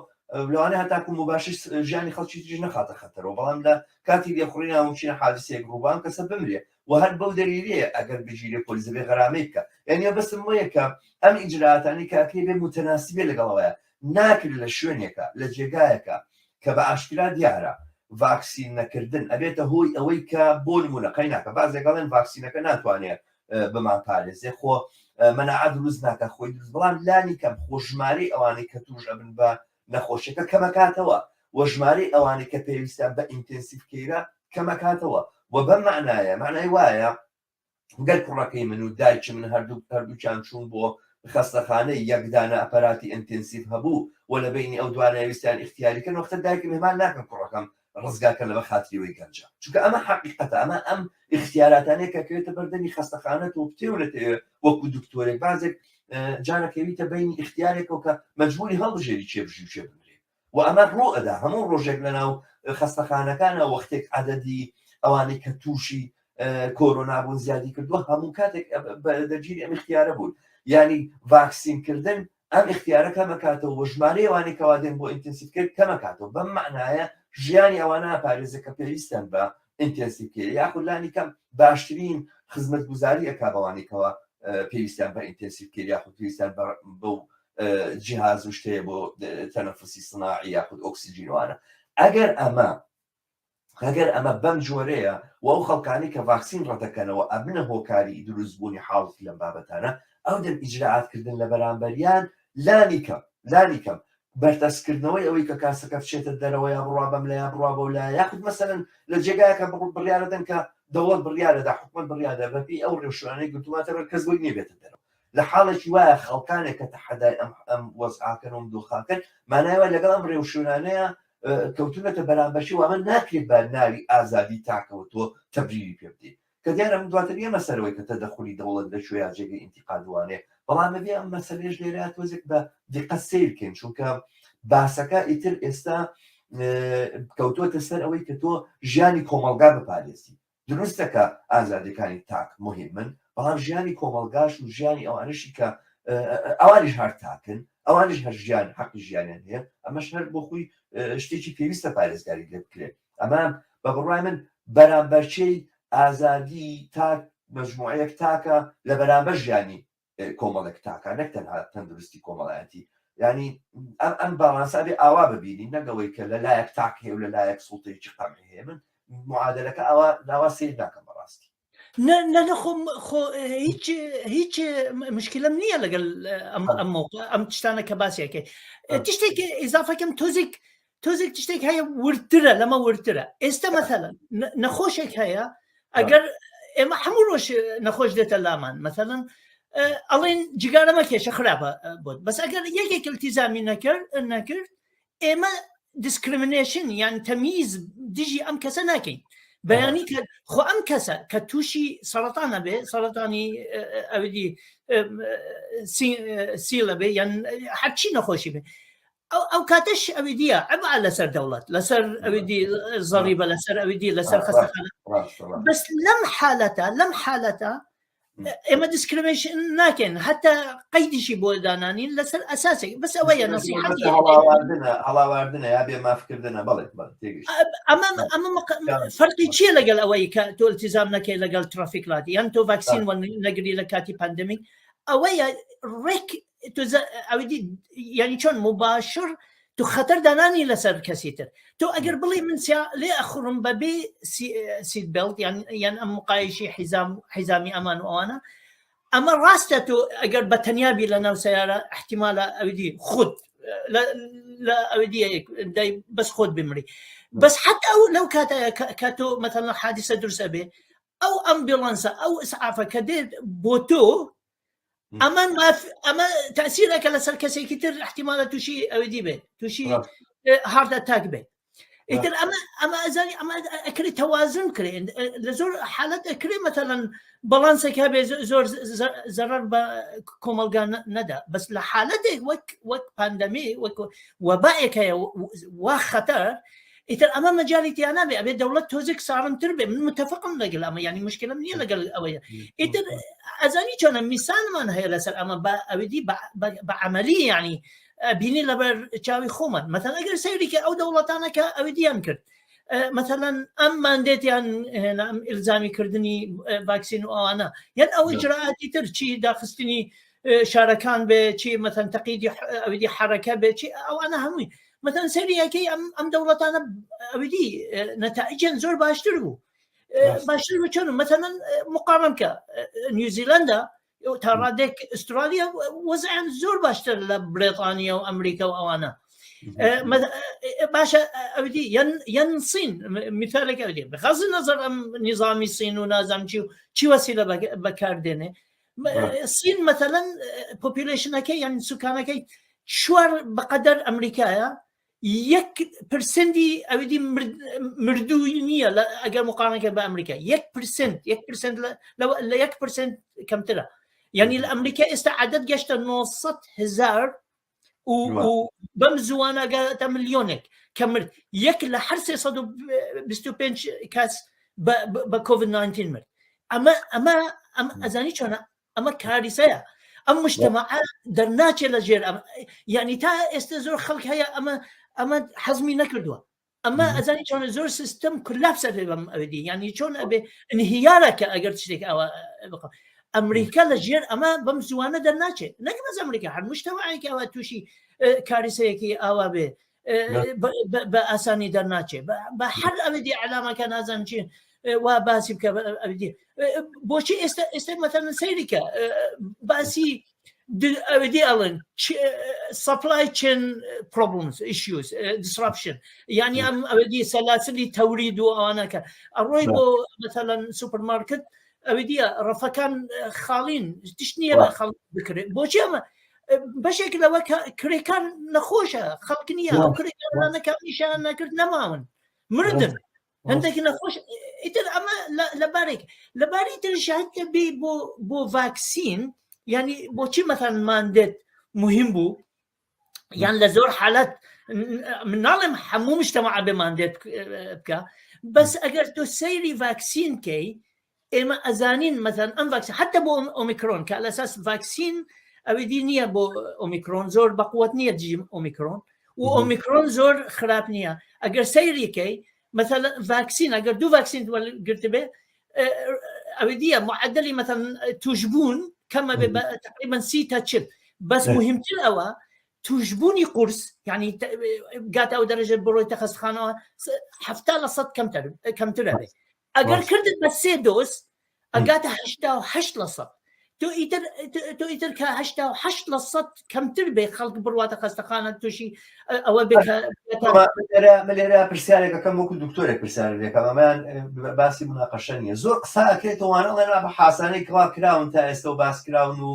لەوانە هەتاکو مباشر ژیانی خەڵکی تریش نەخاتە خەتەرەوە بەڵام لە کاتی لێخوڕی ناوچینە حادسێک ڕووبان کەسە بمرێ و هەر بەو دەلیلەیە ئەگەر بگیرێ پۆلیس دەبێ غەرامەی بکە یعنی بەسم وەیە کە ئەم ئیجراتانی کاکەی بێ متەناسبێ لەگەڵەوەیە ناکرێت لە شوێنێکا، لە جێگایەکا کە بە ئاشکرا دیارە ڤاکسین نەکردن ئەبێتە هۆی ئەوەی کە بۆ نمونە قەیناکە بازێک ئەڵێن ڤاکسینەکە ناتوانێ بمان پارێزێ خۆ مەناعە دروست ناکە خۆی دروست بەڵام لانی کەم خۆ ژمارەی ئەوانەی کە توش ئەبن بە نەخۆشیەکە کەمەکاتەوە و ژمارەی ئەوانەی کە پێویستیان بە intensive care ە کەمەکاتەوە و بەم معنایە معنای وایە گەر کوڕەکەی من و دایکی من هەردوو هەردووکیان چوون بۆ خەستەخانەی یەک دانە ئەپەراتی intensive هەبوو و لە بینی ئەو دوانە ویستیان ئیختیاری کەن وەختە دایکم هێمان ناکەن کوڕەکەم ڕزگارکە لەبەر خاتری ئەوەی گەنجە چونکە ئەمە حەقیقەتە ئەمە ئەم ئیختیاراتانەیە کە کەوێتە بەردەمی خەستەخانە تۆ بتێ و نەتەوێ وەکو دکتۆرێک بازێک جانەکەویتە بینی ئیختیارێکەوە کە مەجبوری هەڵبژێری چێ بژی و چێ بمرێ و ئەمە ڕوو ئەدا هەموو ڕۆژێک لە ناو خەستەخانەکانە وەختێک عەدەدی ئەوانەی کە تووشی کۆرۆنا بوون زیادی کردووە هەموو کاتێک دەگیری ئەم اختیارە بوون یعنی ڤاکسین کردن ئەم اختیارە کەمەکاتەوە و ژمارەی ئەوانەی کەوا دێن بۆ intensive care کەمەکاتەوە بەم معنایە ژیانی ئەوانە پارێزە کە پێویستن بە intensive care یاخود لانی کەم باشترین خزمەتگوزاری ئەکا بەوانەی کەوا پێویستیان بە intensive care یاخود پێویستیان بەو جیهاز و شتەیە بۆ تەنەفسی سناعی یاخود ئۆکسجینوانە ئەگەر ئەمە ئەگەر ئەمە بەم جۆرەیە و ئەو خەڵکانی کە ڤاکسین ڕەتەکەنەوە ئەبنە هۆکاری دروستبوونی حاڵەتی لەم بابەتانە ئەو دەم ئیجرائات کردن لە بەرامبەریان لانی کەم لانی کەم بەرتەسکردنەوەی ئەوەی کە کاسەکە بچێتە دەرەوە یا بڕوا بەم لە یا بڕوا بەو لایە یاخود مەسەلەن لە جێگایەکە بڕیارەدەن کە دەوڵەت بڕیارەدا حکومەت بڕیاردا بەپێی ئەو ڕێوشوێنانەی گرتوومانتە بەر کەس بۆی نییە بێتە دەرەوە لە حاڵێکی وایە خەڵکانێک کە تەحەدای ئەم ئەم وەزعاکەن و ئەم دۆخاکەن مانای وایە لەگەڵ ئەم ڕێوشوێنانەیە کەوتونەتە بەرامبەرچی و ئەمە ناکرێت بە ناوی ئازادی تاکەوە تۆ تەبریری پێ بدەیت کە دیارە من دواتر یەمە سەرەوەی کە تەدەخولی دەوڵەت لە کوێیا جێگەی ئینتیقاد وانەیە بەڵام ئەبێ ئەم مەسەلەیەش لێرە تۆزێک بە دیقەت سەیر بکەین چونکە باسەکە ئیتر ئێستا کەوتووەتە سەر ئەوەی کە تۆ ژیانی کۆمەڵگا بپارێزی دروستە کە ئازادیەکانی تاک مهمن بەڵام ژیانی کۆمەڵگاش و ژیانی ئەوانشی کە ئەوانیش هەر تاکن ئەوانیش هەر ژیان حەقی ژیانیان هەیە ئەمەش هەر بۆ خۆی شتێکی پێویستە پارێزگاری لێ بکرێت ئەمە بە بڕوای من بەرامبەرچەی ئازادی تاک مەجموعەیەک تاکە لە بەرامبەر ژیانی کۆمەڵێک تاکە نەک تەنها تەندروستی کۆمەڵایەتی ینی ئەم ئەم باڵانسە بێ ئاوا ببینی نەگەوەی کە لە لایەک تاک هەیە و لە لایەک سوڵتەیەکی قەمعی هەیە من معادلەکە ئاوا لاوا سیر ناکەم بەڕاستی نە نە خۆ خۆ هیچ هیچ مشکلم نییە لەگەڵ ئەم ئەم موقع ئەم شتانە کە باسیەکەی تشتێک ئیزافەکەم تۆزێک تۆزێک تشتێک هەیە وردترە لەمە وردترە ئێستا مەثەلەن نەخۆشێک هەیە ئەگەر ئێمە هەموو ڕۆژ نەخۆش دێتە لامان مەثەلەن ئەڵێن جگارە مەکێشە خراپە بۆت بەس ئەگەر یەکێک التیزامی نەکرد نەکرد ئێمە discrimination یان تەمیز دژی ئەم کەسە ناکەین بەیانی کە خۆ ئەم کەسە کە تووشی سەرەتانە بێ سەرەتانی ئەوی سیلە بێ یان هەرچی نەخۆشی بێ ئەو ئەو کاتەش ئەوی دیە عبا لەسەر دەوڵەت لەسەر ئەوی دی زەڕیبە لەسەر ئەوی دی لەسەر خەستەخانە بەس لەم حالەتە لەم حالەتە ئێمە discrimination ناکەین حتا قەیدیشی بۆ دانانین لەسەر ئەساسێک بەس ئەوەیە نصیحەتی هەڵاواردنە یا بێ مافکردنە بەڵێ ئەمە ئەمە فەرقی چییە لەگەڵ ئەوەی کە تۆ التزام نەکەی لەگەڵ traffic light یان تۆ ڤاکسین نەگری لە کاتی pandemic ئەوەیە ڕێک ئەوی یعنی چۆن مباشر تو خەتەر دانانی لەسەر کەسی تر تۆ ئەگەر بڵێ من لێ ئەخورم بەبێ seat belt یان یان ئەم مقایشی حیزام حیزامی ئەمان و ئەوانە ئەمە ڕاستە تۆ ئەگەر بە تەنیا بی لە ناو سیارە احتیمالە ئەوی خود لە ئەوی دای بەس خۆت بمری بەس حتا ئەو لەو کاتە کە تۆ مەتەڵە حادیسە دروستە بێ ئەو ئەمبیڵانسە ئەو ئیسعافە کە دێت بۆ تۆ ئەمە ئەمە تەسیرەکە لەسەر کەسێکی تر احتیمالە تووشی ئەوی دی بێت تووشی heart attack بێت ئیتر ئەمە ئەمە ئەزانی ئەمە ئەکرێت تەوازن بکرێن لە زۆر حالت ئەکرێ مەتەلەن بەڵانسێک هەبێ زۆر زەرەر بە کۆمەلگا نەدا بەس لە حالەتێک وەک وەک pandemic وەک وەبائێک هەیە وا خەتەر ئیتر ئەمە مەجالی تیا نابێ ئەبێ دەوڵەت تۆزێک سارمتر بێ من متفقم لەگەڵ ئەمە یعنی مشکلم نییە لەگەڵ ئەوەیە ئیتر ئەزانی چۆنە میسالمان هەیە لەسەر ئەمە بە ئەویدی بە عملی یعنی بینی لەبەر چاوی خۆمان مەثەن ئەگەر سەیریکە ئەو دەوڵەتانە کە ئەویدیان کرد مەثەلەن ئەم mandate یان هێنا ئەم ئیلزامی کردنی ڤاکسین و ئەوانە یان ئەو ئیجرائاتی تر چی داخستنی شارەکان بێ چی مەثەن تەقیدی ئەویدی حرەکە بێ چی ئەوانە هەمووی مەثەن سەریەکەی ئەم ئەم دەوڵەتانە ئەویدی نەتائیجیان زۆر باشتر بوو باشتر بوو چۆن مەثەلەن مقارنە بکە نیوزیلەندا تا ڕادێک ئوسترالیا وەزعیان زۆر باشتر لە بریتانیا و ئەمریکا و ئەوانە باشە ئەودی یان یان سین مثالێک ئەودی بغض النظر ئەم نظامی سین و نازام چی و چی وەسیلە بەکاردێنێ سین مەتەلەن population ەکەی یان سوکانەکەی چوار بەقەدەر ئەمریکایە. یەک percent ی ئەویدی مردووی نییە ئەگەر مقارنەکە بە ئەمریکا یەک percent یەک percent لە یەک percent کەمترە یعنی لە ئەمریکا ئێستا عدد گەشتە 900 هزار و بەم زوانە گاتە ملیۆنێک کە مرد یەک لە هەر 325 کەس بە کۆڤید 19 مرد ئەمە ئەمە ئەم ئەزانی چۆنە ئەمە کاریسەیە ئەم مشتەمەعە دەرناچێت لە ژێر ئەم یعنی تا ئێستا زۆر خەڵک هەیە ئەمە ئەمە حەزمی نەکردووە ئەمە ئەزانی چۆن زۆر سیستم collapse ئەبێ بەم ئەوێدی یعنی چۆن ئەبێ انهیارە کە ئەگەر شتێک ئەوە ئەمریکا لە ژێر ئەمە بەم زوانە دەرناچێت نەک بەس ئەمریکا هەر مشتەوەیەکی ئەوە تووشی کاریسەیەکی ئاوا بێ بە ئاسانی دەرناچێت بە هەر ئەوێدی ئەلامەکە نازانم چی وا باسی بکە ئەوێدی بۆچی ئێستا ئێستا مەتەن سەیریکە باسی ئەوێدی ئەڵێن supply chain problems issues disruption یعنی ئەم ئەوێدی سەلاسلی تەورید و ئەوانەکە ئەڕۆی بۆ مەتەلەن سوپەرمارکت ئەوێدیە ڕەفەکان خاڵین تشت نییە خەڵک بکرێت بۆچی ئەمە بەشێک لەوە کرێکار نەخۆشە خەڵک نییە ئەو کرێکارانە کە نیشان نەکرد نەماون مردن هەندێک نەخۆش ئیتر ئەمە لەبارێک لەباری تر شاهد کە بێ بۆ بۆ ڤاکسین ینی بۆچی مەتەن mandate مهم بوو یان لە زۆر حالت من ناڵێم هەموو مشتەمە بێ mandate بکە بەس ئەگەر تۆ سەیری ڤاکسین کەی ئێمە ئەزانین مەسەن ئەم ڤاکسین حتا بۆ ئۆمیکرۆن کە لەساس ڤاکسین ئەوی دی نییە بۆ ئۆمیکرۆن زۆر بەقوت نییە دژی ئۆمیکرۆن و ئۆمیکرۆن زۆر خراپ نییە ئەگەر سەیریکەی مەسەل ڤاکسین ئەگەر دوو ڤاکسین گرتبێ ئەوی دیە معدلی مەسەن توشبوون کەمە بێ تقریبا سی تا چل بەس مهمتر ئەوە توشبوونی قورس یعنی گاتە ئەو دەرەجە بڕۆیتە خەستخانەوە هەفتا لە سەد کەمتر کەمترە بێت ئەگەر کردت بە سێ dose ئەگاتە 88 لە سەد تۆ ئیتر تۆ ئیتر کە 88 لە سەد کەمتر بێ خەڵک بڕواتە خەستەخانە تووشی ئەوە بێ لێرە پرسیارێکەکەم وەکو دکتۆرێک پرسیار لێکەم ئەمەیان باسی مناقەشە نییە زۆر قسە ئەکرێتەوانە ئەڵێن بە حاسانەی کوا کراون تا ئێستا و باس کراون و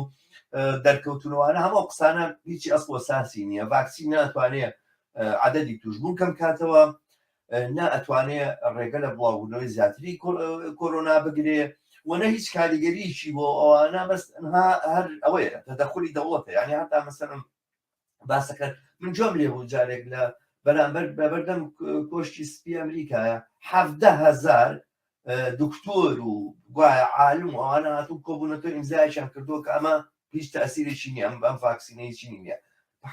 دەرکەوتنەوەە هەموو قسانە هیچی ئەسڵ ساسی نییە ڤاکسین ناتوانێت عددی توشبوون کەم کاتەوە نە ئەتوانێ ڕێگە لە بڵاوبوونەوەی زیاتری کۆرۆنا بگرێ و نە هیچ کاریگەریی بۆ ئەوانە بەس تەنها هەر ئەوەیە تەدەخولی دەوڵەتە یعنی هەتا مەسەلەن باسەکە من جۆم لێ بوو جارێک لە بەرامبەر بەبەردەم کۆشکی سپی ئەمریکایە هەزار دکتۆر و گوایە عالم و ئەوانە هاتوون کۆبوونەتەوە ئیمزایشیان کردووە کە ئەمە هیچ تەسیرێکی نییە ئەم ئەم ڤاکسینە هیچی نییە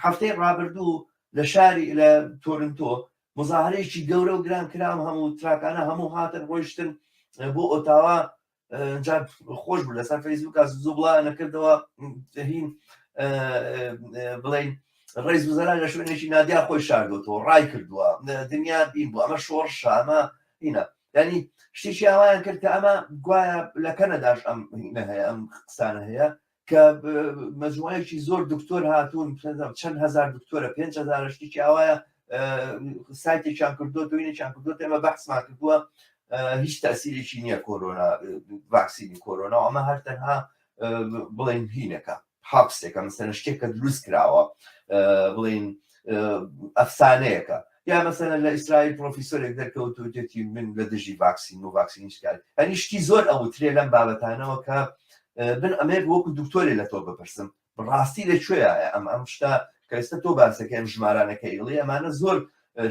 هەفتەی ڕابردوو لە شاری لە تۆرنتۆ مزاهرەیەکی گەورە و گران کرام هەموو تراکانە هەموو هاتن ڕۆیشتن بۆ ئۆتاوا جا خۆش بوو لەسەر فەیسبوک زوو بڵاویان نەکردەوە هین بڵین ڕێز وزەرا لە شوێنێکی نادیار خۆی شاردۆتەوە ڕای کردووە دنیا بین بوو ئەمە شۆڕشە ئەمە هینە ینی شتێکی ئاوایان کرد کە ئەمە گوایە لە کەنەداش ئەم هینە هەیە ئەم قسانە هەیە کە مەجموعەیەکی زۆر دکتۆر هاتوون چەند هزار دکتۆرە 5هزار شتێکی ئاوایە سایتێکیان کردو دوینێکیان کردو ئێمە بەحسمان کردووە هیچ تاسیرێکی نییە کۆرۆنا ڤاکسینی کۆرۆنا ئەمە هەر تەنها بڵێن هینەکە حاپسێکە مەسەلەن شتێک کە دروست کراوە بڵین ئەفسانەیەکە یا مەسەلەن لە ئیسرائیل پرۆفیسۆرێک دەرکەوت و وتێتی من لە دژی ڤاکسین و ڤاکسین هیچ کار هەنی شتی زۆر ئەوترێ لەم بابەتانەوە کە بن ئەمێک وەکو دکتۆرێ لە تۆ بپرسم ڕاستی لە کوێیە ئەم ئەم شتە کە ئێستا تۆ باسەکە ئەم ژمارانەکە ئیڵی ئەمانە زۆر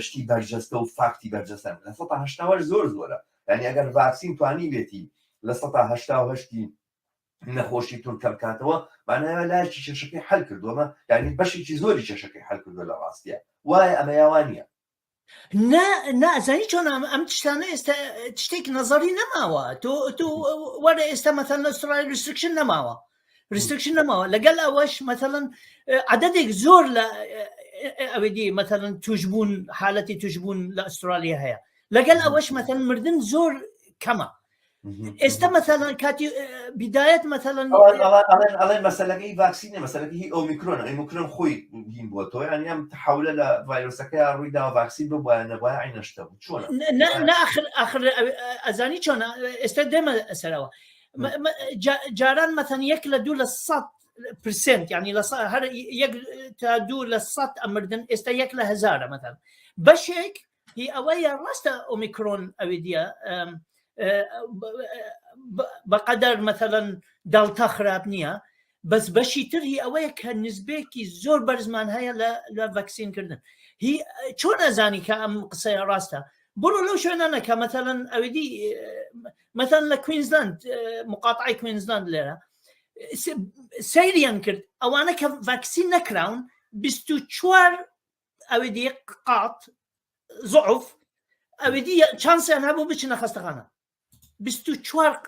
شتی بەرجەستە و فاکتی بەرجەستەن لە سەتا هەشتاوەش زۆر زۆرە یعنی ئەگەر ڤاکسین توانی بێتی لە سەتا هەشتا و هەشتی نەخۆشی تون کەم کاتەوە مانایە لایەکی کێشەکەی حل کردووەمە یعنی بەشێکی زۆری کێشەکەی حل کردووە لە ڕاستیە وایە ئەمە یاوان نییە نا نا زانی چۆن ئەم ئەم شتانە ئێستا شتێک نەزەری نەماوە تۆ تۆ وەرە ئێستا مەثەن لە ئوسترالیا restriction نەماوە restriction نەماوە لەگەڵ ئەوەش مەثەلەن عددێک زۆر لە ئەوەی مەثەلەن توشبوون حالەتی توشبوون لە ئوسترالیا هەیە لەگەڵ ئەوەش مەثەلەن مردن زۆر کەمە ئێستا مەثەلەن کاتی بدایەت مەثەلەن ئەڵێن مەسەلەکەی ڤاکسینە مەسەلەکەی هی ئۆمیکرۆن ئۆمیکرۆن خۆی هین بووە تۆ یانی ئەم تحولە لە ڤایرۆسەکەی ڕووی داوە ڤاکسین ببوایە نەبوایە عینە شتە بوو چۆنە نا ئاخر ئاخر ئەزانی چۆنە ئێستا دێمە سەرەوە جاران مەثەن یەک لە دوو لە سەد. percent یعنی لە هەر یەک تا دوو لە سەد ئەمردن ئێستا یەک لە هەزارە مەتەن بەشێک هی ئەوەیە ڕاستە ئۆمیکرۆن ئەوێ دیە بەقەدەر مەتەلەن دەڵتا خراپ نییە بەس بەشی تر هی ئەوەیە کە نسبێکی زۆر بەرزمان هەیە لە ڤەکسین کردن هی چۆن ئەزانی کە ئەم قسەیە ڕاستە بڕۆ لەو شوێنانە کە مەتەلەن ئەوێدی مەتەن لە کوینزلاند مقاتعی کوینزلاند لێرە سەیریان کرد ئەوانە کە ڤاکسین نەکراون 24 ئەوێدی قات زعف ئەوێدی چانسیان هەبوو بچنە خەستەخانە 24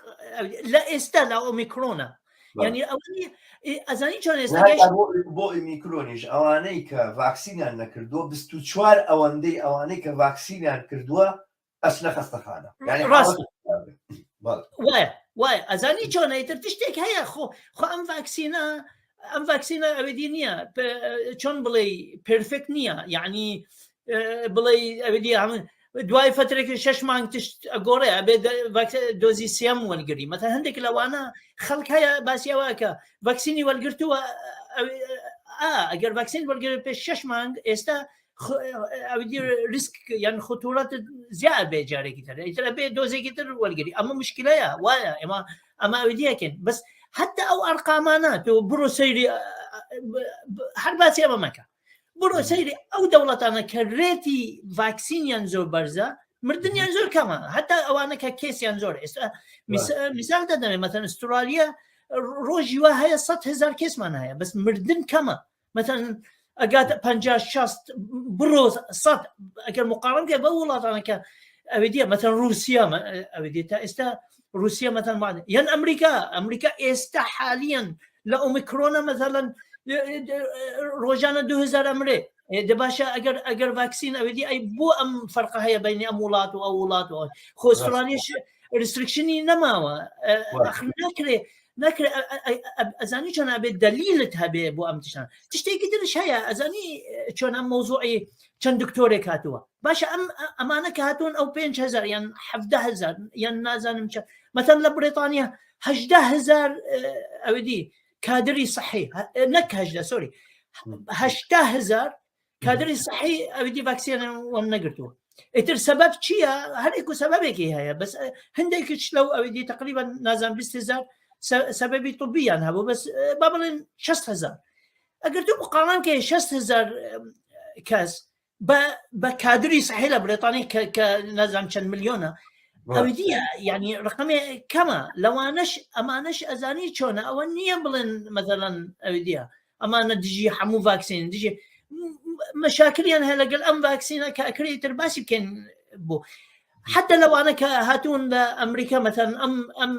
لە ئێستا لە ئۆمیکرۆنە یعنی ئەوە ئەزانی چۆن ئێستا بۆ ئۆمیکرۆنیش ئەوانەی کە ڤاکسینیان نەکردووە 24 ئەوەندەی ئەوانەی کە ڤاکسینیان کردووە ئەچنە خەستەخانە یعنی ڕاست وایە وایە ئەزانی چۆنە ئیتر تشتێک هەیە خۆ خۆ ئەم ڤاکسینە ئەم ڤاکسینە ئەوێدی نییە چۆن بڵێ perfect نییە یعنی بڵێ ئەوێدی هەمن دوای فترێکی شش مانگ تشت ئەگۆڕێ ئەبێ دۆزی سیام وەرگری مەتە هەندێک لەوانە خەڵک هەیە باسی ئەوەکە ڤاکسینی وەرگرتووە ئەگەر ڤاکسین وەرگێت پێش شش مانگ ئێستا ئەودی ریسک یان خطورەت زیاد بێ جارێکی تر ئیتر بێ دۆزێکی تر وەرگری ئەمە مشکلەیە وایە ئێمە ئەمە ئەودیەکەن بەس حتا ئەو ئەرقامانە تۆ بڕۆ سەیری هەر باسی ئەمە مەکە بڕۆ سەیری ئەو دەوڵەتانە کە rate ی ڤاکسینیان زۆر بەرزە مردنیان زۆر کەمە هەتا ئەوانە کە case یان زۆر ئێستا میسال دەدەمێ مەتەن ئوسترالیا ڕۆژی وا هەیە 100 هزار case مان هەیە بەس مردن کەمە مەتەن ئەگاتە پ شست بڕۆ سەد ئەگەر مقاڕن بکە بە وڵاتانە کە ئەوێ دیە مەتەن رووسیا ئەوێ دیە تا ئێستا رووسیا مەتەن یان ئەمریکا ئەمریکا ئێستا حالیان لە ئۆمیکرۆنە مەتەلەن ڕۆژانە 2000 ئەمرێ دە باشە ئەگەر ئەگەر ڤاکسین ئەوێدی ئەی بۆ ئەم فەرقە هەیە بینی ئەم وڵات و ئەو وڵات و خۆسترانیش restriction ی نەماوە ناکرێ ناکرێ ئەزانی چۆن ئەبێت دەلیلت هەبێ بۆ ئەم تشتان تشتێکی ترش هەیە ئەزانی چۆن ئەم مەوزوعی چەند دکتۆرێک هاتووە باشە ئەم ئەمانە کە هاتوون ئەو 5هزار یان 17هزار یان نازانم چە مەتەن لە بریتانیا هەهزار ئەودی کادری صحی نەک هەژدە sorry هەهزار کادری صحی ئەودی ڤاکسیان وەم نەگرتووە ئیتر سەبەب چییە هەرێک و سەبەبێکی هەیە بەس هەندێکیش لەو ئەودی تقریبا نازان 20هزار سەبەبی طبیان هەبوو بەس با بڵێن 6هزار ئەگەر تو مقارنە کەی 6هزار کەس بە کادری صحی لە بریتانی کە نازانم چەند ملیۆنە ئەویدیە یعنی ڕقمێ کەمە لەوانەش ئەمانەش ئەزانی چۆنە ئەوە نییە بڵێن مەزەلەن ئەویدیە ئەمانە دژی هەموو ڤاکسین دژی مەشاکلیان هەیە لەگەل ئەم ڤاکسینە کە ئەکرێت تر باسی بکەین بۆ حتى لەوانە کە هاتوون لە ئەمریکا مەتەن ئەم ئەم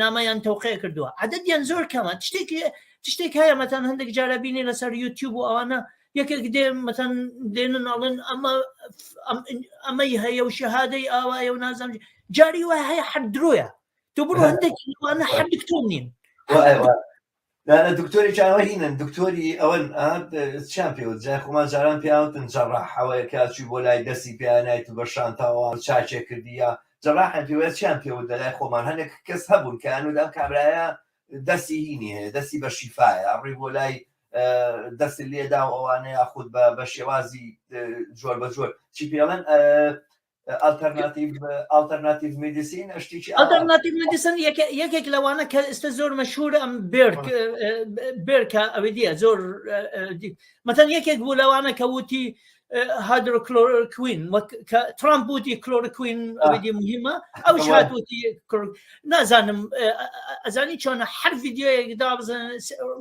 نامەیان تەوقێ کردووە عددیان زۆر کەمە شتێکی شتێک هەیە مەتەن هەندێک جارە بینی لەسەر یوتیوب و ئەوانە یەکێک دێ مەتەن دێنن ئەڵێن ئەمە ئەمەی هەیە و شەهادەی ئاوایە و نازانم جاری وای هەیە هەر درۆیە تۆ بڕۆ هەندێک لەوانە هەر دکتۆر نین دانە دکتۆری چاوە هینن دکتۆری ئەوەن چیان پێوت جای خۆمان جاران پیاوتن جەڕاح ئەوەیە کە چوی بۆ لای دەستی پیانایت و بە شانتاوە چاچێ کردی یا جەڕاحیان پێوە چیان پێوت لە لای خۆمان هەندێک کەس هەبوون کە ئەنود ئەم کابرایە دەستی هینی هەیە دەستی بە شیفایە ئەڕی بۆ لای دەست لێدا و ئەوانە یاخود بە شێوازی جۆر بە جۆر چی پێڵێن alternative alternative medicine شتێکی alternative medicine یەکێک لەوانە کە ئێستا زۆر مەشهور ئەم بێرک بێرکە ئەوی دیە زۆر مەتەن یەکێک بوو لەوانە کە وتی هایدرۆکلۆرکوین کە ترامپ وتی کلۆرکوین ئەوەی مهمە ئەو هاتوتی نازانم ئەزانی چۆنە هەر ڤیدیۆیەک دابزن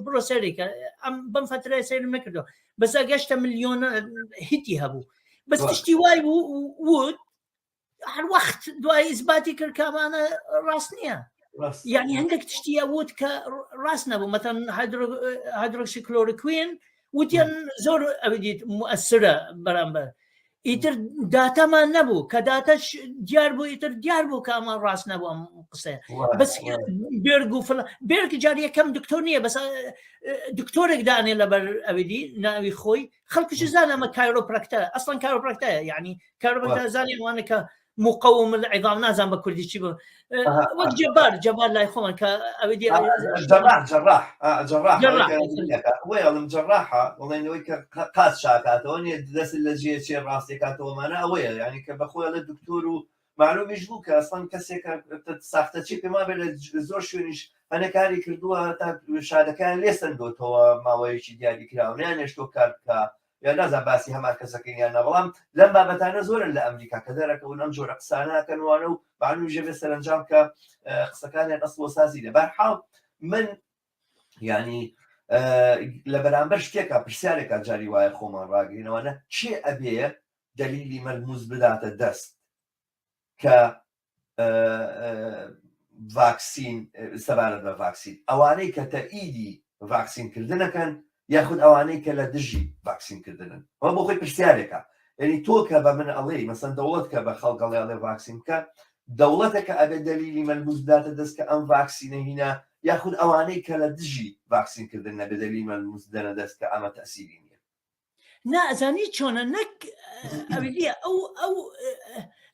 بڕۆ سەرێکە ئەم بەم فترەیە سەیرم نەکردەوە بەس ئەگەشتە ملیۆن هیتی هەبوو بەس تشتی وای بوو وت هەر وەخت دوای ئیسباتی کرد کامانە ڕاست نییە یعنی هەندێک تشتی ئەوت کە ڕاست نەبوو مەتەن هایدرۆکسی کلۆرکوین وتیان زۆر ئەویدیت مؤثرە بەرامبەر ئیتر داتامان نەبوو کە داتەش دیار بوو ئیتر دیار بوو کە ئەمە ڕاست نەبوو ئەم قسەیە بەس بێرگ و فلان بێرگ جار یەکەم دکتۆر نییە بەس دکتۆرێک دانێ لەبەر ئەویدی ناوی خۆی خەڵکیش زانە ئەمە chiropractor ە ئەسڵەن chiropractor ە یعنی chiropractor زانانی وانە کە مقوم العظام نازان بە کوردی چی بوو وەک جەبار جەبار لای خۆمان کە ئەوە دی جەراح جەراح جەراح وەڵم جەراحە وڵێنەوەی کە قاچ شاکاتەوە نیە دەست لە جێ چێ ڕاستێکاتەوەمانە ئەوەیە ینی کە بەخۆی لە دکتۆر و معلومیش بوو کە ئەسڵەن کەسێکە ساختەچی پێما بێ لە زۆر شوێنیش هەنە کاری کردووە تا شادەکان لێ سندۆتەوە ماوەیەکی دیاری کراوە نیانێشتۆ کار بکە یا نازان باسی هەمان کەسەکەین یان نا بەڵام لەم بابەتانە زۆرن لە ئەمریکا کە دەرەکەون ئەم جۆرە قسانە ئەکەن وانە و معلومیشە بێ سەرەنجام کە قسەکانیان ئەسڵ و سازی لە بەرحاڵ من یعنی لە بەرامبەر شتێکە پرسیارێکە جاری وایە خۆمان ڕاگرینەوەنە چێ ئەبێ دەلیلی مەلموس بداتە دەست کە ڤاکسین سەبارەت بە ڤاکسین ئەوانەی کە تەئیدی ڤاکسین کردنەکەن یاخود ئەوانەی کە لە دژی ڤاکسین کردنن ئەوە بۆ خۆی پرسیارێکە یعنی تۆ کە بە من ئەڵێی مەسەن دەوڵەت کە بە خەڵک ئەڵێ ئەڵێ ڤاکسین بکە دەوڵەتەکە ئەبێ دەلیلی مەلموس بداتە دەست کە ئەم ڤاکسینە هینا یاخود ئەوانەی کە لە دژی ڤاکسین کردن نەبێ دەلیلی مەلموس بدەنە دەست کە ئەمە تەسیری نییە نا ئەزانی چۆنە نەک ئەویە ئەو ئەو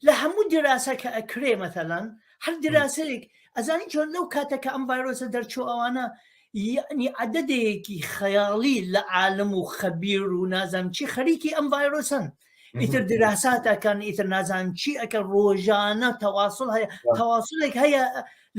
لە هەموو دراسە کە ئەکرێ مەتەلەن هەر دراسەیەک ئەزانی چۆن لەو کاتە کە ئەم ڤایرۆسە دەرچوو ئەوانە یعنی عددێکی خەیاڵی لە عالم و خەبیر و نازانم چی خەریکی ئەم ڤایرۆسن ئیتر دراسات ئەکەن ئیتر نازانم چی ئەکە ڕۆژانە تەواصل هەیە تەواصلێک هەیە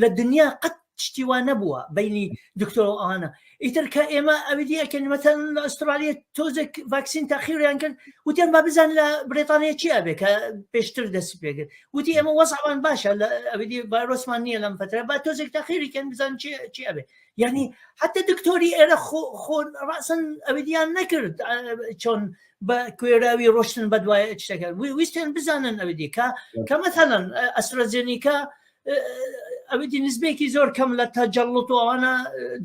لە دنیا قەت شتی وا نەبووە بینی دکتۆر و ئەوانە ئیتر کە ئێمە ئەوی ئەکەن مەتەن لە ئوسترالیا تۆزێک ڤاکسین تاخیریان کرد وتیان با بزان لە بریتانیا چی ئەبێ کە پێشتر دەستی پێکرد وتی ئێمە وەزعمان باشە لە ئەوی ڤایرۆسمان نییە لەم فترە با تۆزێک تاخیری کەن بزان چی چی ئەبێ یعنی حتى دکتۆری ئێرە خۆ خۆ ڕاسن ئەویدیان نەکرد چۆن بە کوێراوی ڕۆشتن بە دوای شتەکە ویستیان بزانن ئەوی کە کە مەثلەن ئەسترازێنیکا ئەوەی نزبێکی زۆر کەم لە تەجەڵت و ئەوانە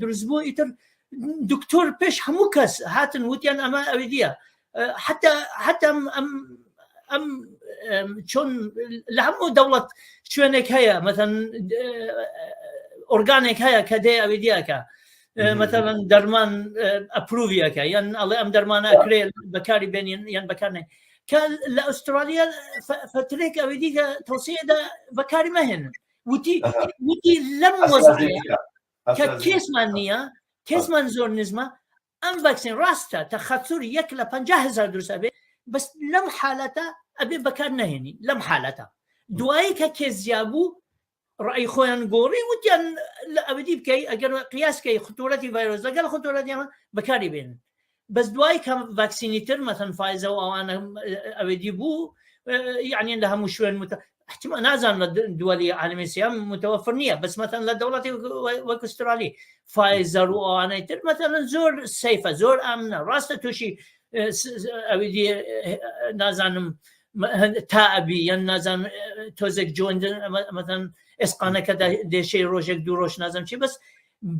دروست بوو ئیتر دکتۆر پێش هەموو کەس هاتن وتیان ئەمە ئەوی دیە حتا حتا ئەم ئەم چۆن لە هەموو دەوڵەت شوێنێک هەیە مەتەن ئۆرگانێک هەیە کە دێ ئەوی دیەکە مەتەڵەن دەرمان ئەپروڤیەکە یان ئەڵێ ئەم دەرمانە ئەکرێ بەکاری بێنین یان بەکارنێ کە لە ئوسترالیا فترێک ئەوی دیکە تەوسیەدا بەکاری مەهێنن وتی وتی لەم وەزعەیە کە کێسمان نییە کێسمان زۆر نزمە ئەم ڤاکسین ڕاستە تەخەتور یەک لە 50 هزار دروست ئەبێ بەس لەم حالەتە ئەبێ بەکار نەهێنی لەم حالەتە دوایی کە کێس زیابوو ڕای خۆیان گۆڕی وتیان لە ئەوەدی بکەی ئەگەر قیاسکەی خطورەتی ڤایرۆس لەگەڵ خطورەتی ئەمە بەکاری بێنن بەس دوای کە ڤاکسینی تر مەثەن فایزە و ئەوانە ئەوەدی بوو یعنی لە هەموو شوێن مت احتمال نازان لە دووەلی عالمی سیام متوفر نییە بەس مەثەن لە دەوڵەتی وەک ئوسترالی فایزەر و ئەوانەی تر مەثەن زۆر سەیفە زۆر ئامنە ڕاستە تووشی ئەوەدی نازانم تا ئەبی یان نازان تۆزێک جۆندن مەثەن ئێسقانەکە دێشەی ڕۆژێک دوو ڕۆژ نازم چی بەس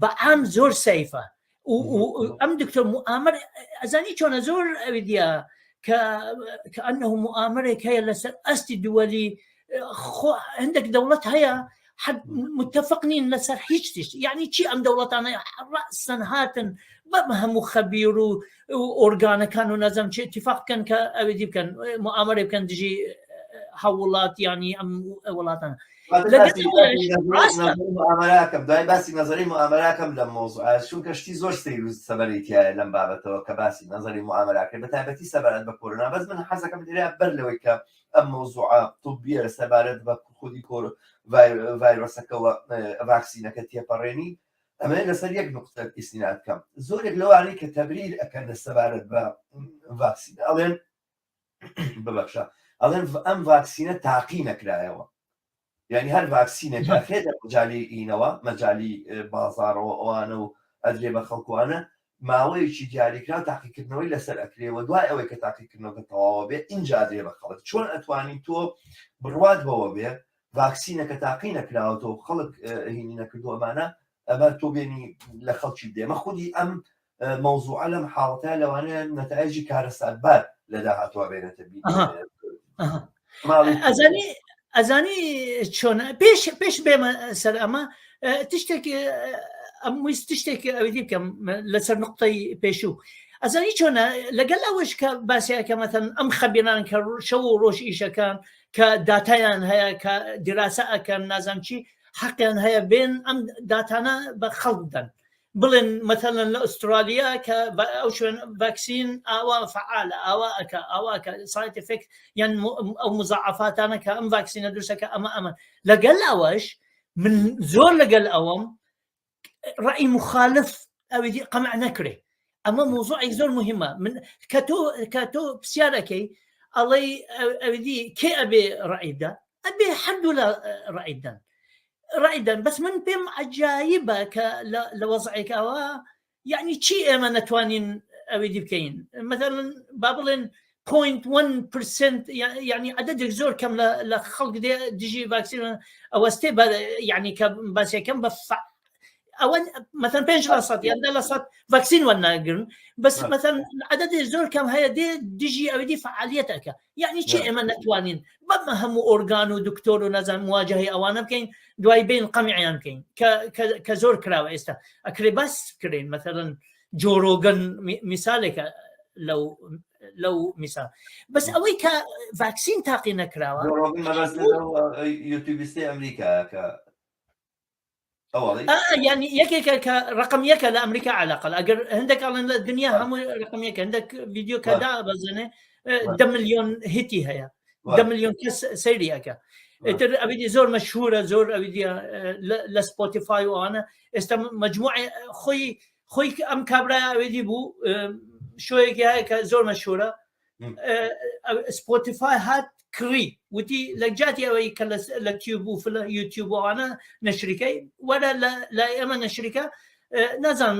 بەعام زۆر سەیفە ئەم دکتۆر مؤامر ئەزانی چۆنە زۆر ئەوی دیە کە کە ئەنه مؤامرێک هەیە لەسەر ئەستی دووەلی خۆ هەندێک دەوڵەت هەیە متفق نین لەسەر هیچ تشت یعنی چی ئەم دەوڵەتانە ڕەسەن هاتن بەم هەموو خەبیر و ئۆرگانەکان و نەزم چی اتفاق بکەن کە ئەوی دی بکەن مؤامرە بکەن دژی هاوڵات ینی ئەم وڵاتانە مؤامراکەم دوای باسی نظری مؤامراکەم لەم مۆزوع چونکە شتی زۆر سەیر و سەبەری تایە لەم بابەتەوە کە باسی نظری مؤامراکە بە تایبەتی سەبارەت بە کۆرۆنا بەس من حەزەکەم لێرە بەر لەوەی کە ئەم مۆزوعە طبیە سەبارەت بە خودی کۆر ڤایرۆسەکەەوە ڤاکسینەکە تێپەڕێنی ئەمە لەسەر یەک نقطە ئیسناد بکەم زۆرێک لەوانەی کە تەبریر ئەکەن لە سەبارەت بە ڤاکسین ئەڵێن ببەخشە ئەڵێن ئەم ڤاکسینە تاقی نەکرایەوە یعنی هەر ڤاکسینێک ئەخرێتە مەجالی ئینەوە مەجالی بازاڕەوە ئەوانە و ئەدرێ بە خەڵکوانە ماوەیەکی دیاریکراو تاقیکردنەوەی لەسەر ئەکرێ و دوای ئەوەی کە تاقیکردنەوەکە تەواوە بێ ئینجا ئەدرێ بە خەڵک چۆن ئەتوانی تۆ بڕوات بەوە بێ ڤاکسینەکە تاقی نەکراوەتەوە خەڵک هینی نەکردو ئەمانە ئەمە تۆ بێنی لە خەڵکی بدێ مە خودی ئەم مەوزوعە لەم حاڵەتە لەوانەیە نەتایجی کارەساتبار لە داهاتوە بێنێتە بی ئەزانی ئەزانی چۆن پێش پێش بێمە سەر ئەمە تشتێک ئەم ویست تشتێک ئەوی بکەم لەسەر نقطەی پێشوو. ئەزانی چۆنە لەگەل ئەوەش کە باسیەکە مەتەن ئەم خەبیران کە شەو و ڕۆژ ئیشەکان کە داتایان هەیە کە دیراسە ئەکەن نازان چی حەقیان هەیە بێن ئەم داتانە بە خەڵک بدەن بڵێن مەتەلەن لە ئوسترالیا کە ئەو شوێن ڤاکسین ئاوا فعالە ئاوا ئەکا ئاوا کە side effect یان ئەو مزاعفاتانە کە ئەم ڤاکسینە دروستەکە ئەمە ئەمە لەگەل ئەوەش من زۆر لەگەل ئەوەم ڕئی مخالف ئەوی قەمع نەکرێ ئەمە موضوعێک زۆر مهمە من کە تۆ کە تۆ پرسیارەکەی ئەڵەی ئەوی کێ ئەبێ ڕئیدا ئەبێ هەردوو لە ڕئیدان ڕئیدان بەس من پێم عجایبە کە لە وەزعێکەوە یعنی چی ئێمە نەتوانین ئەوی دی بکەین مثلا با بڵێن 0.1% یعنی عددێک زۆر کەم لە خەڵک دژی ڤاکسین ئەوەستێ یعنی کە باسیەکەم بە ئەوە مەثەن پێنج لە سەد یان دە لە سەد ڤاکسین وەرناگرن بەس مەثەن عددێک زۆر کەم هەیە دێ دژی ئەوی دی فعالیەتەکە یعنی چی ئێمە نەتوانین بەمە هەموو ئۆرگان و دکتۆر و نازان مواجهەی ئەوانە بکەین دوای بین قەمیان بکەین کە زۆر کراوە ئێستا ئەکرێ باس بکرێن مەثەن جۆ ڕۆگن میسالێکە لەو لەو میسال بەس ئەوەی کە ڤاکسین تاقی نەکراوە یوتیوبستی ئەمریکا کە ینی یەکێکە کە ڕقم یەکە لە ئەمریکا علاقل ئەگەر هەندێک ئەڵێن لە دنیا هەموو ڕقم یەکە هەندێک ڤیددیو کە دا بەزێنێ دە میلیۆن هیتی هەیە دە میلیۆن کەس سەیری ئەەکە ئیتر ئەویدی زۆر مەشهورە زۆر ئەویدی لە سپۆتیفای وانە ئێستا مجموعی خۆی خۆی ئەم کابرا ئەوێدی بوو شۆیەکی هەیە کە زۆر مەشهورە سپۆتیفای هات کڕی وتی لە جاتی ئەوەی کە لە تیوب و فلە یوتیوب ئەوانە نەشریکەی وەرە لە ئێمە نەشریکە نازان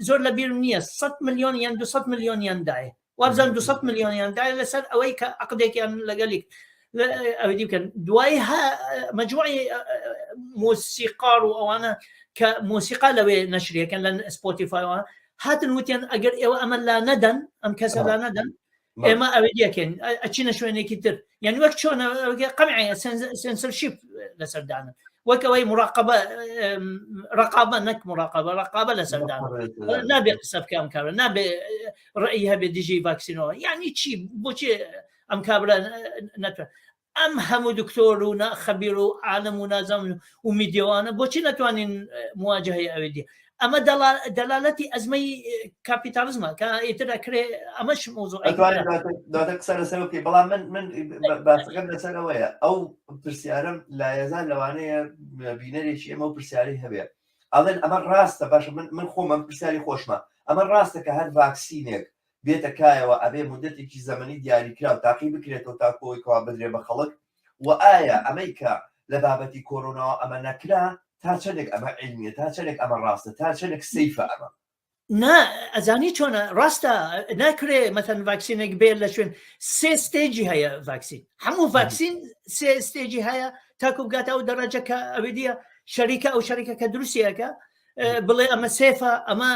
زۆر لە بیرم نییە 100 میلیۆن یان 200 میلیۆنیان دایە وابزان 200 میلیۆنیان دایە لەسەر ئەوەی کە عقدێکیان لەگەلیک ئەوی دی بکەن دوای مجموعی مۆسیقار و ئەوانە کە مۆسیقا لەوێ نەشریەکەن لە سپۆتیفایەوە هاتن وتیان ئەگەر ئێوە ئەمە لا نەدەن ئەم کەسە لا نەدەن ئێمە ئەوێ دیەکەین ئەچینە شوێنێکی تر یعنی وەک چۆن قەمعەیە سنسەرشیپ لەسەردانن وەک ئەوەی مراقبە ڕقابە نەک مراقبە ڕقابە لەسەردان نابێ قسە بکە ئەم کارە نابێ ڕئی هەبێ دژی ڤاکسینەوە یعنی چی بۆچی ئەم کابرا نەتوان ئەم هەموو دکتۆر و خەبیر و عالم و نازم و میدیوانە بۆچی نەتوانین مواجهەی ئەوێ دی ئەمە دەلالەتی ئەزمەی کاپیتالیزمە کە ئیتر ئەکرێ ئەمەش موضوع دواتر قسە لەسەر بکەی بەڵام من من باسەکەم لەسەر ئەوەیە ئەو پرسیارم لایەزان لەوانەیە بینەرێکی ئێمە و پرسیاری هەبێ ئەڵێن ئەمە ڕاستە باشە من من خۆم ئەم پرسیاری خۆشمە ئەمە ڕاستە کە هەر ڤاکسینێک بێتە کایەوە ئەبێ مودەتێکی زەمەنی دیاریکراو تاقی بکرێتەوە تاکو ئەوەی کەوا بدرێ بە خەڵک و ئایا ئەمەی کە لە بابەتی کۆرۆناوە ئەمە نەکرا تا چەندێک ئەمە عیلمیە تا چەندێک ئەمە ڕاستە تا چەندێک safe ە ئەمە؟ نا ئەزانی چۆنە ڕاستە ناکرێ مەتەن ڤاکسینێک بێ لە شوێن سێ stage ی هەیە ڤاکسین هەموو ڤاکسین سێ stage ی هەیە تاکو بگاتە ئەو دەرەجە کە ئەوێ دیە شەریکە ئەو شەریکە کە دروستیەکە بڵێ ئەمە safe ە ئەمە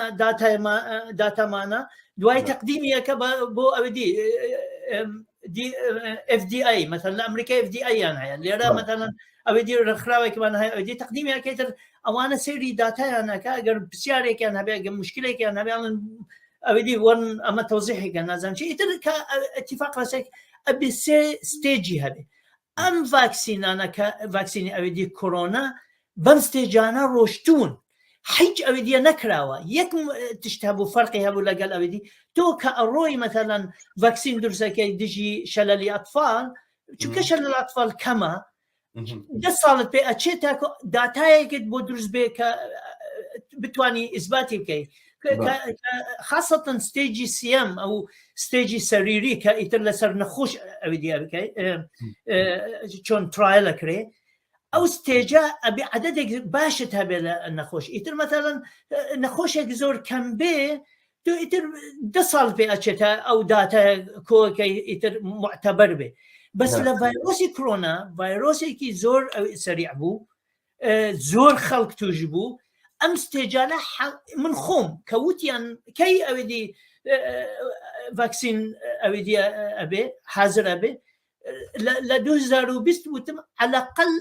داتامانە دوای تەقدیمیەکە بۆ ئەوە دی FDA مەثلا لە ئەمریکا FDA یان هەیە لێرە مەثلا ئەوە دی ڕێکخراوێکمان هەیە ئەوە دی تەقدیمیەکەی تر ئەوانە سەیری داتایانەکە ئەگەر پرسیارێکیان هەبێ ئەگەر مشکلێکیان هەبێ ئەوە دی وەن ئەمە تەوزیحێکە نازانم چی ئیتر کە اتفاق ڕسێک ئەبێ سێ stage ی هەبێ ئەم ڤاکسینانە کە ڤاکسینی ئەوێ دی کۆرۆنا بەم stage انە ڕۆشتوون حیچ ئەوێ دیە نەکراوە یەک تشت هەبوو فەرقی هەبوو لەگەل ئەوێ دی تۆ کە ئەڕۆی مەتەلەن ڤاکسین دروستەکەی دژی شەلەلی ئەتفال چونکە شەلەل ئەتفال کەمە دە ساڵت پێ ئەچێت تاکو داتایەکت بۆ دروست بێ کە بتانی ئیسباتی بکەیت خاصەتەن stage ی سیەم ئەو stage ی سەریری کە ئیتر لەسەر نەخۆش ئەوی دیار بکەیت چۆن trial ەکرێ ئەو stage ە ئەبێ عددێک باشت هەبێ لە نەخۆش ئیتر مەتەڵەن نەخۆشێک زۆر کەم بێ تۆ ئیتر دە ساڵ پێ ئەچێتە ئەو داتا کۆکەی ئیتر معتەبەر بێ بەس لە ڤایرۆسی کرۆنا ڤایرۆسێکی زۆر سەریع بوو زۆر خەڵک توش بوو ئەم stage انە من خۆم کە وتیان کەی ئەوێدی ڤاکسین ئەوێدی ئەبێ حاضر ئەبێ لە 2020 وتم عەلەقل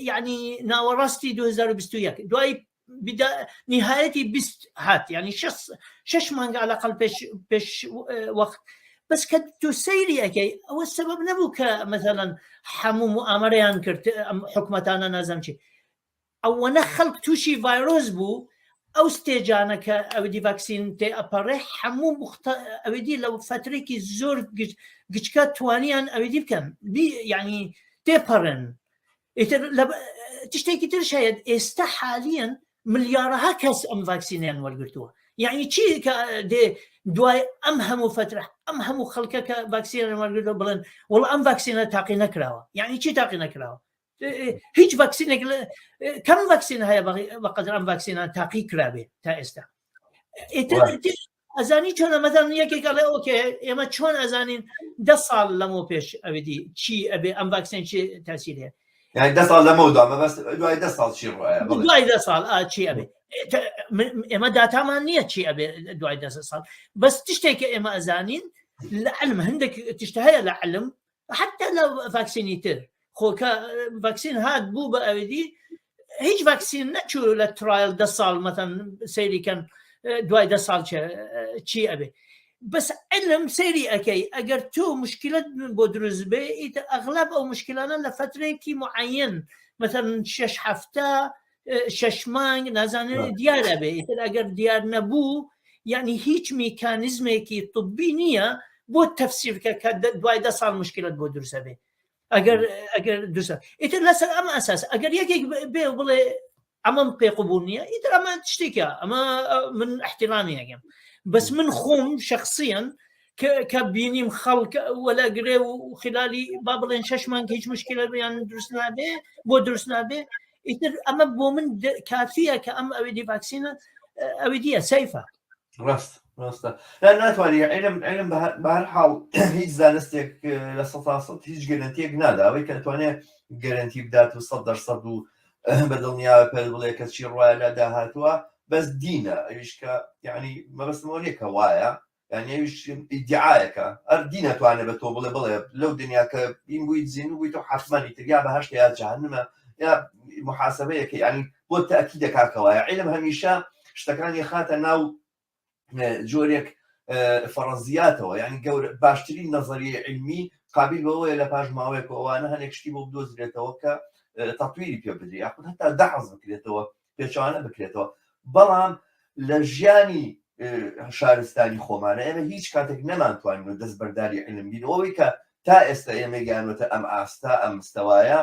یعنی ناوەڕاستی 2021 دوای نهایەتی 20 هات یعنی شش مانگ علاقل پێش پێش وەخت بەس کە تۆ سەیری ئەەکەی ئەوە سەبەب نەبوو کە مەثلەن هەموو مؤامرەیان کرد ئەم حکومەتانە نازم چی ئەوەنە خەڵک تووشی ڤایرۆس بوو ئەو stage انە کە ئەودی ڤاکسین تێ ئەپەڕێ هەموو مخت ئەودی لە فترێکی زۆر گچکە توانیان ئەودی بکەن یعنی تێپەڕن ئیتر تشتێکی ترش هەیە ئێستا حالیەن ملیارەها کەس ئەم ڤاکسینیان وەرگتووە یعنی چی کە دێ دوای ئەم هەموو فترە ئەم هەموو خەڵکە کە ڤاکسینیان وەرگرتووە بڵێن وڵ ئەم ڤاکسینە تاقی نەکراوە یعنی چی تاقی نەکراوە هیچ ڤاکسینێک کەم ڤاکسین هەیە بەقدر ئەم ڤاکسینە تاقی کرابێ تا ئێستا ئەزانی چۆن ئەمەدان یەکێک ئەڵێ okay ئێمە چۆن ئەزانین دە ساڵ لەمەو پێش ئەوێدی چی ئەبێ ئەم ڤاکسین چی تاسیر هەیە یعنی دە ساڵ لەمەو دوا مەبەست دوای دە ساڵ چی ڕوایە دوای دە ساڵ چی ئەبێ ئێمە داتامان نییە چی ئەبێ دوای دە ساڵ بەس تشتێکە ئێمە ئەزانین لە علم هەندێک تشتە هەیە لە علم حتى لە ڤاکسینی تر خۆ کە ڤاکسین هات بوو بە ئەوێدی هیچ ڤاکسین نەچوو لە trial دە ساڵ مەتەن سەیریکەن دوای دە ساڵ چی ئەبێ بەس علم سەیری ئەەکەی ئەگەر تۆ مشکلت بۆ دروست بێ ئیتر ئەغلب ئەو مشکلانە لە فترێکی معەن مەتەن شش هەفتە شش مانگ نازانێت دیارە بێ ئیتر ئەگەر دیار نەبوو یعنی هیچ میکانیزمێکی طبی نییە بۆ تەفسیرکە کە دوای دە ساڵ مشکلت بۆ دروستە بێ ئەگەر ئەگەر دروستە ئیتر لەسەر ئەم ئەساس ئەگەر یەکێک بێ بڵێ ئەمەم پێ قبول نییە ئیتر ئەمە شتێکە ئەمە من احترامی ئەگەم بەس من خۆم شخصیان کە بینیم خەڵک وەلا گرێ و خلالی با بڵێن شش مانگ هیچ مشکلە بیان دروست نابێ بۆ دروست نابێ ئیتر ئەمە بۆ من کافیە کە ئەم ئەوی دی ڤاکسینە ئەوی دیە safe ە ڕاست ڕاستە لا ناتوانانی علم علم بە هەر حاڵ هیچ زانستێک لە سە سە هیچ گەرنتیەک نادا ئەوەی کە توانێت گەرنتی بدات و سە دەرسەد و بە دڵنیاوە پێ بڵێ کە چی ڕایە لە داهاتووە بەس دینە ئەویش کە یعنی مەبەستمەوە نییە کە وایە یعنی ئەویش ئیدعایەکە ئەر دین ئەتوانێ بە تۆ بڵێ بڵێ لەو دنیا کە بین بوویت زیندوو بوویت و حەتمەنی تر یا بەهەشت یا جەهەنمە یا محاسبەیەکە یعنی بۆ تەئکید دەکا کە وایە عیلم هەمیشە شتەکانی خاتە ناو جۆرێک فەڕەزیاتەوە یعنی گەورە باشترین نەزەریە علمی قابل بەوەیە لە پاش ماوەیەک ئەوانە هەنێک شتی بۆ بدۆزرێتەوە کە تەتویری پێ بدرێ یاخود هەتا دەحەز بکرێتەوە پێچەوانە بکرێتەوە بەڵام لە ژیانی شارستانی خۆمانە ئێمە هیچ کاتێک نەمانتوانین دەست بەرداری علم بین ئەوەی کە تا ئێستا ئێمە گەیانوەتە ئەم ئاستا ئەم مستەوایە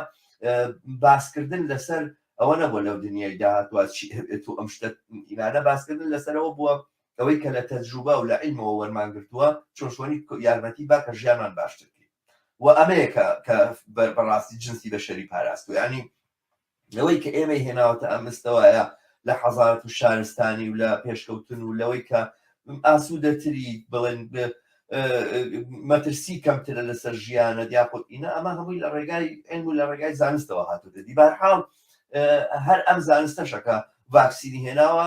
باسکردن لەسەر ئەوە نەبووە لەو دنیای داهاتوە چی هەبێت و ئەم شتە ئیمانە باسکردن لەسەرەوە بووە ئەوەی کە لە تەجروبە و لە علمەوە وەرمان گرتووە چۆن شۆنی یارمەتی با کە ژیانمان باشتر بکەین و ئەمەیە کە کە بەڕاستی جنسی بەشەری پاراستوە ینی لەوەی کە ئێمەی هێناوەتە ئەم مستەوایە لە حەزارەت و شارستانی و لە پێشکەوتن و لەوەی کە ئاسوودەتری بڵێن مەترسی کەمترە لەسەر ژیانە یاخود ئینە ئەمە هەمووی لە ڕێگای علم و لە ڕێگای زانستەوە هاتووتە دی بارحاڵ هەر ئەم زانستەشەکە ڤاکسینی هێناوە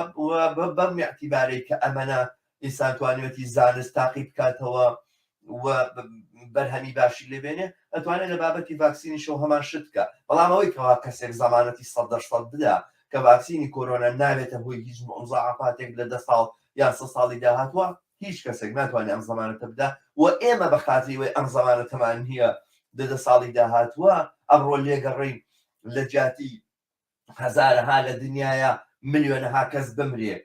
بەم اعتیبارەی کە ئەمەە ئینسان توانیوەتی زانست تاقی بکاتەوە و بەرهەمی باشی لێ بێنێ ئەتوانێت لە بابەتی ڤاکسینیشەوە هەمان شت بکە بەڵام ئەوەی کەوا کەسێک زەمانەتی سەد دەرسەد بدا کە ڤاکسینی کۆرۆنا نابێتە هۆی هیچ مزاعفاتێک لە دە ساڵ یان سە ساڵی داهاتوە هیچ کەسێک ناتوانێت ئەم زەمانەتە بدا و ئێمە بە خاتری وەی ئەم زەمانەتەمان نییە دە دە ساڵی داهاتوە ئەمڕۆ لێگەڕین لە جیاتی هەزارەها لە دنیایا ملیۆنەها کەس بمرێ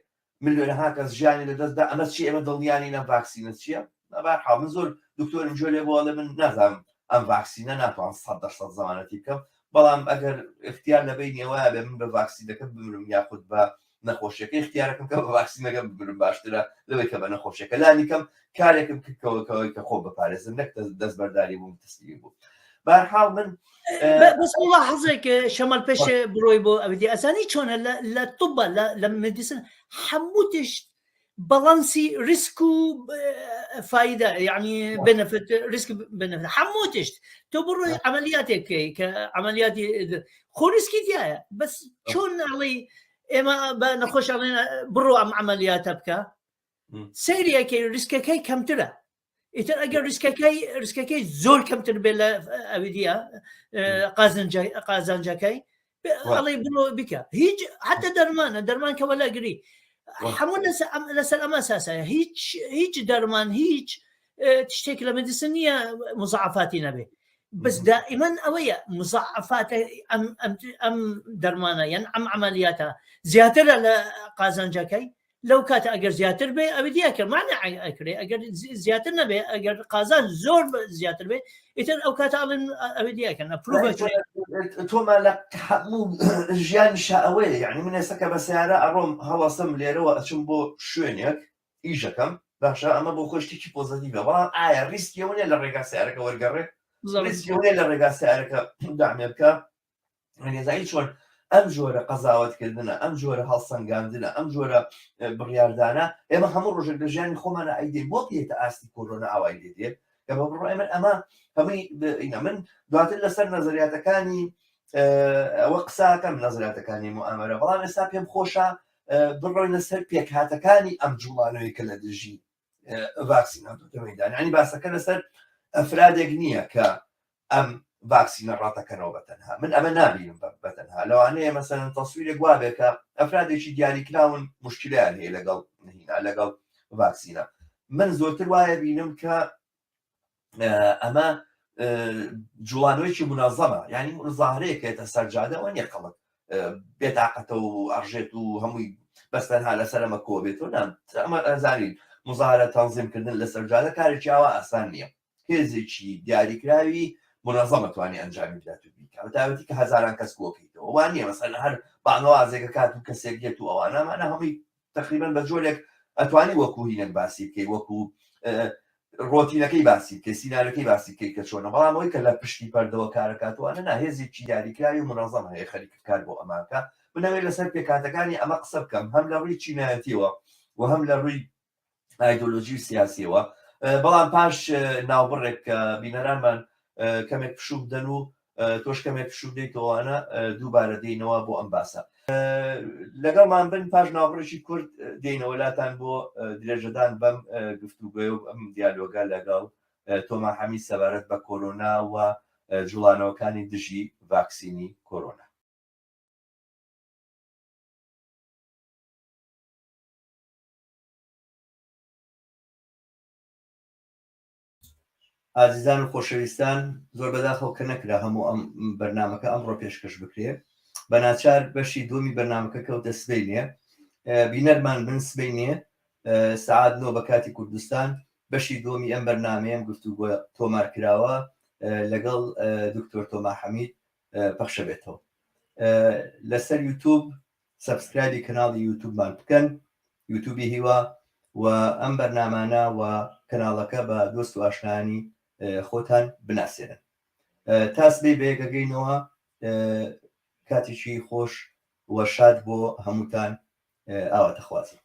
ملیۆنەها کەس ژیانی لەدەستدا ئەمە چی ئێمە دڵنیانی لەم ڤاکسینە چییە بەهەرحاڵ من زۆر دکتۆرم گوێ لێ بووە ئەڵێ من نازانم ئەم ڤاکسینە ناتوانم سەد دەرسەد زەمانەتی بکەم بەڵام ئەگەر اختیار لە بەینی ئەوەیا بێ من بە ڤاکسینەکە بمرم یاخود بە نەخۆشیەکە اختیارەکەم کە بە ڤاکسینەکە بمرم باشترە لەوەی کە بە نەخۆشیەکە لانی کەم کارێکم کردەوە کەەوەی کە خۆم بپارێزم نەک دەستبەرداری بووم تەسلیمی بوو بەهەرحاڵ من بەس ملاحظێک شەمال پێش بڕۆی بۆ ئەودی ئەزانی چۆنە لە طب لە medicine هەموو تشت balance ی risk و فایدە یعنی benefit risk benefit هەموو تشت تۆ بڕۆی عملیاتێک بکەی کە عملیاتی خۆ ریسکی تایە بەس چۆن ئەڵێ ئێمە بە نەخۆش ئەڵێن بڕۆ ئەم عملیاتە بکە سەیریەکەی ریسکەکەی کەمترە ئیتر ئەگەر ریسکەکەی ریسکەکەی زۆر کەمتر بێت لە ئەویدیە قازانجەکەی. ئەڵێ بڕۆ بکە هیچ حتى دەرمانە دەرمان کە وەلاگری هەموو لەسەر ئەمە ساسایە هیچ هیچ دەرمان هیچ شتێک لە medicine نییە مزعفاتی نەبێ بەس دائما ئەوەیە مزعفات ئەم ئەم دەرمانە یان ئەم عملیاتە زیاترە لە قازانجەکەی لەو کاتە ئەگەر زیاتر بێ ئەوی دیاکە مانع ئەکرێ ئەگەر زیاتر نەبێ ئەگەر قازان زۆر زیاتر بێ ئیتر ئەو کاتە ئەڵێن ئەوی دیاکەن تۆما لە هەموو ژیان شەوەیە یعنی من ئێستا کە بە سیارە ئەڕۆم هەڵەسم لێرەوە ئەچم بۆ شوێنێک ئیشەکەم باشە ئەمە بۆ خۆی شتێکی positive ە بەڵام ئایا ریسکی ئەوە نیە لە ڕێگا سیارەکە وەرگەڕێ ریسکی ئەوە نیە لە ڕێگا سیارەکە دامێ بکە نێزانی چۆن ئەم جۆرە قەزاوەتکردنە ئەم جۆرە هەڵسەنگاندنە ئەم جۆرە بڕیاردانە ئێمە هەموو ڕۆژێک لە ژیانی خۆمانە ئەیدەین بۆ پێێتە ئاستی کۆرۆنا ئاوای لێ دێت کە بە بڕوای من ئەمە هەمووی من دواتر لەسەر نەزەریاتەکانی ئەوە قساکەم نەزراتەکانی موئامەرە بەڵام ئێستا پێم خۆشە بڕۆینە سەر پێکهاتەکانی ئەم جوڵانەوەی کە لە دژی ڤاکسین هاتۆتە مەیدان یعنی باسەکە لەسەر ئەفرادێک نییە کە ئەم ڤاکسینە ڕەتەکەنەوە بە تەنها من ئەمە نابینم بە تەنها لەوانەیە مەسەن تەسویرێک وابێ کە ئەفرادێکی دیاریکراون مشکلیان هەیە لەگەڵ هینا لەگەڵ ڤاکسینە من زۆرتر وایە بینم کە ئەمە جوڵانەوەیکی منەزەمە یعنی زاهرەیەکێتە سەرجادەوە نیە خەڵک بێتاقەتە و ئەڕژێت و هەمووی بەس تەنها لەسەر ئەمە کۆ بێتەوە نا ئەمە ئەزانین مزاهرە تەنزیمکردن لەسەر جادە کارێکی ئاوا ئاسان نییە هێزێکی دیاریکراوی منەزەمە توانی ئەنجامی بدات و بیکا بەتایبەتی کە هەزاران کەس کۆکەیتەوە وا نییە مەسەلەن هەر بانگەوازێکە کات و کەسێک دێت و ئەوانە ئەمانە هەمووی تقریبا بە جۆرێک ئەتوانی وەکو هینەک باسی بکەی وەکو ڕۆتینەکەی باسی بکەی سیناریۆکەی باسی بکەی کە چۆنە بەڵام ئەوەی کە لە پشتی پەردەوە کارەکاتوانە نا هێزێکی دیاریکراوی منەزەم هەیە خەریکە کار بۆ ئەمانکە من ئەوێ لەسەر پێکهاتەکانی ئەمە قسە بکەم هەم لە ڕووی چینایەتیەوە و هەم لە ڕووی ئایدۆلۆژی و سیاسیەوە بەڵام پاش ناوبڕێک کە بینەرانمان کەمێک پشوو بدەن و تۆش کەمێک پشوو بدەیتەوەوانە دووبارە دێینەوە بۆ ئەم باسە لەگەڵمان بن پاش ناوبڕێکی کورت دێینەوە لاتان بۆ درێژەدان بەم گفتوگۆی و ئەم دیالۆگە لەگەڵ تۆما حەمید سەبارەت بە کۆرۆنا و جوڵانەوەکانی دژی ڤاکسینی کۆرۆنا. ئازیزان و خۆشەویستان زۆر بەداخەوە کە نەکرا هەموو ئەم بەرنامەکە ئەمڕۆ پێشکەش بکرێ بە ناچار بەشی دووەمی بەرنامەکە کەوتە سبەینێ بینەرمان بن سبەینێ سعات نۆ بە کاتی کوردستان بەشی دووەمی ئەم بەرنمەیەم گفتوگۆ تۆمار کراوە لەگەڵ دکتۆر تۆما حەمید پەخشە بێتەوە لەسەر یوتوب subscribe ی کەناڵی یوتوبمان بکەن یوتوبی هیوا و ئەم بەرنامانە و کەناڵەکە بە دۆست و ئاشنایانی خۆتان بناسێنن تا سبەی بەیەکەگەینەوە کاتێکی خۆش و شاد بۆ هەمووتان ئاواتەخوازم.